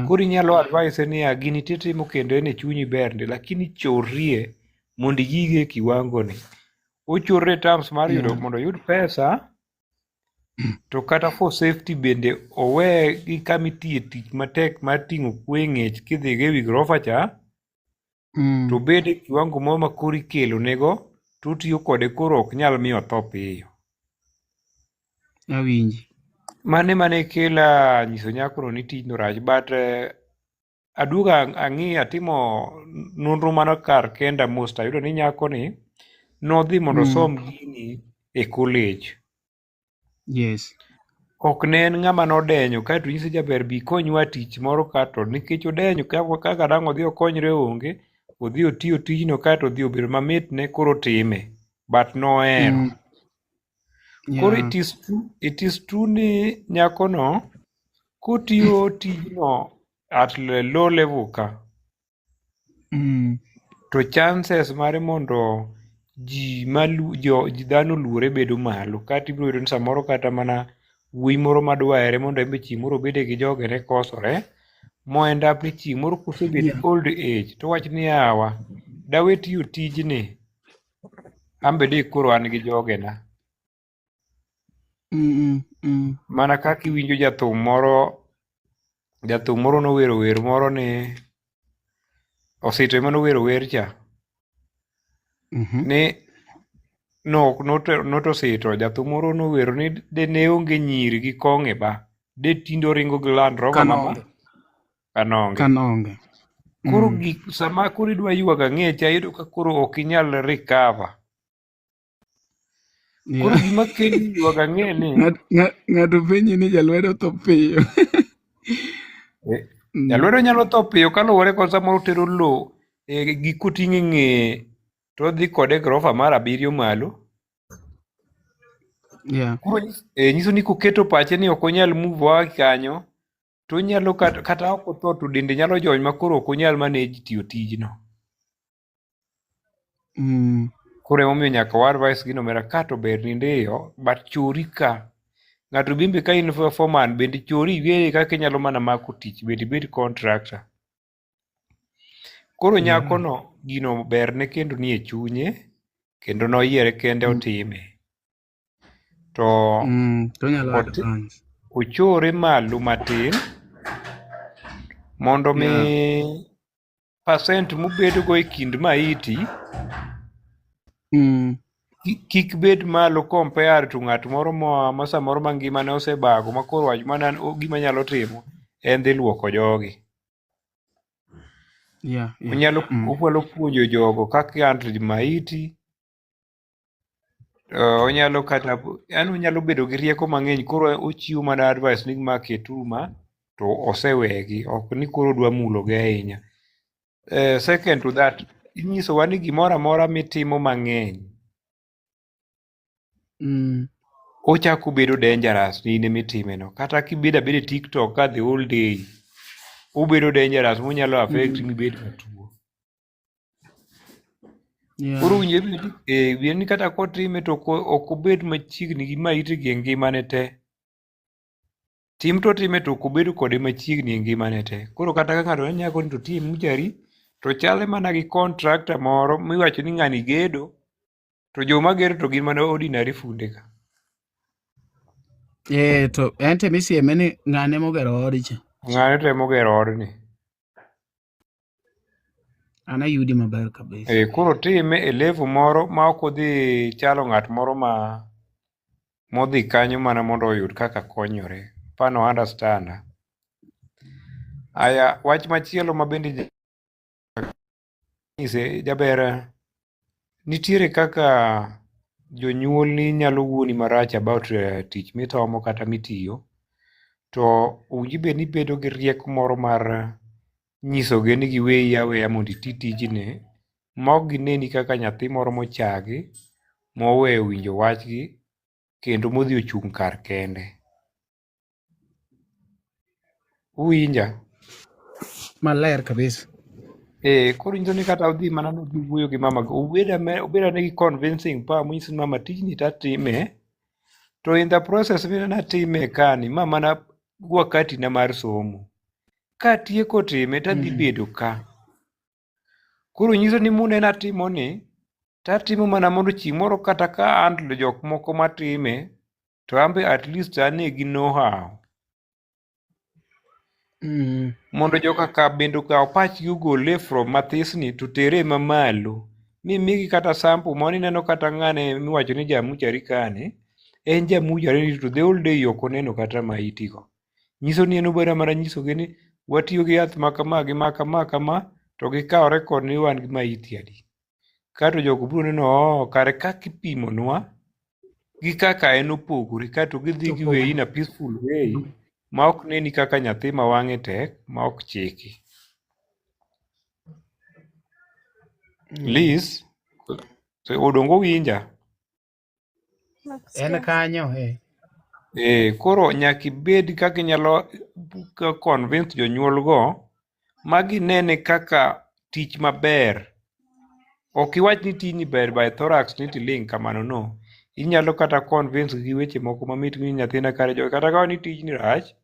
Koro inyalo advise niya gini titimo kendo en e chunyi ber ndi lakini chorrie mondo igige e kiwango ni. Ochorre e terms mar yudo mondo oyud pesa to kata for safety bende owe gi kama itiye tich matek mar ting'o kwe ng'ech kidhigo ewi gorofa cha to obed e kiwango moro ma koro ikelo nego to otiyo kode koro ok nyal miyo otho piyo. Awinji. Mano ema ne kela nyiso nyakono ni tijno rach but aduogo ang'iyo atimo nonro mano kar kenda mos tayudo ni nyakoni nodhi mondo osom gini e college. Ok ne en ng'ama nodenyo kaeto inyise jaber bi ikonywa tich moro ka to nikech odenyo kaka dang' odhi okonyre onge Odhi otiyo tijno kaeto odhi obedo mamit ne koro otime. But nohero. Koro it is true ni nyakono kotiyo tijno at the low level ka to chances mare mondo ji malu jo ji dhano oluore bedo malo kata ibiro yudo ni samoro kata mana wuoyi moro madwa here mondo en be chieng' moro obede gi jogene kosore mo end up ni chieng' moro kosebet old age to wach ni yawa dawe tiyo tijni an be de koro an gi jogena mana kaka iwinjo jathum moro nowero wer moro ni Osito ema nowero wer cha ni no not Osito jathum moro nowero ni de ne onge nyiri gi kong'e ba de tinde oringo gi Land Rover mama Kanonge. Kanonge. Kanonge. Koro gik sama koro idwa ywago ang'e cha iyudo ka koro ok inyal recover. Koro gima kelo ywago ang'e ni Ng'ato penji ni jalwedo tho piyo. Jalwedo nyalo tho piyo kaluwore kod samoro otero lowo e gik koting'o e ng'eye to odhi kode e gorofa mar 7 malo. Koro nyiso ni koketo pache ni ok onyal move oa kanyo to onyalo kata ok otho to dende nyalo jony ma koro ok onyal manage tiyo tijno. Koro emomiyo nyaka wa advise gino omera ka to ber ni ndiyo but chori ka. Ng'ato bimbe ka in foreman bende chori iwere kaka inyalo mana mako tich bende ibed contractor. Koro nyakono gino berne kendo nie chunye kendo noyiere kende otime. To To onyalo advance. ochore malo matin mondo mi percent mobedogo e kind maiti kik bed malo compare to ng'at moro moa ma samoro ma ngimane osebago ma koro wach mana gima nyalo timo en dhi luoko jogi. Onyalo onyalo puonjo jogo kaka ihandle maiti. Onyalo kata yani onyalo bedo gi rieko mang'eny koro ochiwo mana advice ni ma keturu ma to osewegi ok ni koro odwa mulogi ahinya. Second to that inyisowa ni gimoro amora mitimo mang'eny ochako bedo dangerous ni in emitime no kata kibedo abeda e TikTok ka the whole day obedo dangerous monyalo affect mibed matuo. Koro winjo bed ni kata kotime to ok obed machiegni gi maiti gi e ngimane te. Tim to otime to ok obedo kode machiegni e ngimane te. Koro kata ka ng'ato nyako ni to otim mortuary to chale mana gi contractor moro miwacho ni ng'ani gedo to joma gero to gin mana ordinary funde ka. To en to emisieme ni ng'ane mogero odi cha. Ng'ane to emogero odni. An ayudi maber kabisa. Koro time e level moro ma ok odhi chalo ng'at moro ma modhi kanyo mana mondo oyud kaka konyore. Pano understand. Aya, wach machielo ma bende nyise jaber nitiere kaka jonyuolni nyalo wuoni marach about tich mitomo kata mitiyo to owinjo bed ni ibedo gi rieko moro mar nyisogi ni giweyi aweya mondo iti tijni ma ok gineni kaka nyathi moro mochagi moweyo winjo wachgi kendo modhi ochung' kar kende. Uwinja? Maler kabisa. Koro nyiso ni kata odhi mana nodhi wuoyo gi mama obed ane gi convincing power monyiso ni mama tijni tatime to in the process minena atime kani ma mana wakati na mar somo. Katieko time tadhi bedo ka. Koro nyiso ni muneno atimo ni tatimo mana mondo chieng' moro kata ka handle jok moko matime to an be at least ane gi know how. Mondo joka ka bende okaw pachgi ogole from mathisni to tere mamalo. Mimigi kata sample moro ineno kata ng'ane miwacho ni jamuchari kani en jamuchari to the whole day ok oneno kata maiti go. Nyiso ni en obedo mana nyisogi ni watiyo gi yath ma kama gi ma kama kama to gikawo record ni wan gi maiti adi. Kato jogo biro neno oh kare kaka ipimonwa gi kaka en opogore kato gidhi giweyi in a peaceful way ma ok neni kaka nyathi ma wang'e tek ma ok chiki. Liz, odongo winja. En kanyo eh. Eh, koro nyaka ibed kaka inyalo convince jonyuolgo ma ginene kaka tich maber. Ok iwach ni tijni ber by thorax ni tiling' kamano no. Inyalo kata convince gi weche moko mamit ni nyathina kare jogi kata ka ni tijni rach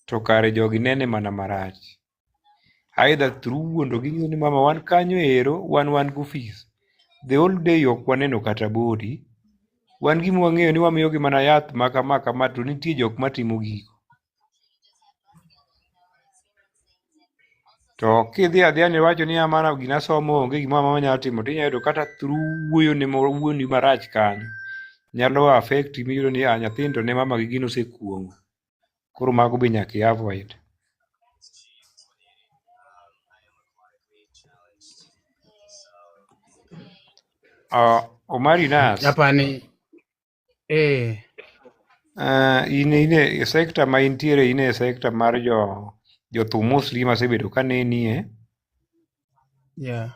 to kare jogi nene mana marach. Either through wuondo gi ni mama wan kanyo ero wan wan go office. The whole day ok waneno kata body. Wan gima wang'eyo ni wamiyogi mana yath ma kama kama to nitie jok matimo gigo. To kidhi adhiya ni iwacho ni mana gina somo onge gimoro amora manyalo timo tinyalo yudo kata through wuoyo ne moro wuoni marach kanyo nyalo affect miyudo ni ah nyathini to ne mama gi gino osekuong'o. Koro mago be nyaka i avoid. Omari Nas. Apani eh In e sector ma intiere in e sector mar jo jothum mostly masebedo kanenie. Yeah.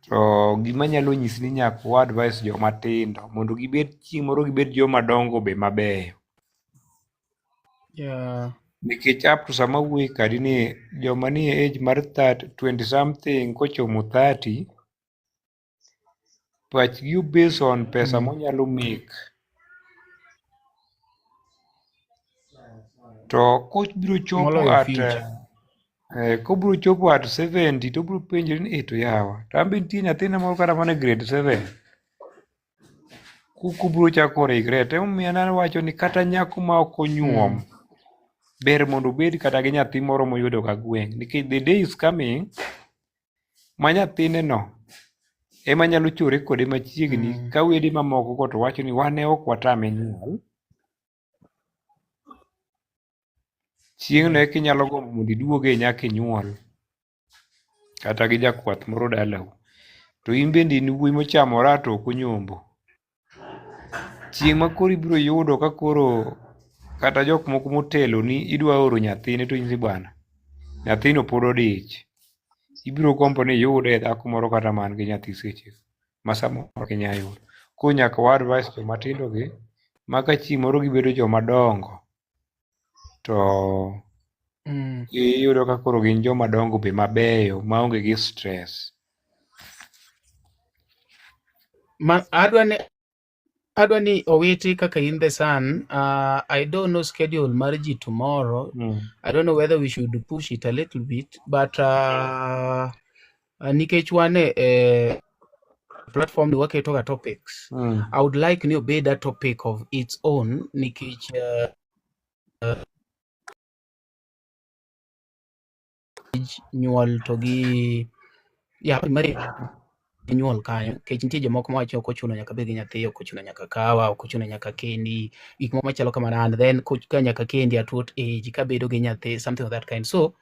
To gima nyalo nyisi ni nyaka wa advise joma tindo mondo gibed chieng' moro gibed joma dongo be mabeyo. Yeah. Nikech up to sama awuoye kadi ni joma nie age mar 30, 20 something kochomo 30 pachgi based on pesa monyalo make. To kobiro chopo Moloyo at future. Kobiro chopo at 70 to obiro penjore ni eh to yawa to an be nitie nyathina moro kata mana e grade 7 kubiro chako regret. Emomiyo an awacho ni kata nyako ma ok onyuom ber mondo obed kata gi nyathi moro moyudo ka gweng' nikech the day is coming ma nyathine no ema nyalo chore kode machiegni ka wede mamoko go to wacho ni wan ne ok watame nyuol. Chieng'no eka inyalo gombo mondo iduoge nyaka inyuol kata gi jakwath moro dalau. To in bende in wuoyi mochamo raha to ok onyombo. Chieng' ma koro ibiro yudo ka koro kata jok moko moteloni idwa oro nyathini to inyisi bwana, nyathino pod odich. Ibiro gombo ni iyude dhako moro kata man gi nyathi seche ma samoro ok inyal yudo. Koro nyaka wa advise joma tindo gi ma ka chieng' moro gibedo joma dongo to iyudo ka koro gin joma dongo be mabeyo maonge gi stress. Ma adwa ni owiti kaka in the sun. I don't know schedule mar ji tomorrow. I don't know whether we should push it a little bit, but nikech wan e platform ni waketo ga topics. I would like ni obed a topic of its own nikech nyuol to gi ya mar nyuol kanyo nikech nitie jomoko mawacho ok ochuno nyaka bed gi nyathi, ok ochuno nyaka kawa, ok ochuno nyaka kendi, gik moko machalo kamano and then ka nyaka kendi at what age kabedo gi nyathi something of that kind. So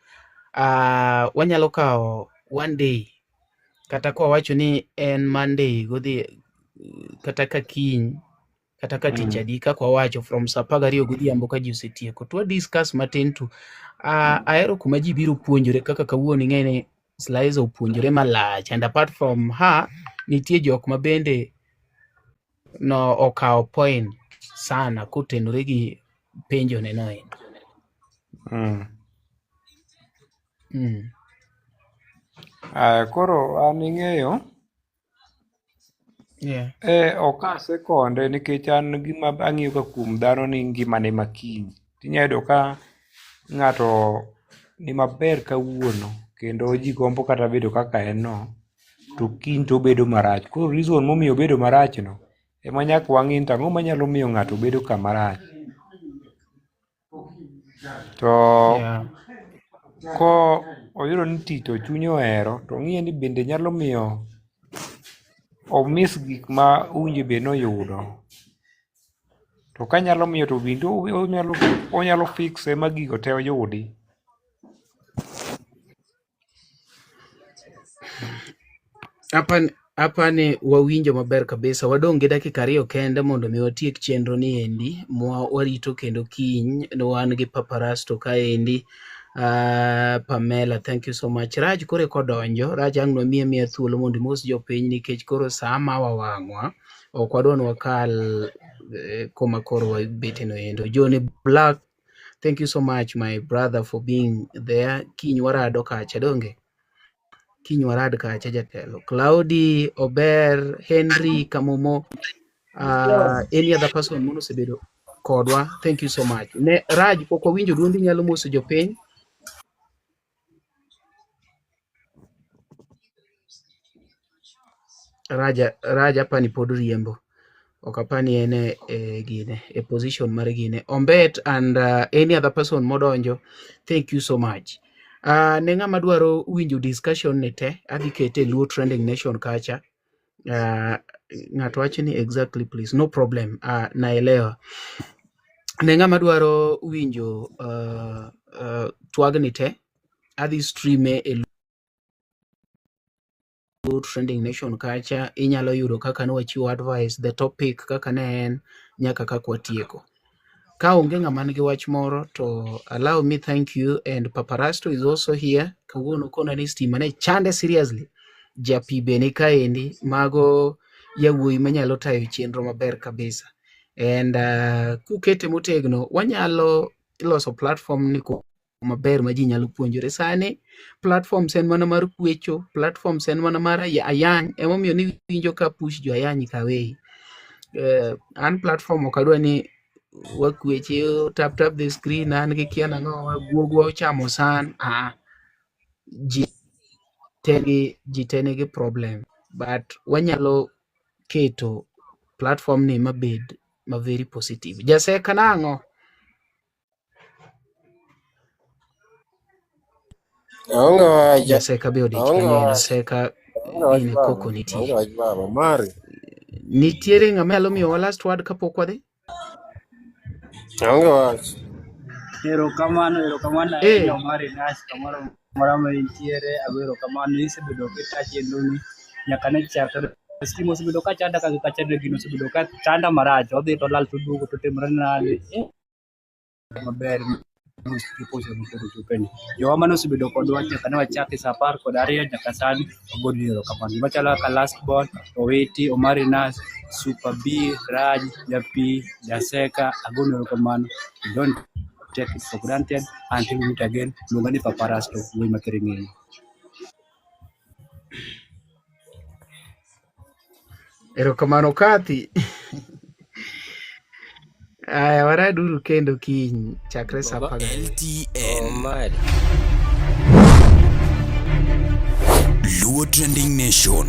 wanyalo kawo one day kata kwa wacho ni en Monday godhi kata ka kiny kata ka tich adi kaka wawacho from saa 12 godhiambo ka ji osetieko to wa discuss matin to ahero kuma ji biro puonjore kaka kawuono ing'e ni Slicer opuonjore malach and apart from her nitie jok ma bende no okawo point sana kotenore gi penjo ne no endo. Aya, koro an ing'eyo Yeah. Ok asekonde nikech an gima ang'iyo ga kuom dhano ni ngimane ma kiny. Tinya yudo ka ng'ato ni maber kawuono kendo ji gombo kata bedo kaka en no, to kiny to obedo marach. Koro reason momiyo obedo marach no ema nyaka wang'i ni to ang'o manyalo miyo ng'ato bedo kama rach. To Yeah. ko oyudo ni tich to chunye ohero to ong'iye ni bende nyalo miyo omiss gik ma owinjo bed ni oyudo. To ka nyalo miyo to bende onyalo fixe ma gigo te oyudi. Apani wawinjo maber kabisa. Wadong' gi dakika 2 kende mondo mi watiek chenro ni endi mwa warito kendo kiny wan gi Papa Rasto kaendi. Pamela, thank you so much. Raj koro eka odonjo. Raj ang' nomiye miya thuolo mondo imos jopiny nikech koro saa mawa wang'wa. Ok wadwa ni wakal kuma koro wabete no endo. Johnny Black, thank you so much my brother for being there. Kiny warado kacha donge? Kiny warad kacha jatelo. Claudi, Ober, Henry, Kamomo, any other person mono osebedo kodwa, thank you so much. Ne Raj, pok wawinjo duondi, nyalo moso jopiny. Raja, Raj apani pod riembo. Ok apani en e gine, e position mar gine. Ombet and any other person modonjo, thank you so much. Ne ng'ama dwaro winjo discussion ni te, adhi kete e Luo Trending Nation kacha. Ng'ato wacho ni exactly please, no problem. Naelewa. Ne ng'ama dwaro winjo twagni te, adhi streame e Luo Trending Nation kacha. Inyalo yudo kaka ne wachiwo advice, the topic kaka ne en, nyaka kaka watieko. Ka onge ng'ama nigi wach moro to allow me thank you and Paparasto is also here. Kawuono kona ni stima ne chande seriously. Japi be ni kaendi, mago yawuoyi manyalo tayo chenro maber kabisa. And kukete motegno, wanyalo loso platform ni maber ma ji nyalo puonjore. Sani platforms en mana mar kwecho, platforms en mana mar ayany, emomiyo niwinjo ka push jo ayany kawei. An platform ok adwa ni wakweche, tap tap the screen, an gi kia nang'o, guogwa ochamo san. Ah, ji te nigi problem, but wanyalo keto platform ni mabed ma very positive. Jaseka nang'o? Aonge wach. Jaseka be odich Aonge kanyo endo. wach. Seka Aonge wach gine baba. koko Aonge nitie. wach baba. Mari. Nitiere ng'ama nyalo miyowa last word kapok wadhi? Aonge wach. Erokamano, erokamano Eh. ahinya Omari Nash, kamoro amora ma intiere, ago erokamano, isebedo kita chenroni nyaka ne chakre. Stima osebedo ka chanda ka gi kacha, gino osebedo ka chanda marach, odhi to olal to oduogo to timore nade. Maber mochopo chopeni. Jowa mane osebedo kodwa nyaka ne wachaki saa 12 nyaka sani, wagoni erokamano. Machalo kaka Last Born, Owiti, Omari Nash, Super B, Raj, Japi, Jaseka, agoni erokamano. Don't take it for granted until we meet again. Luonga ni Papa Rasto, wuoyi ma Kiring'inyo. Erokamano Kathy. Aya, waraduru kendo kiny chakre saa 12. LTN. Luo Trending Nation.